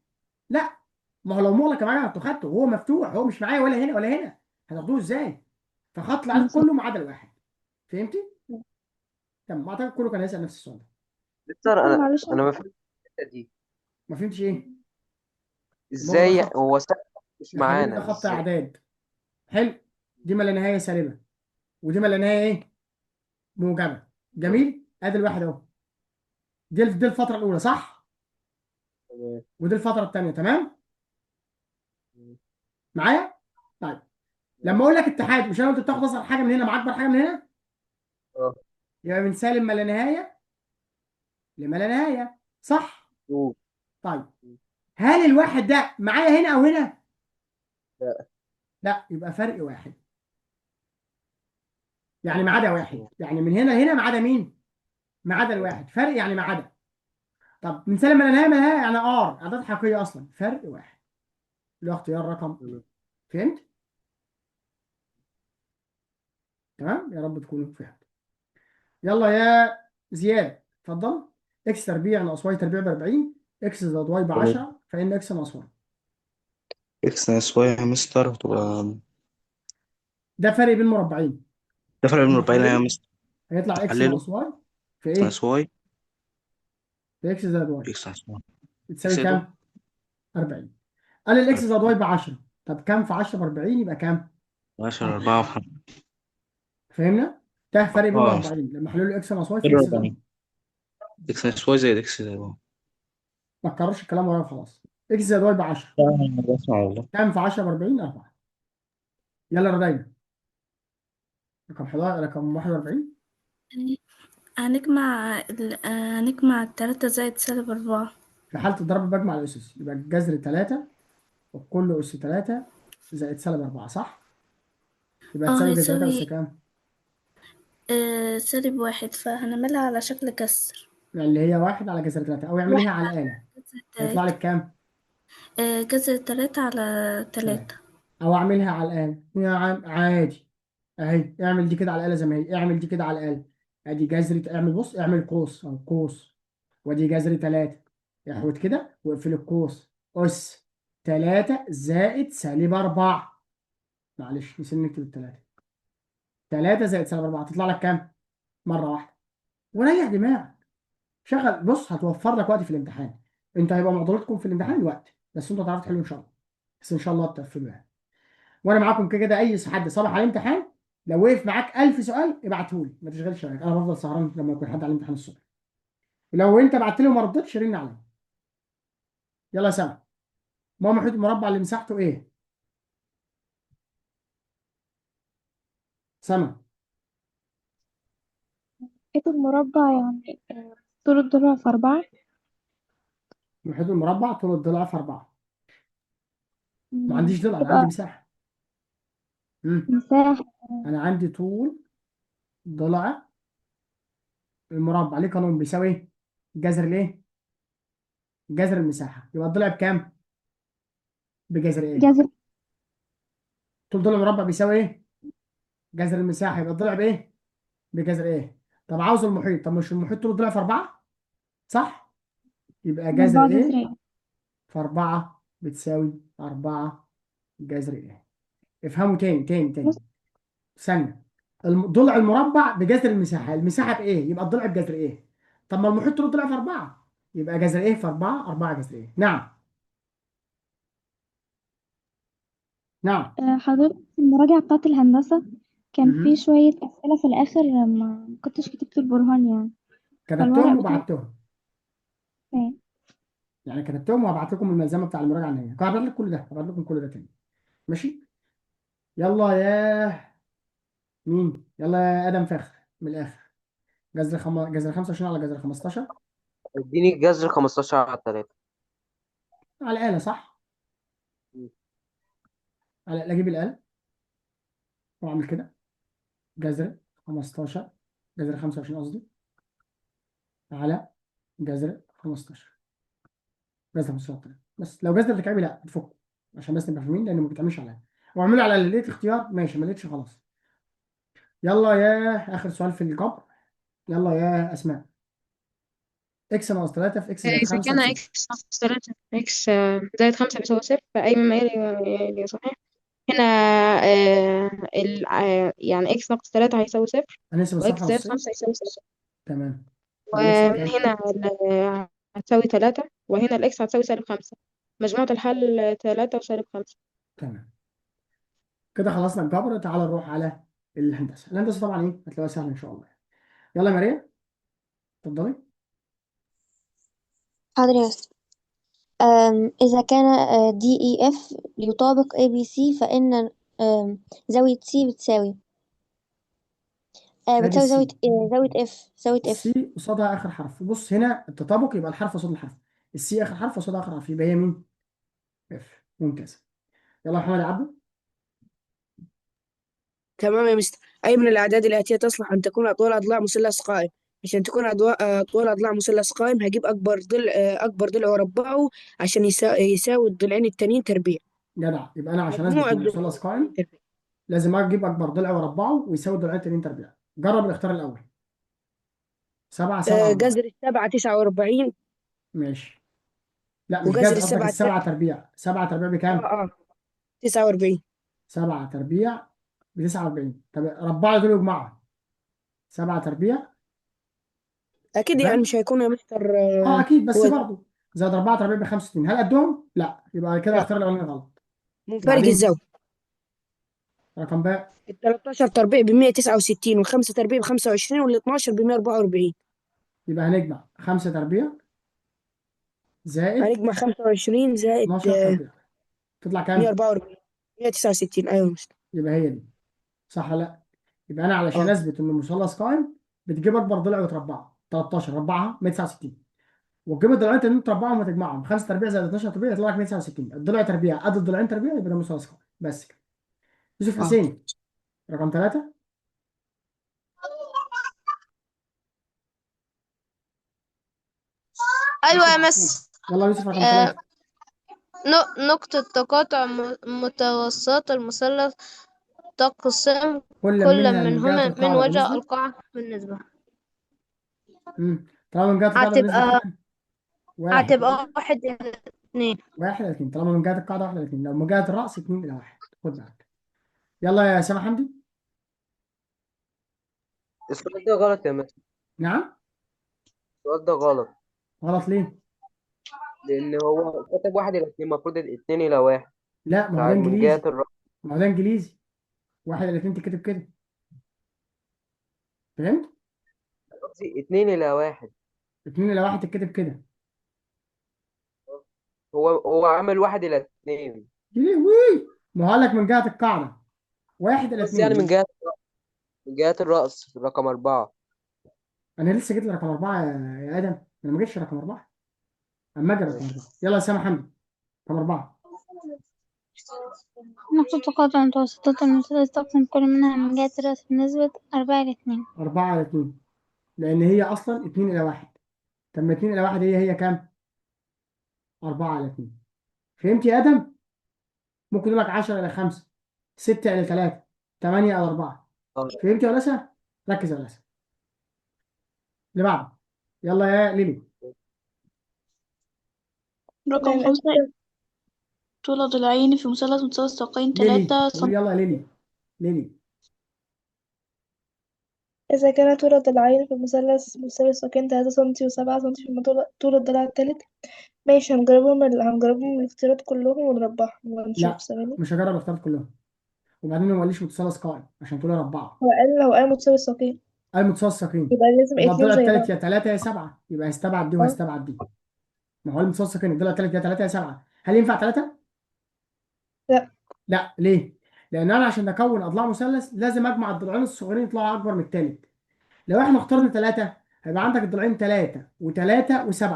لا. ما هو لو مغلق يا معلم انتوا خدته، هو مفتوح، هو مش معايا ولا هنا ولا هنا، هتاخدوه ازاي؟ فخط العدد كله ما عدا الواحد. فهمتي؟ تمام. اعتقد كله كان هيسال نفس السؤال ده. مستر انا معلش انا ما فهمتش الحتة دي. ما فهمتش ايه؟ ما هو ده ازاي خط هو سالب مش يا حبيبي، ده معانا خط ازاي؟ اعداد. حلو. دي ما لا نهاية سالبه ودي ما لا نهاية ايه؟ موجبه. جميل. ادي الواحد اهو. دي الفترة الاولى صح؟ تمام. ودي الفترة الثانية. تمام معايا؟ طيب لما اقول لك اتحاد، مش انا قلت بتاخد اصغر حاجة من هنا مع اكبر حاجة من هنا؟ اه يبقى من سالب ما لا نهاية لما لا نهاية صح؟ طيب هل الواحد ده معايا هنا او هنا؟ لا. لا، يبقى فرق واحد. يعني ما عدا واحد، يعني من هنا هنا ما عدا مين؟ ما عدا الواحد. فرق يعني ما عدا. طب من سالب ما لا نهاية ما لا نهاية يعني R اعداد حقيقية اصلا، فرق واحد اللي هو اختيار رقم. فهمت؟ تمام؟ يا رب تكونوا فهمتوا. يلا يا زياد اتفضل. x تربيع ناقص y تربيع ب 40، x زائد y ب 10، فان x ناقص y. x ناقص y يا مستر هتبقى ده فرق بين مربعين. ده فرق بين مربعين يا حلله مستر. هيطلع x حلله ناقص y في ايه؟ ناقص y في x زائد y x ناقص y بتساوي x زائد كام؟ 40. قال ال x زائد y ب 10، طب كام في 10 ب 40 يبقى كام؟ 10 4 في 5. فهمنا؟ ده فرق بين اه يا مستر. مربعين لما حللوا x ناقص y في فرق x زائد 40 y. x ناقص y زائد x زائد y. ما تكررش الكلام ورايا وخلاص. x زائد y ب 10، لا، أنا بسمع والله. كام في 10 ب 40؟ 4. يلا ردينا رقم 11 رقم 41. هنجمع 3 زائد سالب 4. في حالة الضرب بجمع الأسس، يبقى الجذر 3 وكل أس 3 زائد سالب 4 صح؟ يبقى تساوي جذر 3 أس هيساوي كام؟ سالب 1، فهنعملها على شكل كسر. يعني اللي هي 1 على جذر 3، أو اعمليها 1 على على الآلة جذر هيطلع 3. لك كام؟ جذر 3 على 3. 3. أو أعملها على الآلة يا عم عادي، أهي اعمل دي كده على الآلة زي ما هي، اعمل دي كده على الآلة، أدي جذر، اعمل بص اعمل قوس أو قوس، وأدي جذر 3، احوت كده واقفل القوس، أس 3 زائد سالب 4. معلش نسينا نكتب التلاتة. 3 زائد سالب 4 تطلع لك كام؟ مرة واحدة. وريح دماغك. شغل بص، هتوفر لك وقت في الامتحان. انت هيبقى معضلتكم في الامتحان الوقت، بس انتوا هتعرفوا تحلوا ان شاء الله. بس ان شاء الله تقفلوا يعني. وانا معاكم كده كده، اي حد صبح على الامتحان لو وقف معاك 1000 سؤال ابعتهولي، ما تشغلش بالك، انا بفضل سهران لما يكون حد على الامتحان الصبح. ولو انت بعت لي وما ردتش رن عليا. يلا يا سما، ما هو محيط المربع اللي مساحته ايه؟ سما. محيط المربع يعني طول الضلع في 4. محيط المربع طول الضلع في 4. ما عنديش ضلع، انا عندي تبقى مساحة. مم. مساحة. انا عندي طول ضلع المربع، ليه قانون بيساوي ايه؟ جذر الايه؟ جذر المساحة. يبقى الضلع بكام؟ بجذر ايه؟ جذر. طول ضلع المربع بيساوي ايه؟ جذر المساحة. يبقى الضلع بايه؟ بجذر ايه؟ طب عاوز المحيط، طب مش المحيط طول الضلع في 4 صح؟ يبقى جذر 4 جذر ايه ايه. في 4 بتساوي 4 جذر ايه. افهموا تاني تاني بص تاني ثانية. ضلع المربع بجذر المساحة، المساحة بإيه؟ يبقى الضلع بجذر إيه؟ طب ما المحيط طول الضلع في 4، يبقى جذر إيه في 4، 4 جذر إيه؟ نعم نعم. حضرتك في المراجعة بتاعة الهندسة كان في مهم. شوية أسئلة في الآخر ما كنتش كتبت البرهان يعني، فالورق كتبتهم بتاعي وبعتهم، فين؟ يعني كتبتهم وهبعت لكم الملزمة بتاع المراجعة النهائية، هبعت لكم كل ده، هبعت لكم كل ده تاني. ماشي؟ يلا يا مين؟ يلا يا آدم فاخر من الآخر. جذر 25 على جذر 15 اديني جذر 15 على 3. على الآلة صح؟ على الآلة، أجيب الآلة وأعمل كده جذر 15 جذر 25 قصدي على جذر 15 جذر 15. بس لو جذر تكعيبي لا تفكه عشان بس نبقى فاهمين، لان ما بتعملش عليها. واعمله على اللي لقيت اختيار ماشي، ما لقيتش خلاص. يلا يا اخر سؤال في الجبر، يلا يا اسماء. اكس ناقص 3 في اكس زائد إذا 5 كان بصفر. إكس ناقص 3 إكس زائد 5 بيساوي صفر، فأي مما يلي صحيح. هنا يعني إكس ناقص 3 هيساوي صفر، هنقسم الصفحة وإكس زائد نصين. 5 هيساوي صفر. تمام. طب الاكس بكام؟ وهنا هتساوي 3، وهنا الإكس هتساوي سالب 5. مجموعة الحل 3 وسالب 5. تمام كده خلصنا الجبر. تعال نروح على الهندسة. الهندسة طبعا ايه؟ هتلاقيها سهلة ان شاء الله. يلا يا ماريا اتفضلي. حاضر يا مستر. إذا كان DEF يطابق ABC فإن زاوية C بتساوي ادي بتساوي زاوية السي، زاوية F، زاوية F. السي قصادها اخر حرف. بص هنا التطابق، يبقى الحرف قصاد الحرف. السي اخر حرف قصاد اخر حرف، يبقى هي مين؟ F. ممتاز. يلا يا محمد يا عبده. تمام يا مستر. أي من الأعداد الآتية تصلح أن تكون أطوال أضلاع مثلث قائم؟ عشان تكون أطوال أضلاع مثلث قائم هجيب أكبر ضلع، أكبر ضلع وأربعة عشان يساوي الضلعين التانيين تربيع. جدع. يبقى انا عشان اثبت مجموع ان الضلعين المثلث التانيين قائم تربيع. لازم اجيب اكبر ضلع واربعة ويساوي الضلعين التانيين تربيع. جرب الاختيار الاول. 7 7 4. جذر السبعة 49. ماشي. لا مش وجذر جذر، قصدك السبعة السبعة تربيع. 7 تربيع بكام؟ 49. 7 تربيع ب 49. طب ربعوا دول وجمعهم. 7 تربيع أكيد يعني تمام. مش هيكون يا مستر. اكيد، بس هو ده. برضه زائد 4 تربيع ب 65. هل قدهم؟ لا، يبقى كده لا، الاختيار الاولاني غلط. منفرج بعدين الزاوية. رقم باء. ال 13 تربيع ب 169، والخمسة تربيع ب 25، وال 12 ب 144. يبقى هنجمع 5 تربيع زائد هنجمع 25 زائد 12 تربيع تطلع كام؟ 144، 169. أيوه يا مستر. يبقى هي دي صح ولا لا؟ يبقى انا علشان اه اثبت ان المثلث قائم بتجيب اكبر ضلع وتربعه 13 ربعها 169، وتجيب الضلعين التانيين تربعهم وتجمعهم 5 تربيع زائد 12 تربيع يطلع لك 169. الضلع تربيع قد الضلعين تربيع، يبقى ده مثلث قائم. بس كده. يوسف اه حسين رقم 3. أيوة يا يوسف حسين مس. يلا يوسف رقم آه، 3. نقطة تقاطع متوسط المثلث تقسم كل كل منها من جهة منهما من القاعدة وجه بالنسبة. القاعة بالنسبة. طالما من جهة القاعدة بالنسبة هتبقى كام؟ 1 هتبقى 1 إلى 2. 1 إلى 2. طالما من جهة القاعدة 1 إلى 2، لو من جهة الرأس 2 إلى 1. خد بالك. يلا يا سامح حمدي. السؤال ده غلط يا مستر. نعم. السؤال ده غلط غلط ليه؟ لأن هو كتب 1 إلى 2، المفروض 2 إلى 1. لا، ما هو ده بتاع من جهة انجليزي. الرأس. ما هو ده انجليزي. 1 إلى 2 تكتب كده. فهمت؟ قصدي 2 إلى 1. 2 إلى 1 تتكتب كده. هو عامل 1 إلى 2. ليه وي؟ ما هو قال لك من جهة القاعدة 1 إلى بس يعني 2. من جهة الرأس رقم 4. أنا لسه جيت لرقم 4 يا آدم، أنا ما جيتش رقم 4. أما أجي رقم 4. يلا يا سامح حمدي رقم 4. نقطة تقاطع متوسطات المثلث تقسم كل منها من جهة الرأس بنسبة 4 إلى 2. 4 إلى 2 لأن هي أصلا 2 إلى 1. طب ما 2 إلى 1 هي كام؟ 4 إلى 2. فهمت يا آدم؟ ممكن يقول لك 10 إلى 5، 6 إلى 3، 8 إلى 4. فهمت يا ولسه؟ ركز يا ولسه. اللي بعده يلا يا ليلي. رقم 5 طول ضلعين في مثلث متساوي الساقين ليلي 3 قول سم. يلا يا ليلي. ليلي إذا كان طول الضلعين في المثلث مساوي الساقين 3 سنتي و7 سنتي فما طول الضلع التالت. ماشي، هنجربهم الاختيارات كلهم ونربحهم ونشوف. لا ثواني. مش هجرب اختار كلهم. وبعدين ما قاليش مثلث قائم عشان تقول 4. هو قال متساوي الساقين. قال متساوي الساقين، يبقى لازم يبقى اتنين الضلع زي الثالث بعض. يا 3 يا 7، يبقى هيستبعد دي اه وهيستبعد دي. ما هو المتساوي الساقين الضلع الثالث يا 3 يا 7. هل ينفع 3؟ لا. لا. ليه؟ لان انا عشان اكون اضلاع مثلث لازم اجمع الضلعين الصغيرين يطلعوا اكبر من الثالث. لو احنا اخترنا 3 هيبقى عندك الضلعين 3 و3 و7.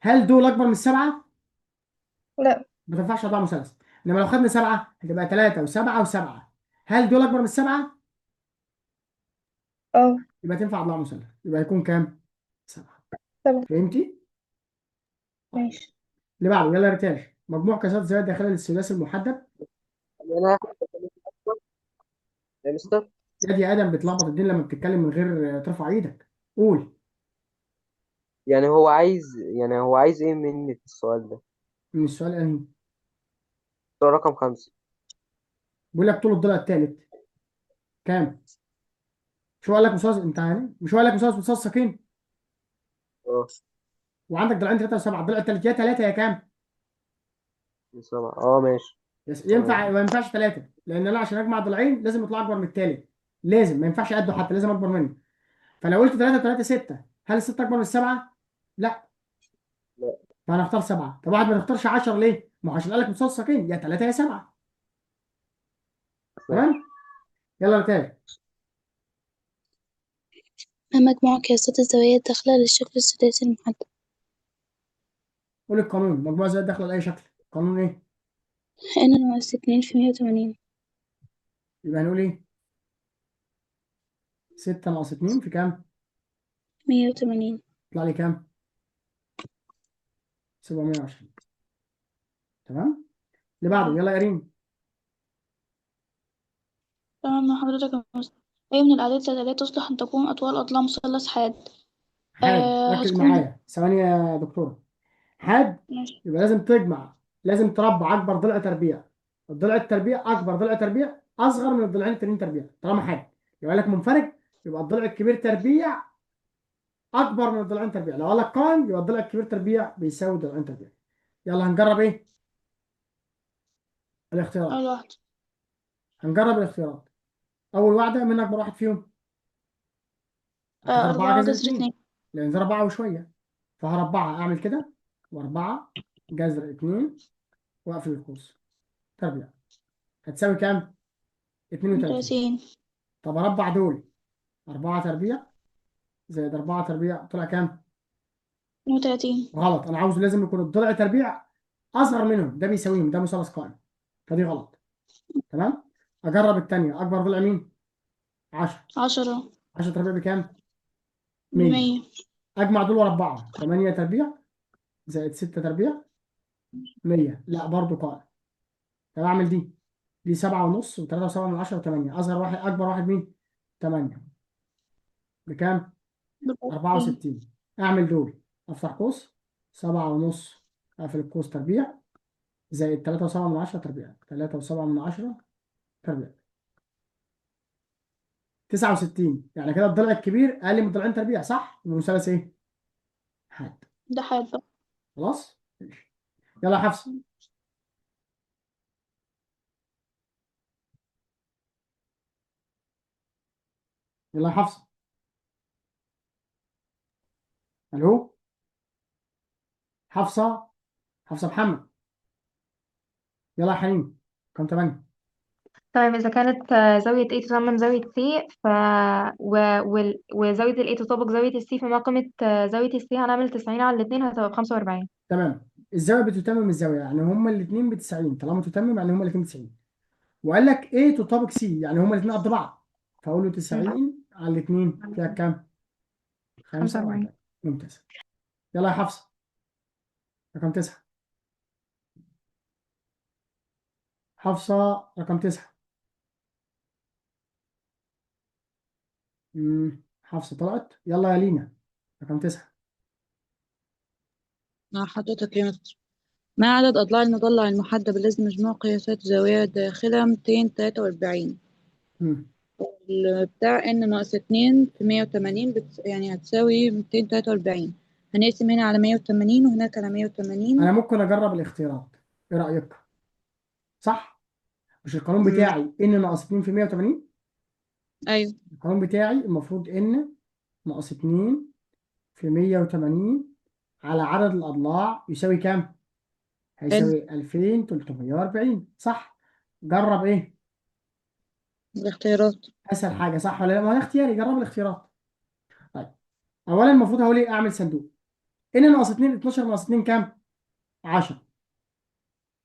هل دول اكبر من 7؟ لا. ما تنفعش اضلاع مثلث. انما لو خدنا 7 هتبقى 3 و7 و7. هل دول اكبر من 7؟ اه يبقى تنفع اضلاع مثلث، يبقى هيكون كام؟ 7. 7. فهمتي؟ طيب ماشي. اللي بعده يلا يا ريتاج. مجموع قياسات الزوايا الداخلية للثلاثي المحدب. يعني انا يا مستر يا دي يا ادم بتلخبط الدنيا لما بتتكلم من غير ترفع ايدك. قول. يعني هو عايز ايه مني في السؤال ده؟ من السؤال انهي؟ سؤال رقم 5. بيقول لك طول الضلع الثالث كام؟ مش هو قال لك مثلث انت يعني مش هو قال لك مثلث مثلث ساقين اه وعندك ضلعين 3 و7، الضلع الثالث يا 3 يا كام؟ 7. اه ماشي. ينفع تمام. ما ينفعش 3 لان انا عشان اجمع ضلعين لازم يطلع اكبر من الثالث، لازم ما ينفعش قده حتى لازم اكبر منه. فلو قلت 3 3 6، هل الستة اكبر من السبعة؟ لا. لا. فانا اختار 7. طب واحد ما تختارش 10 ليه؟ ما هو عشان قال لك مثلث ساقين يا 3 يا 7. ماشي. تمام؟ يلا رتاج. ما مجموع قياسات الزوايا الداخلة للشكل السداسي المحدب؟ قول القانون مجموع زوايا داخله لاي شكل. قانون ايه؟ n ناقص 2 في 180. يبقى هنقول ايه؟ 6 ناقص 2 في كام؟ 180. يطلع لي كام؟ 720. تمام؟ اللي بعده يلا يا ريم. تمام مع حضرتك يا مستر. أي من الأعداد التالية تصلح أن تكون أطوال أضلاع مثلث حاد؟ حاد. ركز هتكون معايا ثواني يا دكتورة. حاد ماشي. يبقى لازم تجمع، لازم تربع اكبر ضلع تربيع. الضلع التربيع اكبر ضلع تربيع اصغر من الضلعين التانيين تربيع. طالما حاد يبقى لك منفرج، يبقى الضلع الكبير تربيع اكبر من الضلعين تربيع. لو قال لك قائم يبقى الضلع الكبير تربيع بيساوي ضلعين تربيع. يلا هنجرب ايه؟ الاختيارات. أول واحدة. هنجرب الاختيارات. اول واحدة من اكبر واحد فيهم؟ اكيد 4 4 جذر جذر 2 2. لان ده 4 وشوية، فهربعها اعمل كده و4 جذر 2 واقفل القوس تربيع هتساوي كام؟ 32. 30. طب اربع دول 4 تربيع زائد 4 تربيع طلع كام؟ 32. غلط، انا عاوز لازم يكون الضلع تربيع اصغر منهم، ده بيساويهم، ده مثلث قائم، فدي غلط. تمام؟ اجرب الثانية. اكبر ضلع مين؟ 10. 10. 10 تربيع بكام؟ 100. 100. اجمع دول واربعة، 8 تربيع زائد 6 تربيع 100. لا برضو قائم. طب اعمل دي 7.5 و3 و7 من 10 و8. اصغر واحد اكبر واحد مين؟ 8 بكام؟ 64. 64. اعمل دول افتح قوس 7.5 اقفل القوس تربيع زائد 3 و7 من 10 تربيع 3 و7 من 10 تربيع 69. يعني كده الضلع الكبير اقل من ضلعين تربيع صح؟ يبقى مثلث ايه؟ حاد. ده حاد بقى. خلاص؟ ماشي. يلا يا حفصة. يلا يا حفصة. الو. حفصة، حفصة محمد. يلا يا حنين، رقم 8. تمام. إذا كانت زاوية A تتمم زاوية C ف وزاوية ال A تطابق زاوية ال C، فما قيمة زاوية ال C؟ هنعمل 90 على الاتنين هتبقى ب45. تمام. الزاوية بتتمم الزاوية، يعني هما الاثنين ب 90، طالما تتمم يعني هما الاثنين ب 90. وقال لك A تطابق C، يعني هما الاثنين قد بعض، فاقول له 90 على الاثنين فيها كام؟ 45. 45. ممتاز. يلا يا حفصة، رقم 9. حفصة رقم 9. حفصة طلعت. يلا يا لينا، رقم 9. مع حضرتك يا مستر، ما عدد أضلاع المضلع المحدب الذي مجموع قياسات زاوية داخلة 243؟ مم. بتاع n ناقص 2 في 180 يعني هتساوي 243. هنقسم هنا على 180 وهناك على 180. انا ممكن اجرب الاختيارات، ايه رأيك؟ صح؟ مش القانون بتاعي n ناقص 2 في 180؟ أيوه. القانون بتاعي المفروض n ناقص 2 في 180 على عدد الأضلاع يساوي كام؟ n هيساوي 2340، صح؟ جرب ايه؟ الاختيارات. اسهل حاجة، صح ولا لا؟ ما هو اختياري، جرب الاختيارات. طيب اولا المفروض هقول ايه؟ اعمل صندوق. n ناقص 2، 12 ناقص 2 كام؟ 10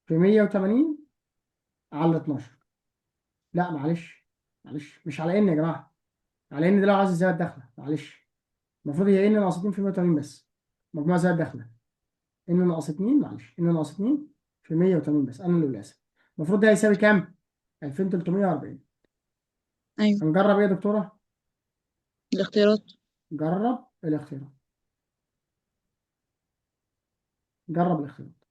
في 180 على 12. لا معلش معلش، مش على n يا جماعة، على n ده لو عايز الزاوية الداخلة، معلش المفروض هي n ناقص 2 في 180 بس، مجموع زاوية الداخلة n ناقص 2، معلش n ناقص 2 في 180 بس، انا اللي للاسف. المفروض ده هيساوي كام؟ 2340. أيوه. هنجرب ايه يا دكتورة؟ الاختيارات. جرب الاختيارات، جرب الاختيارات.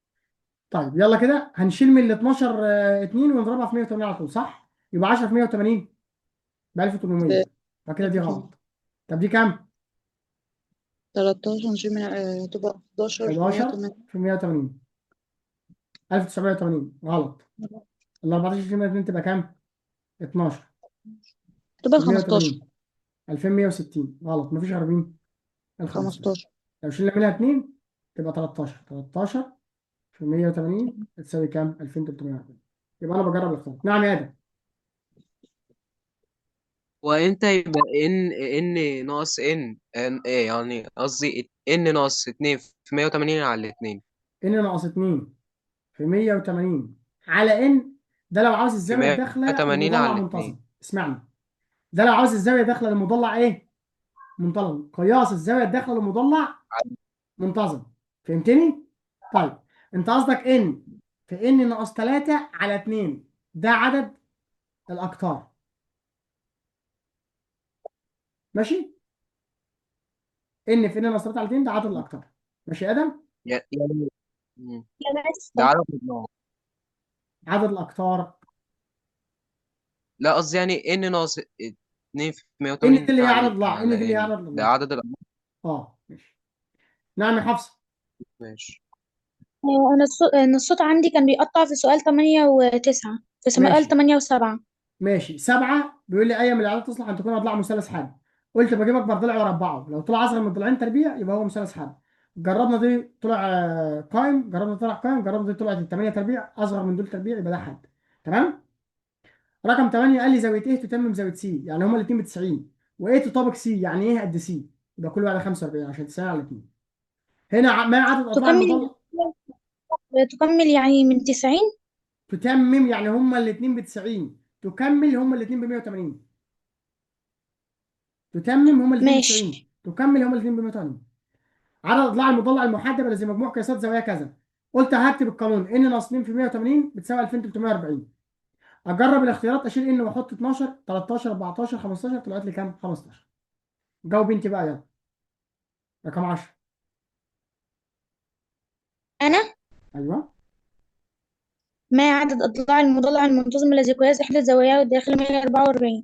طيب يلا كده هنشيل من ال 12 2 ونضربها في 180 على طول، صح؟ يبقى 10 في 180 ب 1800، فكده دي غلط. طب دي كام؟ 13 نشيل من تبقى 11 في 11 180. في 180، 1980 غلط. ال 14 في 102 تبقى كام؟ 12 تبقى في 15. 180، 2160 غلط. مفيش غير مين؟ ال 15. 15. لو شلنا منها 2 تبقى 13، 13 في 180 تساوي كام؟ 2340. يبقى انا بجرب الاختيارات. نعم يا ادم. وامتى يبقى n ناقص n n ايه، يعني قصدي n ناقص 2 في 180 على الاتنين. n ناقص 2 في 180 على n، ده لو عاوز في الزاوية الداخلة 180 على للمضلع الاتنين. منتظم. اسمعني، ده لو عاوز الزاوية داخله للمضلع ايه؟ منتظم. قياس الزاوية الداخلة للمضلع منتظم، فهمتني؟ طيب انت قصدك n في n ناقص 3 على 2، ده عدد الاقطار، ماشي؟ n في n ناقص 3 على 2 ده عدد الاقطار، ماشي يا ادم؟ يعني يا ده مستر عدد الأضلاع. عدد الاقطار لا قصدي يعني n ناقص 2 في n دي 180 اللي هي عدد على اضلاع، n دي اللي هي على عدد n ده الاضلاع. عدد الأضلاع. ماشي. نعم يا حفصة. ماشي. أنا الصوت عندي كان بيقطع في سؤال 8 و9، في سؤال ماشي 8 و7. ماشي. 7 بيقول لي اي من الاعداد تصلح ان تكون اضلاع مثلث حاد. قلت بجيب اكبر ضلع واربعة، لو طلع اصغر من ضلعين تربيع يبقى هو مثلث حاد. جربنا دي طلع قائم، جربنا طلع قائم، جربنا دي طلعت 8 تربيع اصغر من دول تربيع يبقى ده حاد. تمام. رقم 8 قال لي زاوية A تتمم زاوية C، يعني هما الاثنين ب 90، و A تطابق C، يعني ايه قد C؟ يبقى كل واحدة 45 عشان 90 على 2. هنا ما عدد اضلاع تكمل المضلع تكمل يعني من 90. تتمم، يعني هما الاثنين ب 90، تكمل هما الاثنين ب 180، تتمم هما الاثنين ب ماشي. 90، تكمل هما الاثنين ب 180. عدد اضلاع المضلع المحدب الذي مجموع قياسات زوايا كذا. قلت هكتب القانون n ناقص 2 في 180 بتساوي 2340. اجرب الاختيارات، اشيل n واحط 12 13 14 15، طلعت لي كام؟ 15. جاوب انت بقى يلا. رقم 10. أنا ايوه. ما عدد أضلاع المضلع المنتظم الذي قياس إحدى زواياه الداخلة 144؟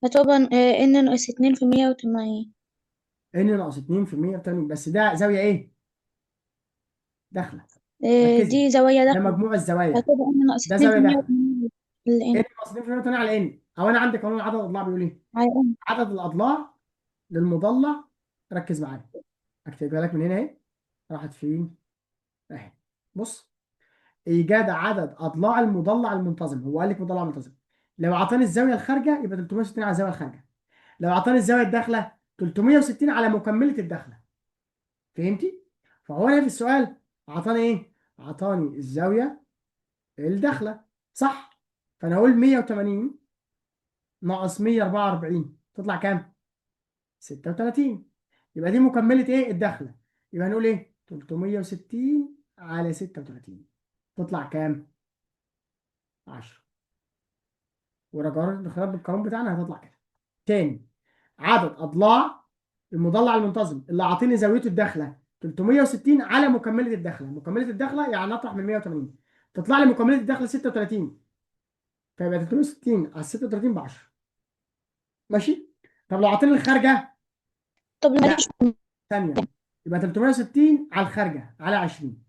هتبقى n ناقص 2 في 180. n ناقص 2 في 180، بس ده زاوية ايه؟ داخله. ركزي، دي زوايا ده داخلة، مجموع الزوايا، هتبقى n ناقص ده 2 في زاوية داخله. 180 ال n n ناقص 2 في 180 على n. او انا عندي قانون عدد الاضلاع بيقول ايه؟ على n. عدد الاضلاع للمضلع، ركز معايا، اكتبها لك من هنا اهي، راحت فين؟ اهي بص، ايجاد عدد اضلاع المضلع المنتظم. هو قال لك مضلع منتظم، لو اعطاني الزاوية الخارجة يبقى 360 على الزاوية الخارجة، لو اعطاني الزاوية الداخلة 360 على مكملة الداخلة. فهمتي؟ فهو هنا في السؤال اعطاني ايه؟ اعطاني الزاوية الداخلة، صح؟ فانا هقول 180 ناقص 144 تطلع كام؟ 36. يبقى دي مكملة ايه؟ الداخلة. يبقى هنقول ايه؟ 360 على 36 تطلع كام؟ 10. ورجعنا بالقانون بتاعنا هتطلع كده. تاني، عدد اضلاع المضلع المنتظم اللي عاطيني زاويته الداخلة 360 على مكملة الداخلة، مكملة الداخلة يعني اطرح من 180، تطلع لي مكملة الداخلة 36، فيبقى 360 على 36 ب 10. ماشي؟ طب لو عاطيني الخارجة، طب لا معلش ثانية، يبقى 360 على الخارجة على 20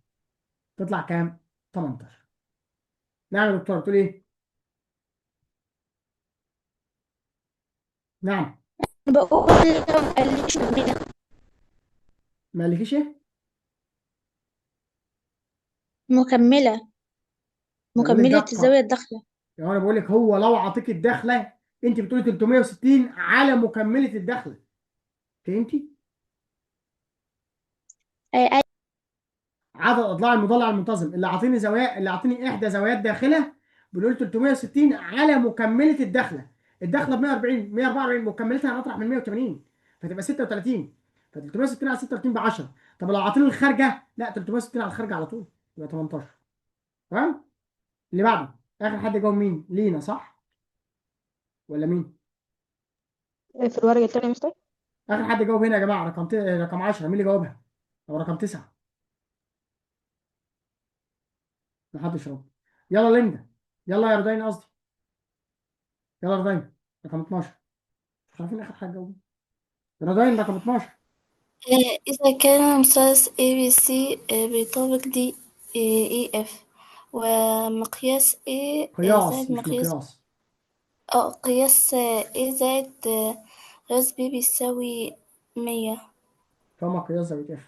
تطلع كام؟ 18. نعم يا دكتور، تقول ايه؟ نعم. بقول لو ما قاليش مكملة. ما قالكيش ايه؟ مكملة انا بقول لك ده مكملة الزاوية الداخلة. يعني انا بقول لك هو لو عطيك الدخلة انت بتقولي 360 على مكملة الدخلة. فهمتي؟ آه، عدد اضلاع المضلع المنتظم اللي عاطيني زوايا، اللي عاطيني احدى زوايا الداخلة، بنقول 360 على مكملة الدخلة. الدخلة ب 140، 144 مكملتها هنطرح من 180 فتبقى 36، ف 360 على 36 ب 10. طب لو عاطيني الخارجة، لا 360 على الخارجة على طول يبقى 18. تمام؟ اللي بعده اخر حد جاوب مين؟ لينا صح؟ ولا مين؟ في الورقة التانية يا مستر. اخر حد جاوب هنا يا جماعة رقم 10، مين اللي جاوبها؟ او رقم 9؟ محدش رد. يلا ليندا، يلا يا ردين، قصدي يلا ردين رقم 12. مش عارفين اخر حاجة جاوب. ردين رقم 12. إذا كان مثلث ABC بيطابق D E F، ومقياس A قياس زائد مش مقياس مقياس. قياس A زائد قياس B بيساوي 100. فما قياس زاوية F؟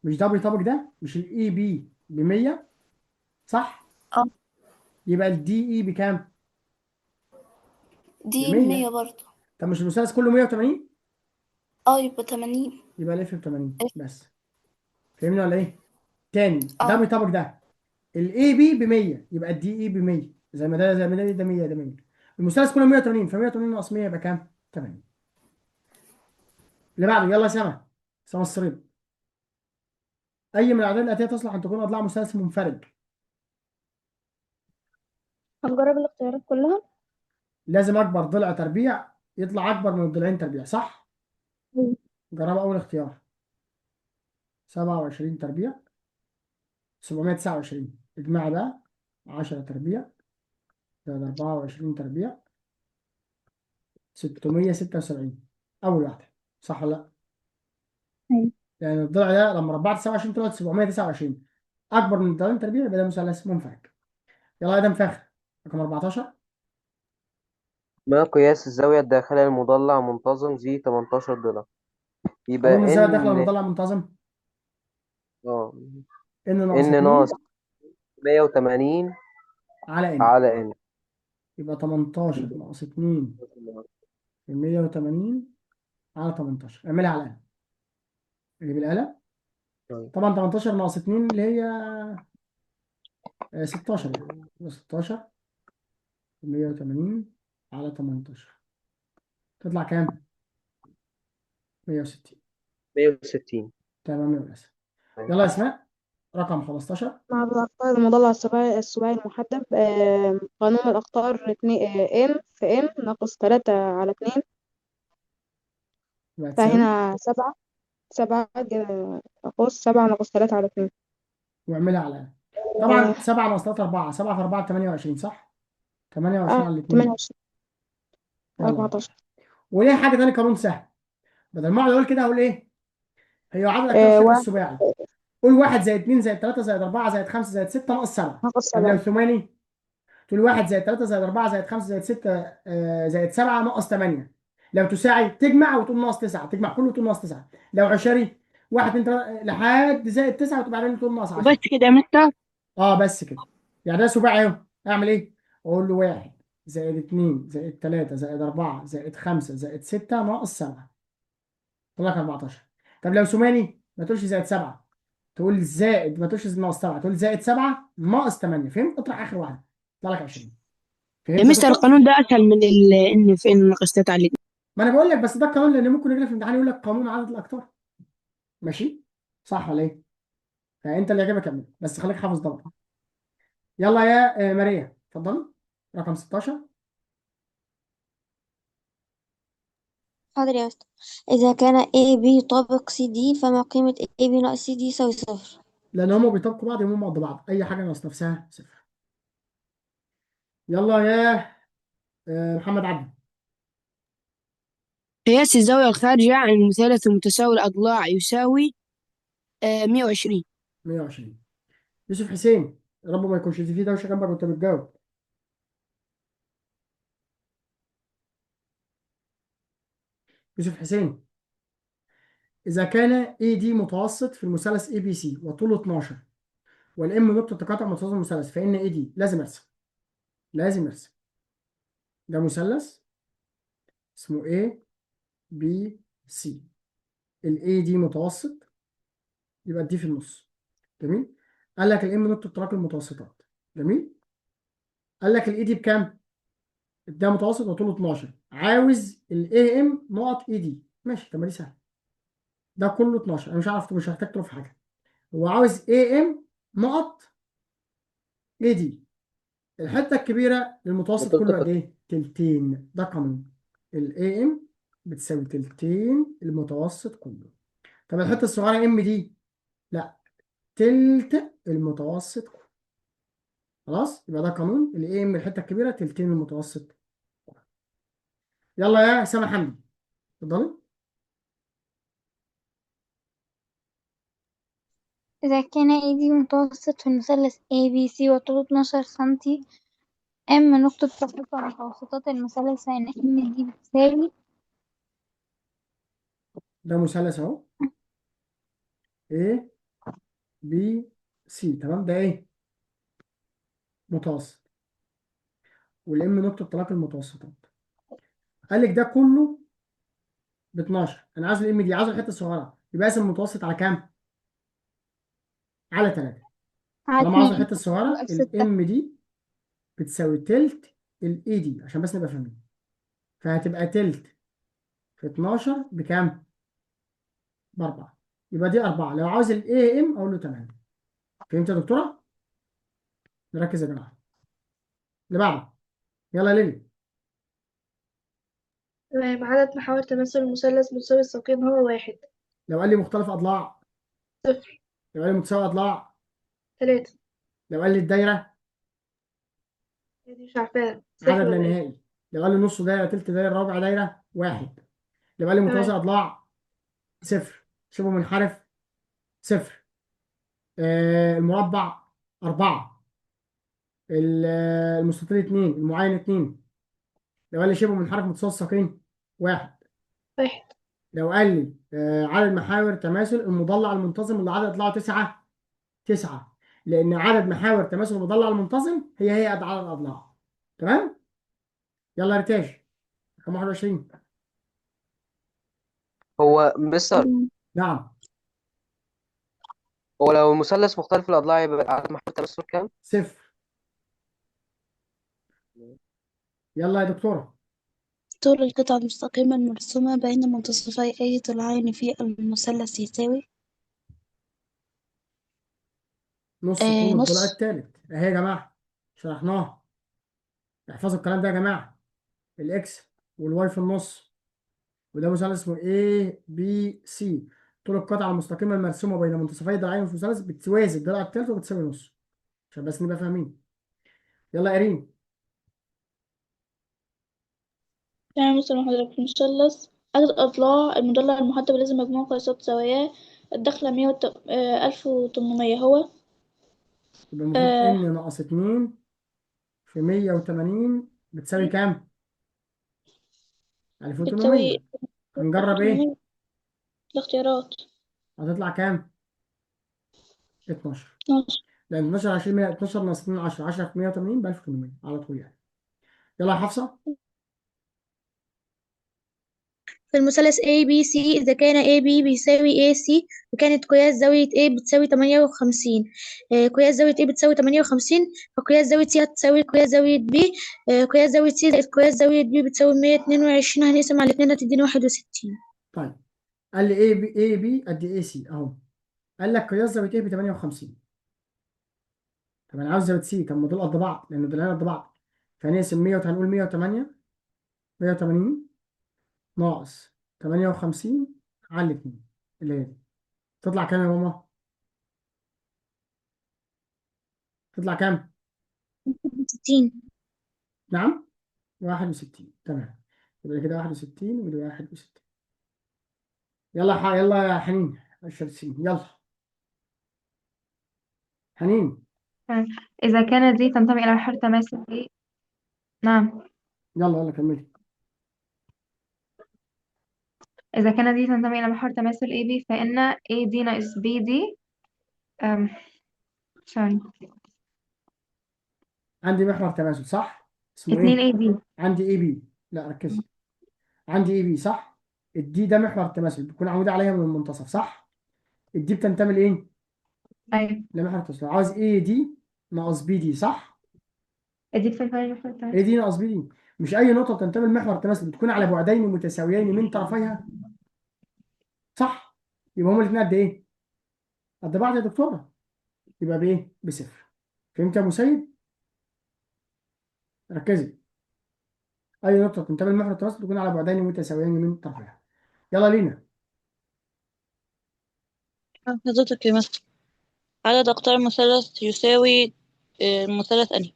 مش ده بيطابق ده؟ مش ال AB ب 100 صح؟ اه. يبقى ال DE بكام؟ دي ب 100. 100 برضو. طب مش المثلث كله 180؟ يبقى 80. يبقى ال F ب 80 بس. فهمني ولا ايه؟ تاني، ده اه. بيطابق ده، ال AB ب 100 يبقى ال DE ب 100، زي ما ده زي ما ده، ده 100 ده 100. المثلث كله 180، ف 180 ناقص 100 يبقى كام؟ 80. اللي بعده يلا يا سما، سما الصريب. اي من الاعداد الاتية تصلح ان تكون اضلاع مثلث منفرج؟ هنجرب الاختيارات كلها. لازم اكبر ضلع تربيع يطلع اكبر من الضلعين تربيع، صح؟ جرب اول اختيار. 27 تربيع 729، اجمع بقى 10 تربيع زائد 24 تربيع 676، اول واحدة صح ولا لا؟ أيوة. لان الضلع ده لما ربعت 27 طلعت 729، اكبر من الضلعين تربيع يبقى ده مثلث منفرج. يلا يا ادم فاخر رقم 14. ما قياس الزاوية الداخلة للمضلع منتظم زي 18 ضلع؟ يبقى قانون الزاوية الداخلة ان للمضلع منتظم اه ان ناقص ان 2 ناقص 180 على ان، على ان. يبقى 18 ناقص 2 في 180 على 18. اعملها على الآلة، اجيب الآلة. طيب. طبعا 18 ناقص 2 اللي هي 16، يعني يبقى 16 في 180 على 18 تطلع كام؟ 160. 160. تمام يا ولاد. يلا يا اسماء رقم 15. مع الأقطار المضلع السباعي المحدب، قانون الأقطار اتنين، M في M ناقص تلاتة على اتنين، يبقى تساوي فهنا سبعة، سبعة قوس سبعة ناقص تلاتة على اتنين. واعملها على الآلة. طبعا 7 ناقص 3 4، 7 في 4 28 صح؟ 28 على 2 28 يلا. 14. وليه حاجة تاني قانون سهل، بدل ما اقعد اقول كده اقول ايه؟ هي عدد الاقطار الشكل واحد السباعي. قول 1 زائد 2 زائد 3 زائد 4 زائد 5 زائد 6 ناقص 7. ناقص طب لو سبعة. ثماني تقول 1 زائد 3 زائد 4 زائد 5 زائد 6 زائد 7 ناقص 8. لو تساعي تجمع وتقول ناقص 9، تجمع كله وتقول ناقص 9. لو عشري 1 2 3 لحد زائد 9 وتبقى تقول ناقص 10. وبس كده يا مستر. اه بس كده. يعني ده سباعي اهو. اعمل ايه؟ اقول له 1 زائد 2 زائد 3 زائد 4 زائد 5 زائد 6 ناقص 7، طلع لك 14. طب لو ثماني ما تقولش زائد 7، تقول زائد، ما تقولش ناقص 7، تقول زائد 7 ناقص 8. فهمت؟ اطرح اخر واحدة طلع لك 20. يا فهمت يا مستر دكتور؟ القانون ده اسهل من ال ان في ان ناقص 3 على الاتنين. ما انا بقول لك بس ده القانون، لان ممكن يجي لك في الامتحان يقول لك قانون عدد الاقطار. ماشي؟ صح ولا ايه؟ فانت اللي يعجبك اعمله، بس خليك حافظ طبعا. يلا يا ماريا اتفضلي، رقم 16. حاضر يا مستر. إذا كان AB يطابق CD فما قيمة AB ناقص CD يساوي 0؟ لان هما بيطابقوا بعض، يبقوا هما قد بعض، اي حاجة ناقص نفسها صفر. يلا يا محمد عبده. قياس الزاوية الخارجة عن المثلث المتساوي الأضلاع يساوي 120. 120. يوسف حسين، يا رب ما يكونش في دوشه جنبك وانت بتجاوب. يوسف حسين، اذا كان AD متوسط في المثلث ABC وطوله 12 وال M نقطة تقاطع متوسط المثلث، فان AD لازم ارسم، لازم ارسم. ده مثلث اسمه A B C، ال AD متوسط يبقى D في النص. جميل. قال لك ال M نقطة تراكم المتوسطات. جميل. قال لك ال AD بكام؟ ده متوسط وطوله 12، عاوز ال AM نقط AD. ماشي، طب ما دي سهلة، ده كله 12، انا مش عارف، مش هحتاج تروح في حاجة. هو عاوز AM نقط AD، الحتة الكبيرة للمتوسط كله قد ايه؟ تلتين. ده قانون ال AM بتساوي تلتين المتوسط كله. طب الحتة الصغيرة MD، لا، تلت المتوسط كله. خلاص، يبقى ده قانون ال AM الحتة الكبيرة تلتين المتوسط. يلا يا سامح حمدي اتفضلي. إذا كان AD متوسط في المثلث ABC وطوله 12 سنتي، M نقطة تقاطع متوسطات المثلث، فإن MD بتساوي. ده مثلث اهو A B C، تمام؟ ده ايه؟ متوسط، وال M نقطة تلاقي المتوسطات. قال لك ده كله ب 12، انا عايز ال MD، عايز الحتة الصغيرة، يبقى قاسم المتوسط على كام؟ على 3. على طالما عاوز 2 الحتة الصغيرة يبقى ب6. ال MD بتساوي تلت ال AD، عشان بس نبقى فاهمين. فهتبقى تلت في 12 بكام؟ ب4، يبقى دي 4. لو عاوز ال AM اقول له 8. فهمت يا دكتورة؟ نركز يا جماعة. اللي بعده، يلا يا ليلي. تمام. عدد محاور تماثل المثلث متساوي الساقين هو 1. لو قال لي مختلف اضلاع، 0. لو قال لي متساوي اضلاع، 3. لو قال لي الدايرة دي مش عارفاها، 0 عدد لا ولا ايه؟ نهائي، لو قال لي نص دايرة، تلت دايرة، ربع دايرة، 1. لو قال لي متوازي تمام. اضلاع 0، شبه منحرف 0، المربع 4، المستطيل 2، المعين 2. لو قال لي شبه منحرف متساوي الساقين 1. 1. لو قال لي عدد محاور تماثل المضلع المنتظم اللي عدد اضلاعه 9، 9، لان عدد محاور تماثل المضلع المنتظم هي قد عدد اضلاعه. تمام؟ يلا يا ريتاج، رقم 21. هو مستر، نعم. هو لو المثلث مختلف الأضلاع يبقى عدد محاور التماثل كام؟ 0. يلا يا دكتورة. طول القطعة المستقيمة المرسومة بين منتصفي أي ضلعين في المثلث يساوي نص طول الضلع نص. الثالث اهي يا جماعة، شرحناها. احفظوا الكلام ده يا جماعة. ال X وال Y في النص، وده مثلث اسمه A B C. طول القطعة المستقيمة المرسومة بين منتصفي ضلعين في المثلث بتوازي الضلع الثالث وبتساوي نص، عشان بس نبقى فاهمين. يلا يا ريم. تمام. مثلا حضرتك مثلث عدد أضلاع المضلع المحدب لازم مجموع قياسات زواياه الداخلة 1800 هو يبقى المفروض آه ان ناقص 2 في 180 بتساوي كام؟ بتساوي 1800. هنجرب ايه؟ 1800. الاختيارات. هتطلع كام؟ 12. 12. لان 12 20 100، 12 ناقص 2 10، 10 في 180 ب 1800 على طول يعني. يلا يا حفصة. في المثلث ABC إذا كان AB بيساوي AC وكانت قياس زاوية A بتساوي 58، قياس زاوية A بتساوي 58، فقياس زاوية C هتساوي قياس زاوية B، قياس زاوية C زائد قياس زاوية B بتساوي 122، هنقسم على الاتنين هتديني 61. طيب قال لي AB AB قد AC اهو. قال لك قياس زاوية A ب 58. طب انا عاوز زاوية C، طب ما دول قد بعض لان دول قد بعض، فهنقسم 100، هنقول 108، 180 ناقص 58 على الاثنين اللي هي دي، تطلع كام يا ماما؟ تطلع كام؟ 60. نعم 61. تمام، يبقى كده 61 ودي 61. يلا يلا يا حنين 10 سنين. يلا حنين. تمام. إذا كانت D تنتمي إلى محور تماثل A. نعم. يلا يلا كملي. إذا كانت D تنتمي إلى محور تماثل AB فإن AD ناقص BD ثواني. عندي محور تماثل صح؟ اسمه 2 ايه؟ AD. عندي AB. لا ركزي، عندي AB صح؟ ال D ده محور التماثل بيكون عمودي عليها من المنتصف صح؟ ال D بتنتمي لايه؟ أيوة. لمحور التماثل. عاوز AD ناقص BD صح؟ D بتنتمي لمحور التماثل. AD ناقص BD، مش اي نقطة بتنتمي لمحور التماثل بتكون على بعدين متساويين من طرفيها صح؟ يبقى هما الاثنين قد ايه؟ قد بعض يا دكتورة. يبقى بايه؟ بصفر. فهمت يا ابو سيد؟ ركزي، اي نقطة تنتمي لمحور التماثل تكون على بعدين متساويين من طرفيها. يلا لينا. حضرتك يا مستر، عدد أقطاع المثلث يساوي المثلث أنهي؟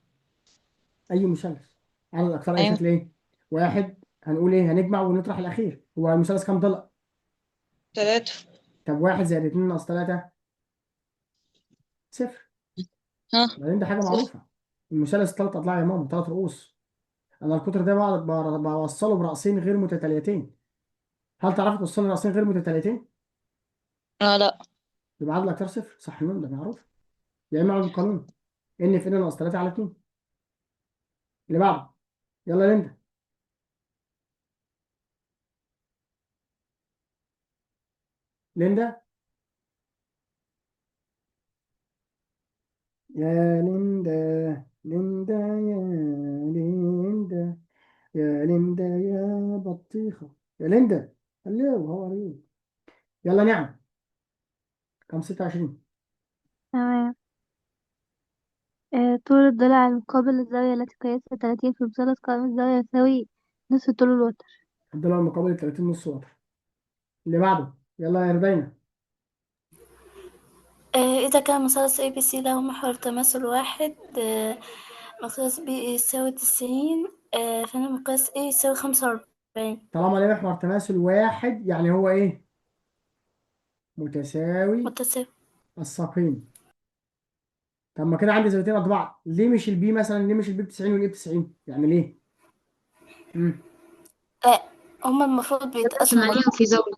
اي مثلث عدد الاقطار اي أيوة. شكل ايه؟ واحد. هنقول ايه؟ هنجمع ونطرح الاخير. هو المثلث كام ضلع؟ 3. طب 1 زائد 2 ناقص 3 صفر. ها بعدين ده حاجة صفر. معروفة، المثلث 3 اضلاع يا ماما، 3 رؤوس. انا القطر ده بوصله برأسين غير متتاليتين. هل تعرفي توصلي رأسين غير متتاليتين؟ لا. يبقى عدد الاقطار صفر صح؟ النوم ده معروف. يا اما على القانون ان في ان ناقص 3 على 2. اللي بعده يلا ليندا. ليندا يا ليندا، ليندا يا ليندا، يا ليندا يا بطيخة يا ليندا. hello how are you. يلا نعم. كم؟ 26. تمام. طول الضلع المقابل للزاوية التي قياسها 30 في مثلث قائم الزاوية يساوي نصف طول الوتر. الضلع المقابل 30 نص وتر. اللي بعده يلا يا ردينا. إذا كان مثلث ABC له محور تماثل واحد، مقياس B يساوي 90، فإن مقياس A يساوي 45. طالما ليه محور تماثل واحد يعني هو ايه؟ متساوي متساوي الساقين. طب ما كده عندي زاويتين قد بعض، ليه مش ال B مثلا؟ ليه مش ال B ب 90 وال A ب 90؟ يعني ليه؟ مم. هما المفروض بيتقاسموا 80 في زاوية.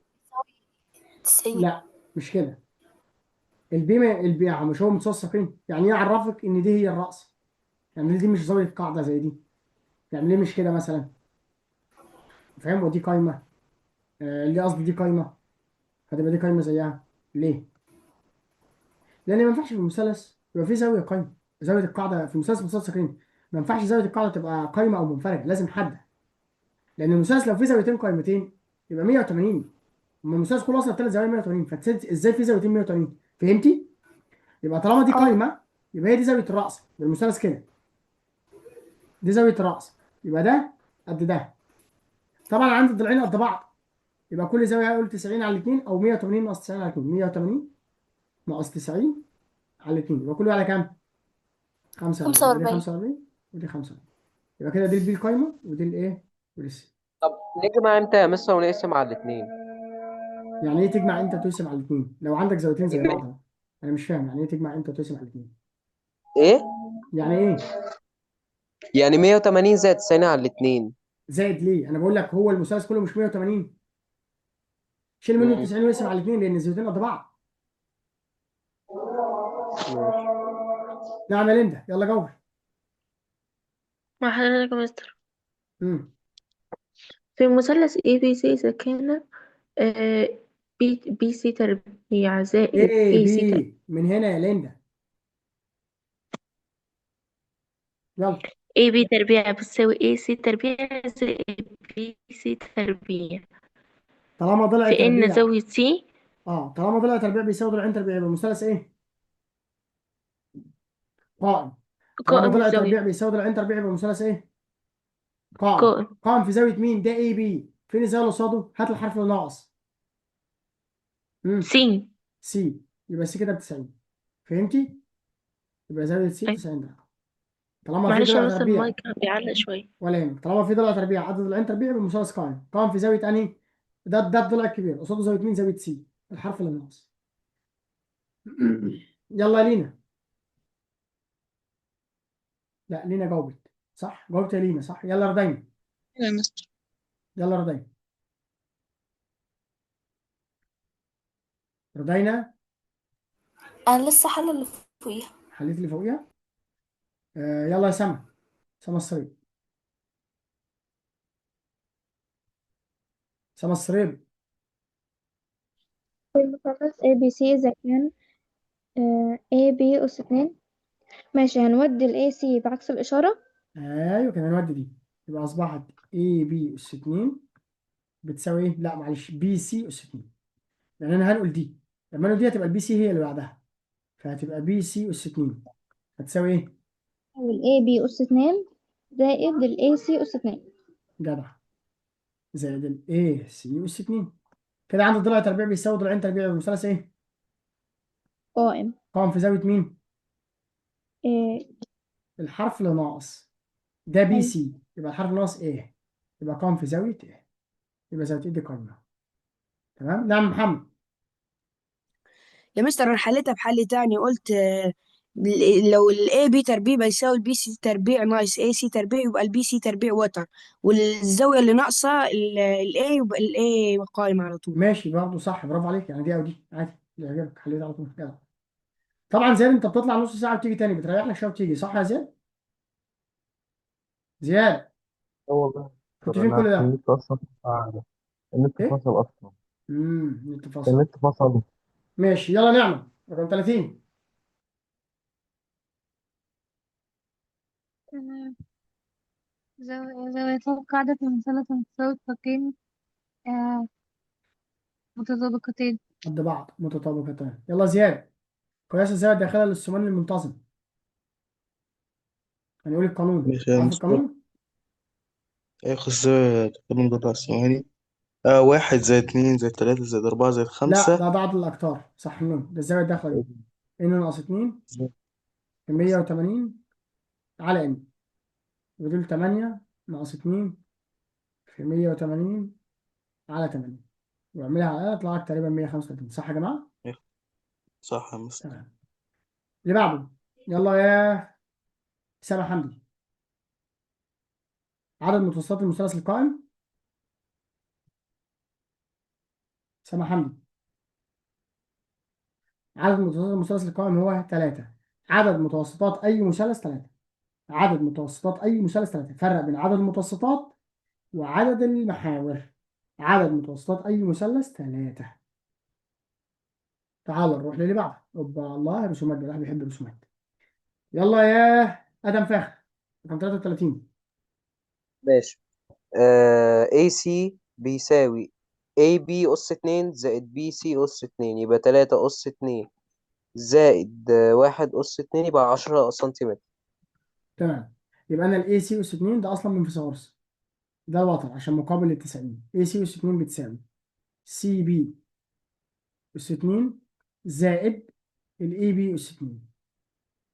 90. لا مش كده. ال B ما ال B مش هو متساوي الساقين، يعني ايه يعرفك ان دي هي الرأس؟ يعني دي مش زاوية قاعدة زي دي، يعني ليه مش كده مثلا؟ فاهم؟ ودي قايمة، ليه قصدي دي قايمة، هتبقى دي قايمة زيها ليه؟ لأن ما ينفعش في المثلث يبقى في زاوية قايمة، زاوية القاعدة في مثلث متساوي الساقين ما ينفعش زاوية القاعدة تبقى قايمة أو منفردة، لازم حادة. لأن المثلث لو فيه زاويتين قايمتين يبقى 180، اما المثلث كله أصلا 3 زوايا 180، فازاي في زاويتين 180؟ فهمتي؟ يبقى طالما دي اه قايمة يبقى هي دي زاوية الرأس، يبقى المثلث كده دي زاوية الرأس، يبقى ده قد ده. طبعا عندي الضلعين قد بعض، يبقى كل زاوية هقول 90 على 2 أو 180 ناقص 90 على 2، 180 ناقص 90 على 2، يبقى كله على كام؟ 45. يبقى دي 45. 45 ودي 45، يبقى كده دي ال B القايمة ودي الايه؟ ودي ال C. طب نجمع امتى يا مستر ونقسم على الاثنين؟ يعني ايه تجمع امتى وتقسم على الاثنين؟ لو عندك زاويتين زي بعض اهو. انا مش فاهم يعني ايه تجمع امتى وتقسم على الاثنين؟ ايه يعني ايه؟ يعني 180 زائد 90 على الاثنين. زائد ليه؟ انا بقول لك هو المثلث كله مش 180، شيل منه 90 واقسم على الاثنين لان الزاويتين قد بعض. ماشي. نعم يا ليندا، يلا جاوبي. مع حضرتك يا مستر. امم في مثلث ABC إذا كان آه، BC تربيع زائد A AC تربيع B من هنا يا ليندا، يلا. AB تربيع بتساوي AC تربيع زائد BC تربيع، طالما ضلع فإن تربيع، زاوية C طالما ضلع تربيع بيساوي ضلعين تربيع، يبقى المثلث ايه؟ قائم. طالما قائم ضلع الزاوية. تربيع بيساوي ضلعين تربيع، يبقى المثلث ايه؟ قائم. قائم. قائم في زاوية مين؟ ده AB. فين الزاوية اللي قصاده؟ هات الحرف اللي ناقص. C. C، يبقى C كده ب 90. فهمتي؟ يبقى زاوية C أيوة. 90 درجة. طالما في معلش يا ضلع مستر، تربيع، المايك كان بيعلق شوية. ولا يهمك، طالما في ضلع تربيع عدد ضلعين تربيع يبقى المثلث قائم. قائم في زاوية انهي؟ ده الضلع الكبير قصاده زاوية مين؟ زاوية C، الحرف اللي ناقص. يلا يا لينا. لا لينا جاوبت صح، جاوبت يا لينا صح. يلا ردينا. يا مستر. يلا ردينا. ردينا. انا لسه حل اللي فوقيها. حليت اللي فوقيها. يلا يا سما، سما الصريب، سما الصريب. في المثلث ABC إذا كان AB أس 2، ماشي، هنودي ال AC بعكس الإشارة. ايوه كده نودي دي، يبقى اصبحت AB اس 2 بتساوي ايه؟ لا معلش، BC اس 2، لان انا هنقول دي، لما انقل دي هتبقى ال BC هي اللي بعدها، فهتبقى BC اس 2 هتساوي ايه؟ وال AB أس 2 زائد ال AC أس 2. جدع، زائد ال AC اس 2. كده عندي ضلع تربيع بيساوي ضلعين تربيع، يبقى المثلث ايه؟ قائم. قائم في زاوية مين؟ آه، الحرف اللي ناقص ده B أيوة. C، يبقى الحرف الناقص A، يبقى قائم في زاوية A، يبقى زاوية A دي قايمة. تمام؟ نعم محمد. يا مستر انا حليتها بحل تاني، قلت لو ال AB تربيع بيساوي ال BC تربيع ناقص AC تربيع، يبقى ال BC تربيع وتر، والزاوية اللي ناقصة ال A، يبقى ال A قائمة على طول. ماشي برضه صح، برافو عليك، يعني دي او دي عادي، اللي يعجبك حليت على طول. يلا. طبعا زياد انت بتطلع نص ساعة وتيجي تاني، بتريح لك شوية وتيجي، صح يا زياد؟ زياد اه والله. كنت طب فين انا كل عشان ده؟ النت اصلا قاعدة. النت ايه؟ فصل اصلا. النت فصل. النت فصل. ماشي يلا نعمل رقم 30. تمام. زاوية قاعدة المثلث المتساوي آه متطابقتين. قد بعض متطابقتان. يلا زياد، قياس الزاوية الداخلة للثماني المنتظم، هنقول القانون. ماشي يا عارف مستر. القانون؟ ايه خاصية تقدم ضلع الثماني؟ 1 زائد 2 زائد 3 زائد 4 زائد لا 5. ده بعض الأقطار، صح النوم، ده الزاوية الداخلة دي n ناقص 2 في 180 على n، يبقى دول 8 ناقص 2 في 180 على 8، واعملها على الآلة يطلع لك تقريبا 135، صح يا جماعة؟ صح يا مستر. تمام. اللي بعده يلا يا سامح حمدي، عدد متوسطات المثلث القائم. سامح حمدي، عدد متوسطات المثلث القائم هو 3. عدد متوسطات أي مثلث 3. عدد متوسطات أي مثلث 3. فرق بين عدد المتوسطات وعدد المحاور. عدد متوسطات أي مثلث 3. تعال نروح للي بعده. اوبا، الله، رسومات، الواحد بيحب الرسومات. يلا يا ادم فاخر، رقم 33. ماشي. AC بيساوي AB أس 2 زائد BC أس 2، يبقى 3 أس 2 زائد 1 أس 2، يبقى 10 سنتيمتر. تمام، يبقى انا ال AC أس 2 ده اصلا من فيثاغورس، ده الوتر عشان مقابل لل 90. AC أس 2 بتساوي CB أس 2 زائد ال AB أس 2.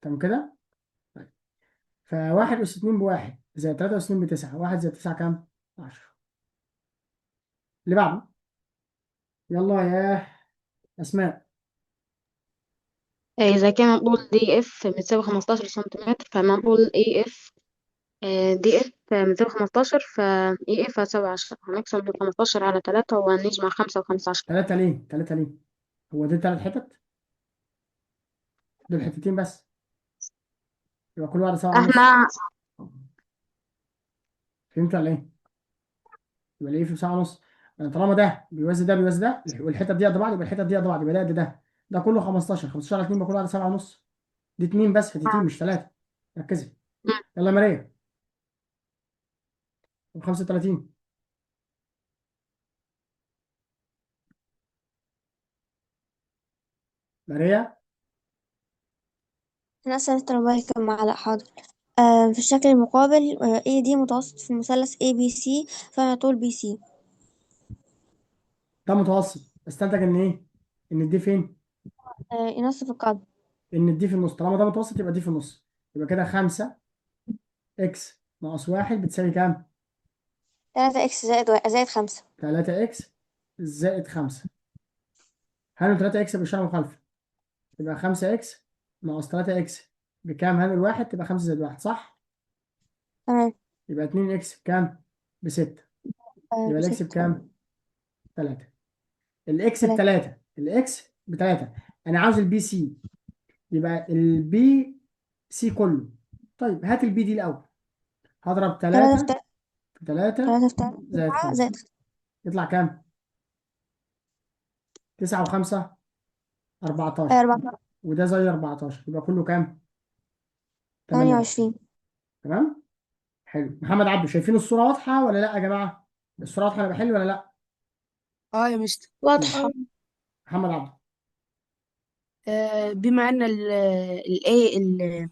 تمام كده؟ طيب، فواحد أس 2 بواحد زائد 3 أس 2 بتسعة، 1 زائد 9 كام؟ 10. اللي بعده يلا يا أسماء. إذا كان طول DF بتساوي 15 سنتيمتر، فمنقول AF، DF بتساوي 15، ف AF هتساوي 10. هنقسم من 15 على 3 وهنجمع 5 و15. 3 ليه؟ 3 ليه؟ هو ده 3 حتت؟ دول حتتين بس، يبقى كل واحدة 7.5. احنا فهمت ولا ايه؟ يبقى ال AE في 7.5. يعني طالما ده بيوازي ده بيوازي ده والحتت دي قد بعض، يبقى الحتت دي قد بعض، يبقى ده قد ده، ده كله 15، 15 على 2 يبقى كل واحدة 7.5. دي 2 بس، حتتين مش 3. ركزي. يلا يا ماريا. 35. ماريا. أنا أصلا الموبايل كان معلق. حاضر. في الشكل المقابل AD متوسط في المثلث ABC، فما طول BC؟ ده متوسط، استنتج ان ايه؟ ان ال D فين؟ ينصف القاعدة. ان ال D في النص. طالما ده متوسط يبقى D في النص. يبقى كده 5 X ناقص 1 بتساوي كام؟ 3 X زائد زائد 5. 3 X زائد 5. هنقول 3 X بإشارة مخالفة، يبقى 5 X ناقص 3 X بكام؟ هنقول 1 تبقى 5 زائد 1، صح؟ تمام. يبقى 2 X بكام؟ ب6. يبقى ال X ب6. بكام؟ 3. ال X 3. ب3، ال X ب3. انا عاوز ال BC، يبقى ال BC كله. طيب هات ال BD الاول. هضرب 3 في 3 في 3 3 في 3 زائد 9 5 زائد 5. يطلع كام؟ 9 و5 14، 4. وده زي 14، يبقى كله كام؟ 28. 28. تمام؟ حلو. محمد عبده، شايفين الصورة واضحة ولا لا يا جماعة؟ الصورة واضحة انا بحل ولا لا؟ اه يا مستر. ماشي. واضحة. محمد عبده. بما ان ال ال A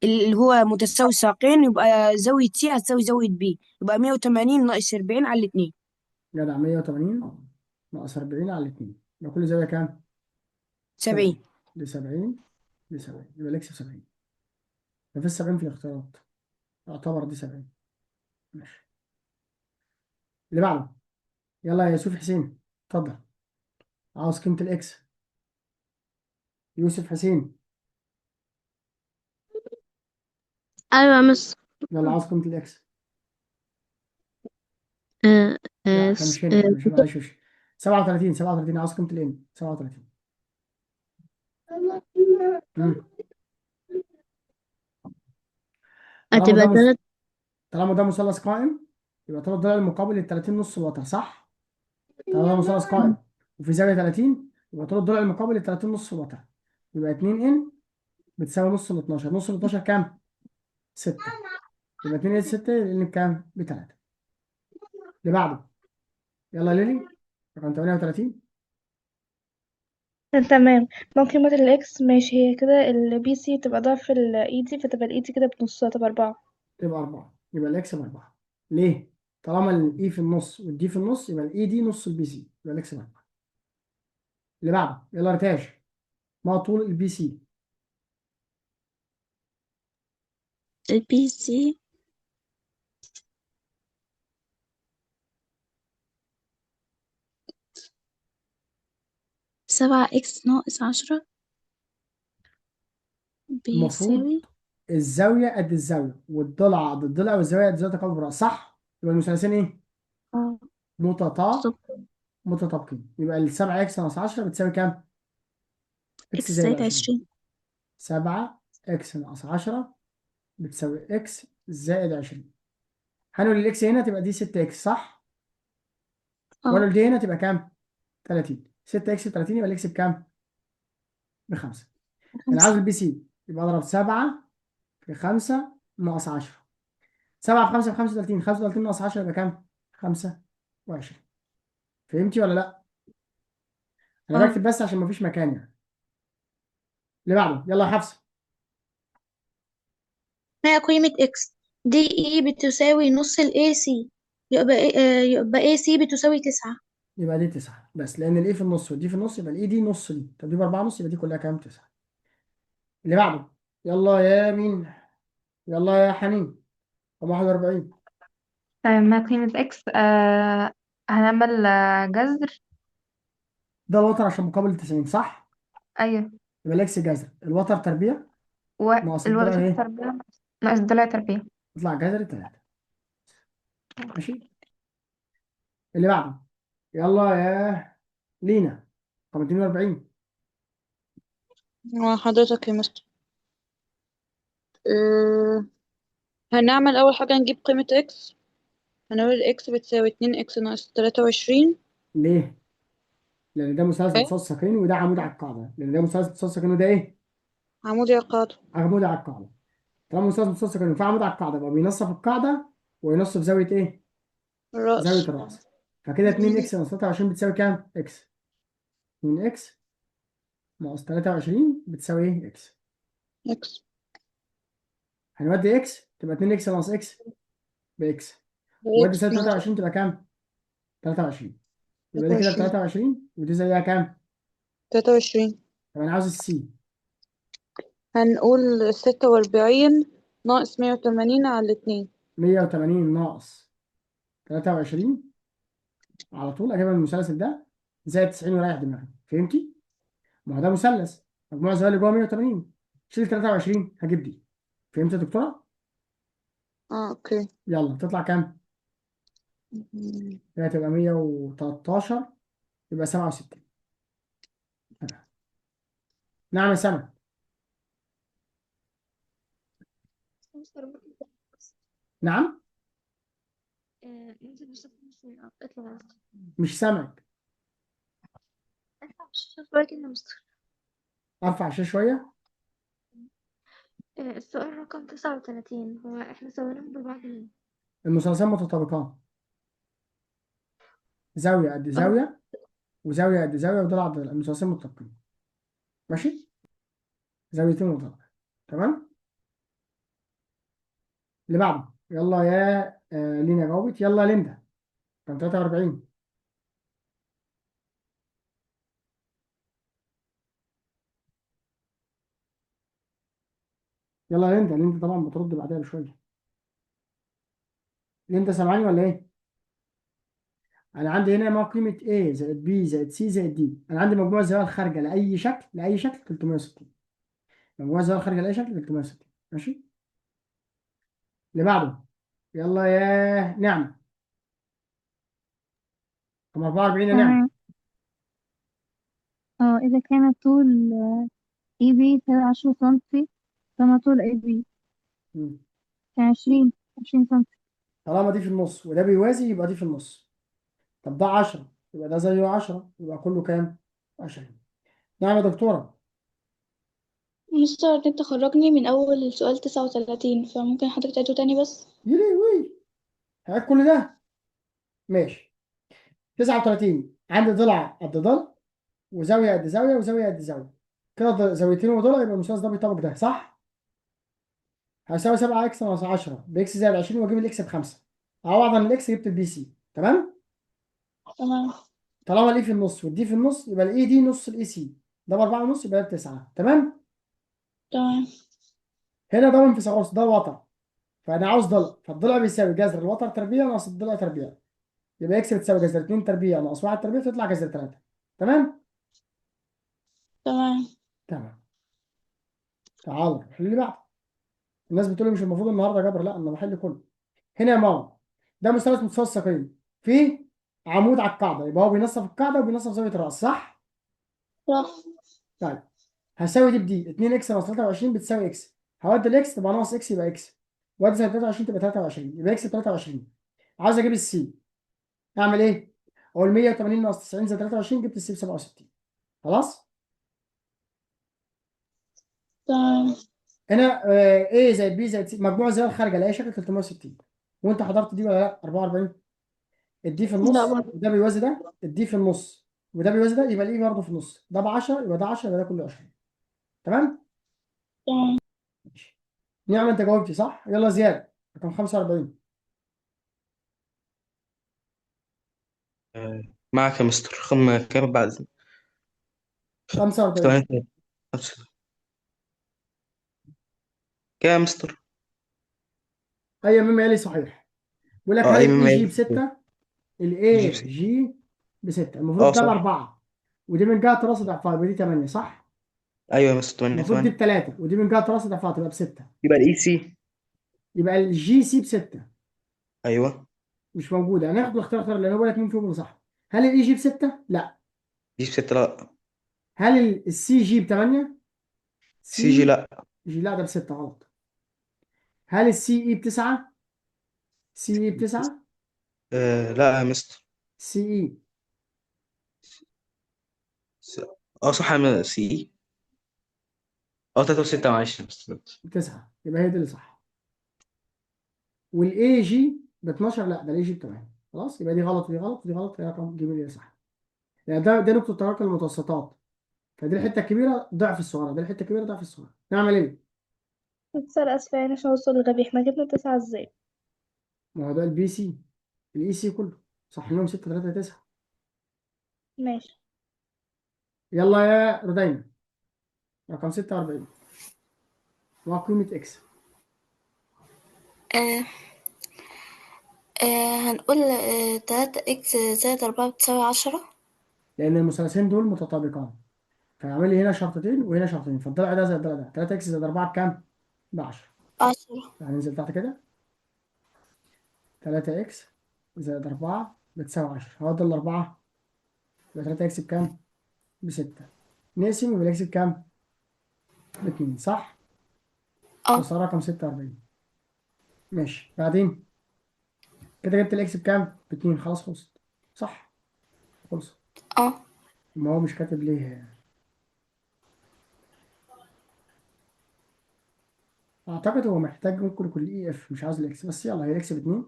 اللي هو متساوي ساقين، يبقى زاوية C هتساوي زاوية B، يبقى 180 ناقص 40 على الاتنين. جدع. 180 ناقص 40 على 2، يبقى كل زاوية كام؟ 70. 70. دي 70، دي 70، يبقى ال X ب 70. مفيش 70 في الاختيارات، يعتبر دي 70. ماشي. اللي بعده. يلا يا يوسف حسين، اتفضل. عاوز قيمة ال X. يوسف حسين. أيوة يا مس. يلا عاوز قيمة ال X. آه لا آه احنا س- مش هنا، آه احنا مش هنا، معلش. 37، 37 عاوز قيمة ال N. 37. امم طالما ده هتبقى 3. طالما ده مثلث قائم يبقى طول الضلع المقابل لل 30 نص الوتر، صح؟ طالما ده مثلث قائم وفي زاوية 30 يبقى طول الضلع المقابل لل 30 نص الوتر، يبقى 2 N بتساوي نص ال 12. نص ال 12 كام؟ 6. يبقى 2 N 6، ال N بكام؟ ب 3. اللي بعده. يلا ليلي، رقم 38. تمام. ممكن قيمة ال X؟ ماشي، هي كده ال BC تبقى ضعف ال AD، فتبقى ال AD كده بنصها، تبقى 4. تبقى 4، يبقى ال X ب4. ليه؟ طالما ال A في النص وال D في النص يبقى ال AD نص ال BC، يبقى ال X ب4. اللي بعده. يلا ريتاج، ما طول ال BC؟ ال BC 7 X ناقص 10 المفروض بيساوي الزاوية قد الزاوية والضلع قد الضلع والزاوية قد الزاوية تقابل بالرأس، صح؟ يبقى المثلثين ايه؟ اه متطا بالظبط. متطابقين. يبقى ال 7 X ناقص 10 بتساوي كام؟ X X زائد زائد 20. 20. 7 X ناقص 10 بتساوي X زائد 20. هنقول ال X هنا تبقى دي 6 X، صح؟ اه ولا دي هنا تبقى كام؟ 30. 6 X 30، يبقى ال X بكام؟ ب5. انا عاوز 5. ال BC، يبقى اضرب 7 في 5 ناقص 10. 7 في 5 ب 35، 35 ناقص 10 يبقى كام؟ 25. فهمتي ولا لا؟ انا اه بكتب بس عشان مفيش مكان يعني. اللي بعده. يلا يا حفصة. ما قيمة X؟ DE بتساوي نص ال AC، يبقى يبقى AC بتساوي 9. يبقى دي 9 بس، لان ال A في النص وال D في النص، يبقى ال AD نص دي. طب دي ب 4 ونص، يبقى دي كلها كام؟ 9. اللي بعده. يلا يا مين؟ يلا يا حنين. رقم 41. طيب ما قيمة X؟ هنعمل جذر. ده الوتر عشان مقابل 90، صح؟ أيوه. يبقى ال X جذر الوتر تربيع ناقص الضلع والوتر ايه؟ تربيع ناقص الضلع تربيع. يطلع جذر 3. ماشي. اللي بعده. يلا يا لينا، رقم 42. وحضرتك يا مستر. أه هنعمل أول حاجة نجيب قيمة x. هنقول x بتساوي 2 x ناقص 23. ليه؟ لان ده مثلث ايه متساوي الساقين وده عمود على القاعدة، لان ده مثلث متساوي الساقين وده ايه؟ عمودي على القاعدة. عمود على القاعدة. طالما مثلث متساوي الساقين فعمود على القاعدة يبقى بينصف القاعدة وينصف زاوية ايه؟ زاوية الرأس. الراس. فكده 2 x ناقص 23 بتساوي كام؟ x. 2 x ناقص 23 بتساوي ايه؟ x. x. هنودي x تبقى 2 x ناقص x ب x، وادي x سالب ناقص 23 تبقى كام؟ 23. يبقى دي كده 23. 23 ودي زيها كام؟ 23. طب انا عاوز السي. هنقول 46 ناقص 180 على 2. 180 ناقص 23 على طول اجيبها من المثلث ده زائد 90 ورايح دماغي. فهمتي؟ ما هو ده مثلث مجموع الزوايا اللي جوه 180، شيل 23 هجيب دي. فهمت يا دكتورة؟ اه okay. يلا تطلع كام؟ هي تبقى 113 يبقى 67. تمام. نعم يا سما. مستر ممكن نعم انزل بس اطلع بس. مش سامعك. اطلع بس شوية كده يا مستر. ارفع الشاشة شوية. السؤال رقم 39، هو احنا سويناهم ببعض ليه؟ المثلثان متطابقان، زاوية قد اه زاوية وزاويه قد زاوية وضلع قد ضلع، المثلثين متطابقين. ماشي، زاويتين متطابقة. تمام. اللي بعده يلا يا لينا جاوبت. يلا ليندا كان 43. يلا يا ليندا. ليندا طبعا بترد بعدها بشوية. ليندا سامعاني ولا ايه؟ انا عندي هنا ما قيمة A زائد B زائد C زائد D. انا عندي مجموع الزوايا الخارجة لاي شكل، لاي شكل 360. مجموع الزوايا الخارجة لاي شكل 360. ماشي. اللي بعده يلا يا نعمه. رقم 44 يا نعمه. تمام. اه إذا كان طول AB يساوي 10 سنتي، فما طول AB؟ مم. 20 سنتي. طالما دي في النص وده بيوازي يبقى دي في النص. طب ده 10 يبقى ده زيه 10 يبقى كله كام؟ 20. نعم يا دكتورة. مستر انت خرجني من أول السؤال 39، فممكن حضرتك تعيده تاني بس. يلي وي هات كل ده. ماشي. 39 عندي ضلع قد ضلع وزاويه قد زاوية وزاويه قد زاوية، كده زاويتين وضلع يبقى المثلث ده بيطابق ده صح؟ هيساوي 7 x ناقص 10 ب x زائد 20 واجيب ال x بخمسة. اعوض عن ال x جبت ال BC. تمام؟ تمام. طالما ال E في النص وال D في النص يبقى ال AD نص ال AC، ده ب 4 ونص يبقى ده بتسعة. تمام؟ تمام. هنا ده من فيثاغورس، ده وتر، فانا عاوز ضلع، فالضلع بيساوي جذر الوتر تربيع ناقص الضلع تربيع، يبقى x بتساوي جذر 2 تربيع ناقص 1 تربيع تطلع جذر 3. تمام؟ تمام. تمام. تعالى حل اللي بعده. الناس بتقول لي مش المفروض النهارده جبر، لا انا بحل كله. هنا يا ماما ده مثلث متساوي الساقين فيه عمود على القاعدة، يبقى هو بينصف القاعدة وبينصف زاوية الراس صح؟ صح. طيب هساوي دي بدي 2 x ناقص 23 بتساوي x، هودي ال x تبقى ناقص x يبقى x، وادي زائد 23 تبقى 23 يبقى x 23. عاوز اجيب ال C اعمل ايه؟ اقول 180 ناقص 90 زائد 23 جبت ال C ب 67. خلاص؟ تمام. هنا A زائد B زائد C مجموع الزوايا الخارجة لاي شكل 360. وانت حضرت دي ولا لا؟ 44. ال D في لا النص برضه. وده بيوازي ده، ال D في النص وده بيوازي ده يبقى ال E برضه في النص، ده ب 10 يبقى ده 10 يبقى ده كله 20. تمام؟ تمام. ماشي. نعم انت جاوبتي صح؟ يلا زياد رقم 45. آه، معك يا مستر. خم كام بعد؟ 45. 8 5. كام يا مستر؟ اي مما يلي صحيح. بيقول لك اه هل اي الاي مما جي يلي بستة؟ جيب الاي ستة. جي بستة المفروض اه ده صح. باربعة، ودي من جهة راس ضعفها يبقى دي 8 صح؟ ايوه يا مستر 8 المفروض دي 8. بثلاثة ودي من جهة راس ضعفها تبقى بستة، يبقى ال AC. يبقى ال GC بستة. ايوه مش موجودة. هناخد الاختيار اختيار لان هو بيقول لك مين فيهم اللي صح. هل ال EG بستة؟ لا. جيب 6 لا. هل ال CG بثمانية؟ سي جي سي لا. جي لا، ده بستة غلط. هل ال CE بتسعة؟ CE بتسعة؟ لا يا مستر. CE اه صح، يا CE. اه 3 و6، معلش يا مستر. بتسعة، يبقى هي دي اللي صح. وال AG ب 12، لا ده ال AG ب 8. خلاص يبقى دي غلط ودي غلط ودي غلط، هي رقم جيم اللي صح. يعني ده نقطة تراكم المتوسطات، فدي الحتة الكبيرة ضعف الصغيرة، دي الحتة الكبيرة ضعف الصغيرة. نعمل ايه؟ مستر أسفة يعني عشان أوصل للغبي، احنا جبنا 9 ازاي؟ ما هو ده ال BC، ال AC كله صح لهم 6 3 9. ماشي. يلا يا رودينا، رقم 46، ما قيمة X؟ آه هنقول 3 X زائد 4 بتساوي 10. لأن المثلثين دول متطابقان، فاعمل لي هنا شرطتين وهنا شرطتين، فالضلع ده زائد الضلع ده، 3 X زائد 4 بكام؟ ب 10. 10. هننزل تحت كده، 3 X زائد 4 بتساوي 10، هو ده الأربعة، يبقى 3 X بكام؟ ب6. نقسم يبقى ال X بكام؟ ب2، صح؟ اه. وصل رقم 46. ماشي، بعدين كده جبت ال X بكام؟ ب2، خلاص خلصت، صح؟ خلصت. اه. ما هو مش كاتب ليه؟ اعتقد هو محتاج ممكن يكون EF، مش عاوز ال X، بس يلا هي ال X ب2،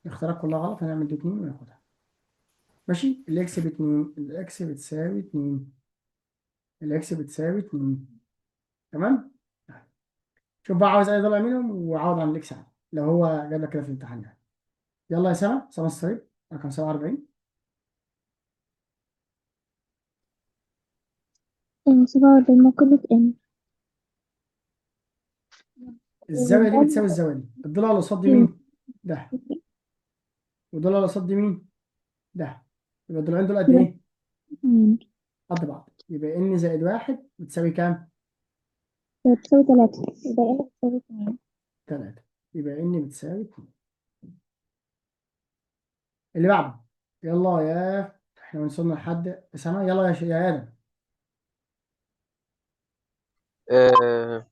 الاختيارات كلها غلط، هنعمل دي 2 وناخدها. ماشي، ال X ب2، ال X بتساوي 2، ال X بتساوي 2. تمام؟ شوف بقى عاوز اي ضلع منهم وعوض عن ال X عادي لو هو جاب لك كده في الامتحان يعني. يلا يا سما، سما الصعيد رقم 47. 47، ما قيمة N؟ الزاوية دي بتساوي الزاوية دي، الضلع اللي قصاد دي مين؟ ده. والضلع اللي قصاد دي مين؟ ده. يبقى الضلعين دول قد ايه؟ 2. قد بعض. يبقى N زائد 1 بتساوي كام؟ بتساوي 3، يبقى N بتساوي 2. 3. يبقى N بتساوي 2. اللي بعده، يلا يا احنا وصلنا لحد سما، يلا يا ادم. آه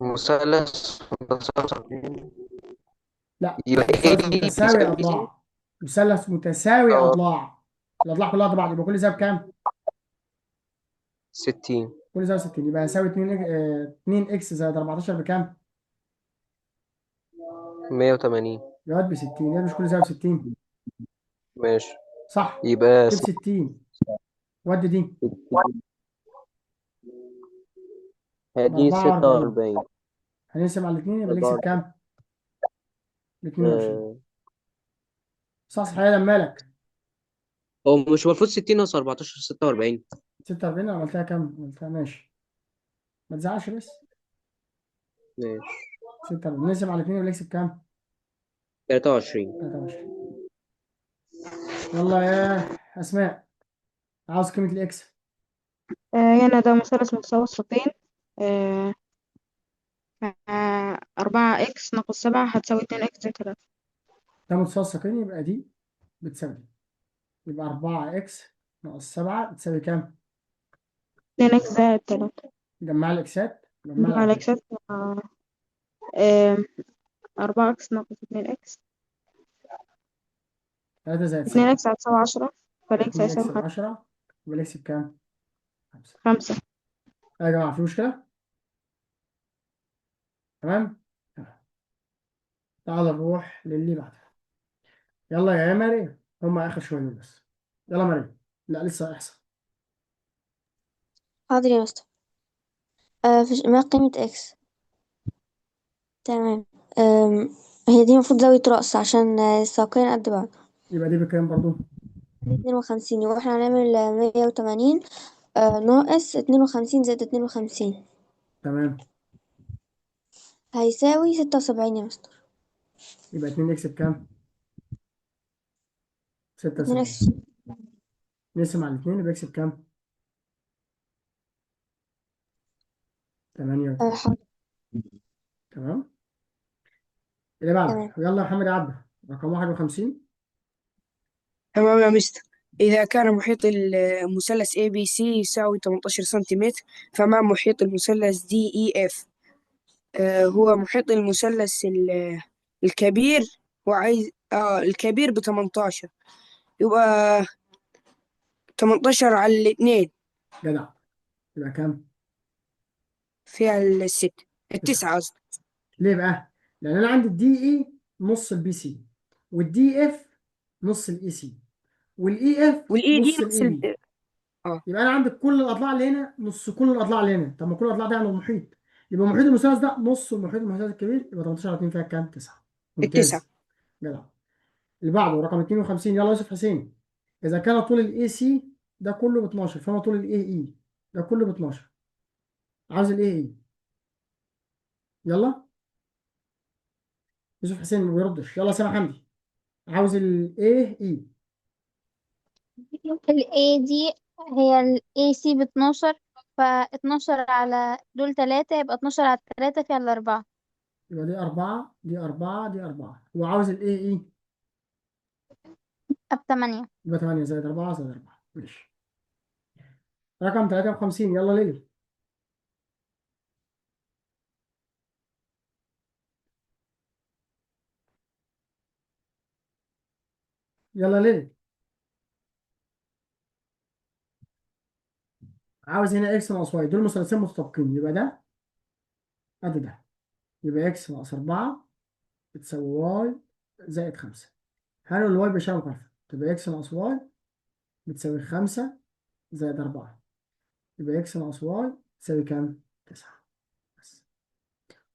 مثلث متساوي. لا يبقى مش مثلث AB متساوي بيساوي BC. اضلاع، مثلث متساوي اه اضلاع، الاضلاع كلها قد بعض، يبقى كل زاوية بكام؟ 60. كل زاوية 60، يبقى هيساوي 2 X زائد 14 بكام؟ 180. يقعد ب 60، يعني مش كل زاوية ب 60، ماشي. صح؟ يبقى جيب 60 ودي دي 60 ب هدي 44، 46. هنقسم على الاثنين يبقى ال X 4. بكام؟ ب 22. آه. صح صح يا ادم، مالك؟ هو مش المفروض 60 ناقص 14 46؟ 46 انا عملتها كام؟ عملتها ماشي، ما تزعلش بس. ماشي. 46 نقسم على الاثنين يبقى ال X بكام؟ 23. 23. يلا يا اسماء، عاوز قيمة ال X. هنا ده مثلث متساوي الساقين. 4 X ناقص 7 هتساوي 2 X زائد 3. ده متساوي الساقين، يبقى دي بتساوي دي، يبقى 4 X ناقص 7 بتساوي كام؟ 2 X زائد 3. جمع الاكسات، جمع مع الاعداد. الإكسات آه، 4 X ناقص 2 X، 3 زائد 2 7 X هتساوي 10، يبقى فال X 2 X هيساوي ب 10، يبقى ال X بكام؟ 5. 5. يا جماعة في مشكلة؟ تمام؟ تمام. تعال نروح للي بعدها. يلا يا مريم، هما آخر شوية دول بس. يلا مريم، لا لسه احسن. حاضر يا مستر. ما قيمة X؟ تمام. هي دي المفروض زاوية رأس عشان الساقين قد بعض. يبقى دي بكام برضو؟ 52، يبقى احنا هنعمل 180 ناقص 52 زائد 52. تمام. هيساوي 76 يا مستر. يبقى 2 X بكام؟ 2 76. X. نقسم على 2 يبقى X بكام؟ 38. حاضر. تمام. اللي بعده، تمام. يلا يا محمد عبده، رقم 51. تمام يا مستر. إذا كان محيط المثلث ABC يساوي 18 سنتيمتر، فما محيط المثلث DEF؟ هو محيط المثلث الكبير، وعايز الكبير ب 18، يبقى 18 على الاثنين جدع، يبقى كام؟ فيها الست 9. التسعة قصدي. ليه بقى؟ لأن أنا عندي ال DE نص ال BC، وال DF نص ال AC، وال EF وال ED نص نص ال AB. ال يبقى انا عندي كل الاضلاع اللي هنا نص كل الاضلاع اللي هنا. طب ما كل الاضلاع ده يعني المحيط، يبقى محيط المثلث ده نص المحيط المثلث الكبير، يبقى 18 على 2 فيها كام؟ 9. التسعة. ممتاز، جدع. اللي بعده رقم 52، يلا يوسف حسين. اذا كان طول ال AC ده كله ب 12، فما طول ال AE؟ ده كله ب 12، عاوز ال AE. يلا يوسف حسين ما بيردش. يلا سامح حمدي، عاوز ال AE. ال AD هي ال AC ب12، ف12 على دول تلاتة، يبقى 12 على تلاتة في على أربعة. يبقى دي 4، دي 4، دي 4. هو عاوز ال AE، ب8. يبقى 8 زائد 4 زائد 4. ماشي. رقم 53، يلا ليلي. يلا ليلي. عاوز هنا X ناقص Y، دول مثلثين متطابقين، يبقى ده قد ده، يبقى X ناقص 4 بتساوي Y زائد 5. هنقول ال Y بإشارة مخالفة، تبقى X ناقص Y بتساوي 5 زائد 4، يبقى X ناقص Y تساوي كام؟ 9. بس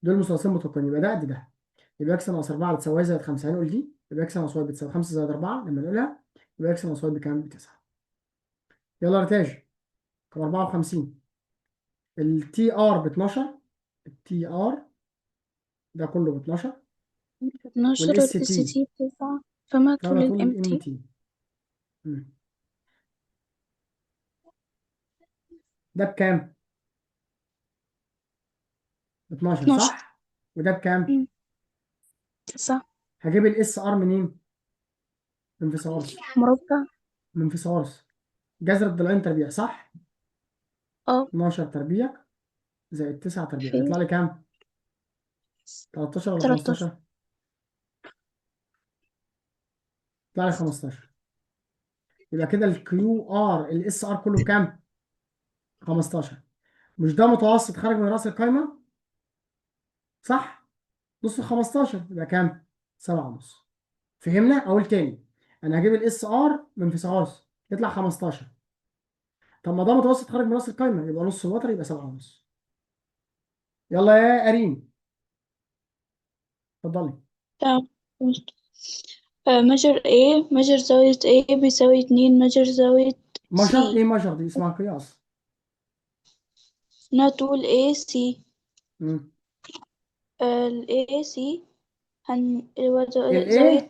دول مثلثين متطابقين، يبقى ده قد ده، يبقى X ناقص 4 بتساوي Y زائد 5. هنقول دي، يبقى X ناقص Y بتساوي 5 زائد 4 لما نقولها، يبقى X ناقص Y بكام؟ ب9. يلا رتاج، رقم 54، ال TR ب 12، ال TR ده كله ب 12، 12 وال S وال S T T 9، فما طول فما طول ال ال M MT؟ T. ده بكام؟ ب 12 12. صح؟ وده بكام؟ 9. هجيب ال SR منين؟ من فيثاغورس. مربع. من فيثاغورس، جذر الضلعين تربيع صح؟ 12 تربيع زائد 9 تربيع، في يطلع لي كام؟ 13 ولا 13. 15؟ يطلع لي 15. يبقى كده ال QR ال SR كله بكام؟ 15. مش ده متوسط خارج من راس القايمة؟ صح؟ نص 15 يبقى كام؟ 7.5. فهمنا؟ اقول تاني، انا هجيب ال SR من فيثاغورس يطلع 15. طب ما ده متوسط خارج من راس القايمة، يبقى نص الوتر، يبقى 7.5. يلا يا ارين اتفضلي. تمام. measure A، measure زاوية A بيساوي 2 measure زاوية measure C. ايه measure دي؟ اسمها قياس. ما طول AC؟ مم. ال AC هو زاوية. ال A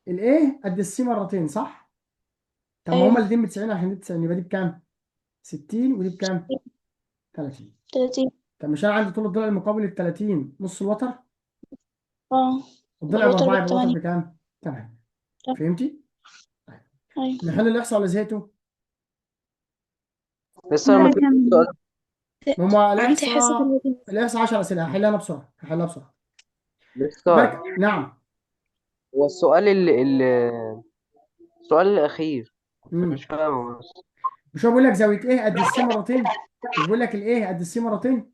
ال A قد ال C مرتين صح؟ طب ما هما أيوة. الاثنين ب 90، عشان دي 90 يبقى دي بكام؟ 60، ودي بكام؟ 30. 30. طب مش انا عندي طول الضلع المقابل لل 30 نص الوتر؟ اه الضلع الوتر باربعة، يبقى الوتر بالتمانية. بكام؟ تمام. فهمتي؟ طيب أيوة. نحل الاحصاء ولا زهقتوا؟ لسه ما لا فيش كمل. سؤال. ما هما عندي حصة الاحصاء، دلوقتي. الاحصاء 10 اسئلة، هحلها انا بسرعة، هحلها بسرعة. لسه بركة. نعم. هو السؤال اللي السؤال الأخير كنت مش فاهمه بس. مش هو بيقول لك زاوية A قد ال C مرتين؟ مش بيقول لك ال A قد ال C مرتين؟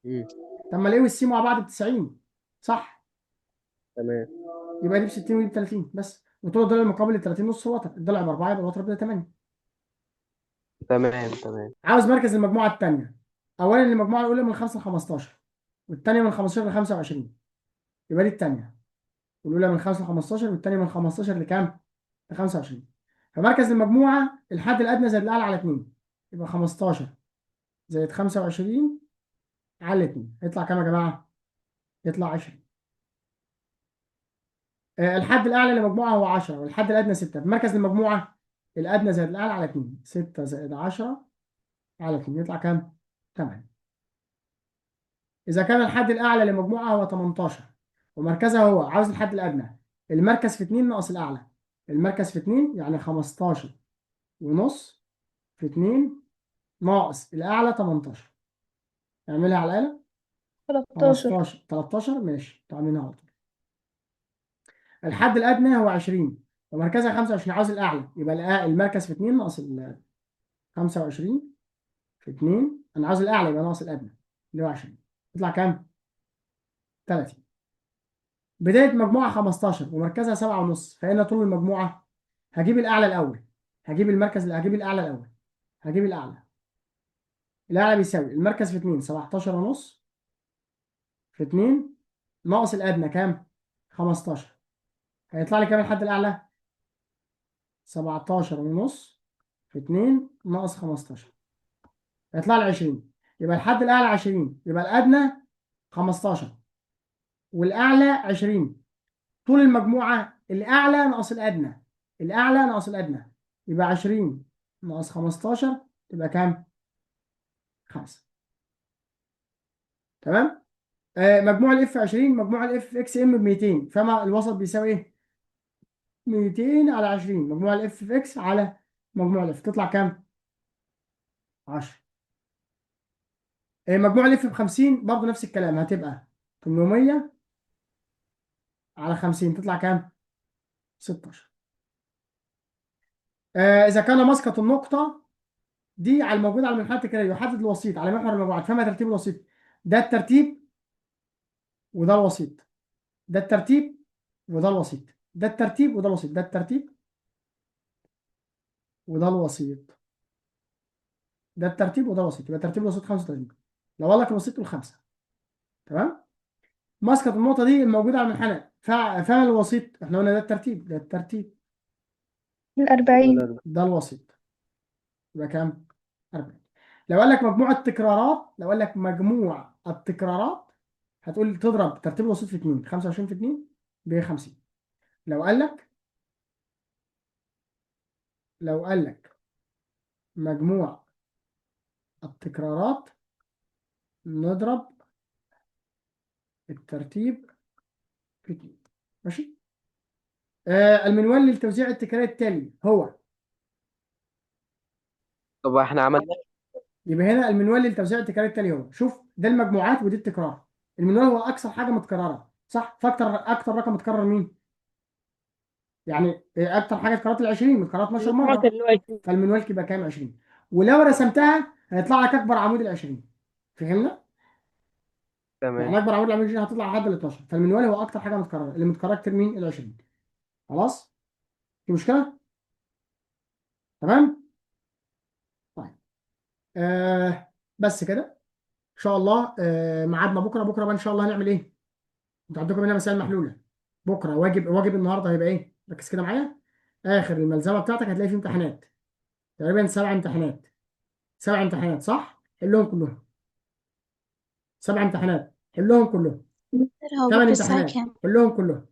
مم. طب ما ال A وال C مع بعض ب 90 صح؟ تمام. يبقى دي ب 60 ودي ب 30 بس، وطول الضلع المقابل ل 30 نص الوتر، الضلع ب 4 يبقى الوتر ب 8. تمام تمام. عاوز مركز المجموعة الثانية. اولا المجموعة الاولى من 5 ل 15، والثانية من 15 ل 25، يبقى دي الثانية. الاولى من 5 ل 15 والثانية من 15 لكام؟ ل 25. فمركز المجموعة الحد الادنى زائد الاعلى على 2، يبقى 15 زائد 25 على 2، هيطلع كام يا جماعة؟ يطلع 20. الحد الاعلى للمجموعة هو 10 والحد الادنى 6. في مركز المجموعة الادنى زائد الاعلى على 2، 6 زائد 10 على 2 يطلع كام؟ 8. اذا كان الحد الاعلى للمجموعة هو 18 ومركزها هو، عاوز الحد الادنى، المركز في 2 ناقص الاعلى، المركز في 2 يعني 15 ونص في 2 ناقص الأعلى 18. اعملها على الآلة. 13. 15 13 ماشي، تعملها على طول. الحد الأدنى هو 20 ومركزها 25، عاوز الأعلى يبقى المركز في 2 ناقص ال 25 في 2، أنا عاوز الأعلى يبقى ناقص الأدنى اللي هو 20، يطلع كام؟ 30. بداية مجموعة 15 ومركزها 7.5، فإن طول المجموعة هجيب الأعلى الأول، هجيب المركز، هجيب الأعلى الأول، هجيب الأعلى. الأعلى بيساوي المركز في 2 17.5 في 2 ناقص الأدنى كام؟ 15. هيطلع لي كام الحد الأعلى؟ 17.5 في 2 ناقص 15، هيطلع لي 20. يبقى الحد الأعلى 20، يبقى الأدنى 15 والأعلى 20. طول المجموعة الأعلى ناقص الأدنى، الأعلى ناقص الأدنى، يبقى 20 ناقص 15 تبقى كام؟ 5. تمام؟ مجموع ال F 20، مجموع ال F X M ب 200، فما الوسط بيساوي ايه؟ 200 على 20، مجموع ال F في X على مجموع ال F تطلع كام؟ 10. مجموع ال F ب 50 برضه نفس الكلام، هتبقى 800 على 50 تطلع كام؟ 16. إذا كان مسقط النقطة دي على الموجود على المنحنى التكراري يحدد الوسيط على محور المجموعات، فما ترتيب الوسيط؟ ده الترتيب وده الوسيط، ده الترتيب وده الوسيط، ده الترتيب وده الوسيط، ده الترتيب وده الوسيط، ده الترتيب وده الوسيط، يبقى ترتيب الوسيط 35. لو قال لك الوسيط قول 5. تمام؟ مسقط النقطة دي الموجودة على المنحنى، فما الوسيط؟ احنا قلنا ده الترتيب، ده الترتيب، 40. ده الوسيط، يبقى كام؟ 40. لو قال لك مجموع التكرارات، لو قال لك مجموع التكرارات هتقول تضرب ترتيب الوسيط في 2، 25 في 2 ب 50. لو قال لك، لو قال لك مجموع التكرارات نضرب الترتيب في 2. ماشي؟ المنوال للتوزيع التكراري التالي هو، طب احنا عملنا. يبقى هنا المنوال للتوزيع التكراري التالي هو، شوف ده المجموعات ودي التكرار. المنوال هو اكثر حاجة متكررة، صح؟ فاكتر اكتر رقم متكرر مين؟ يعني اكتر حاجة اتكررت ال 20، متكررت 12 مرة، 12 اللي هو 20. فالمنوال يبقى كام؟ 20. ولو رسمتها هيطلع لك اكبر عمود ال 20. فهمنا؟ تمام. يعني اكبر عمود ال 20 هتطلع لحد ال 12، فالمنوال هو اكتر حاجة متكررة، اللي متكررة كتير مين؟ ال 20. خلاص؟ في مشكلة؟ تمام؟ طيب بس كده ان شاء الله. ميعادنا بكره. بكره بقى ان شاء الله هنعمل ايه؟ انتوا عندكم هنا مسائل محلولة. بكره واجب النهارده هيبقى ايه؟ ركز كده معايا. اخر الملزمه بتاعتك هتلاقي فيه امتحانات، تقريبا 7 امتحانات، 7 امتحانات صح؟ حلهم كلهم. 7 امتحانات حلهم كلهم. مستر هو 8 بكرة الساعة امتحانات كام؟ حلهم كلهم.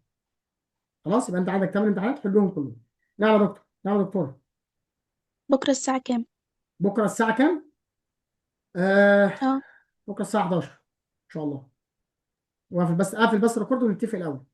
خلاص، يبقى انت عندك 8 امتحانات حلهم كلهم. نعم يا دكتور، نعم يا دكتور. بكرة الساعة كام؟ بكره الساعة كام؟ اه بكره الساعة 11 ان شاء الله. واقفل بس، اقفل بس record ونتفق الاول.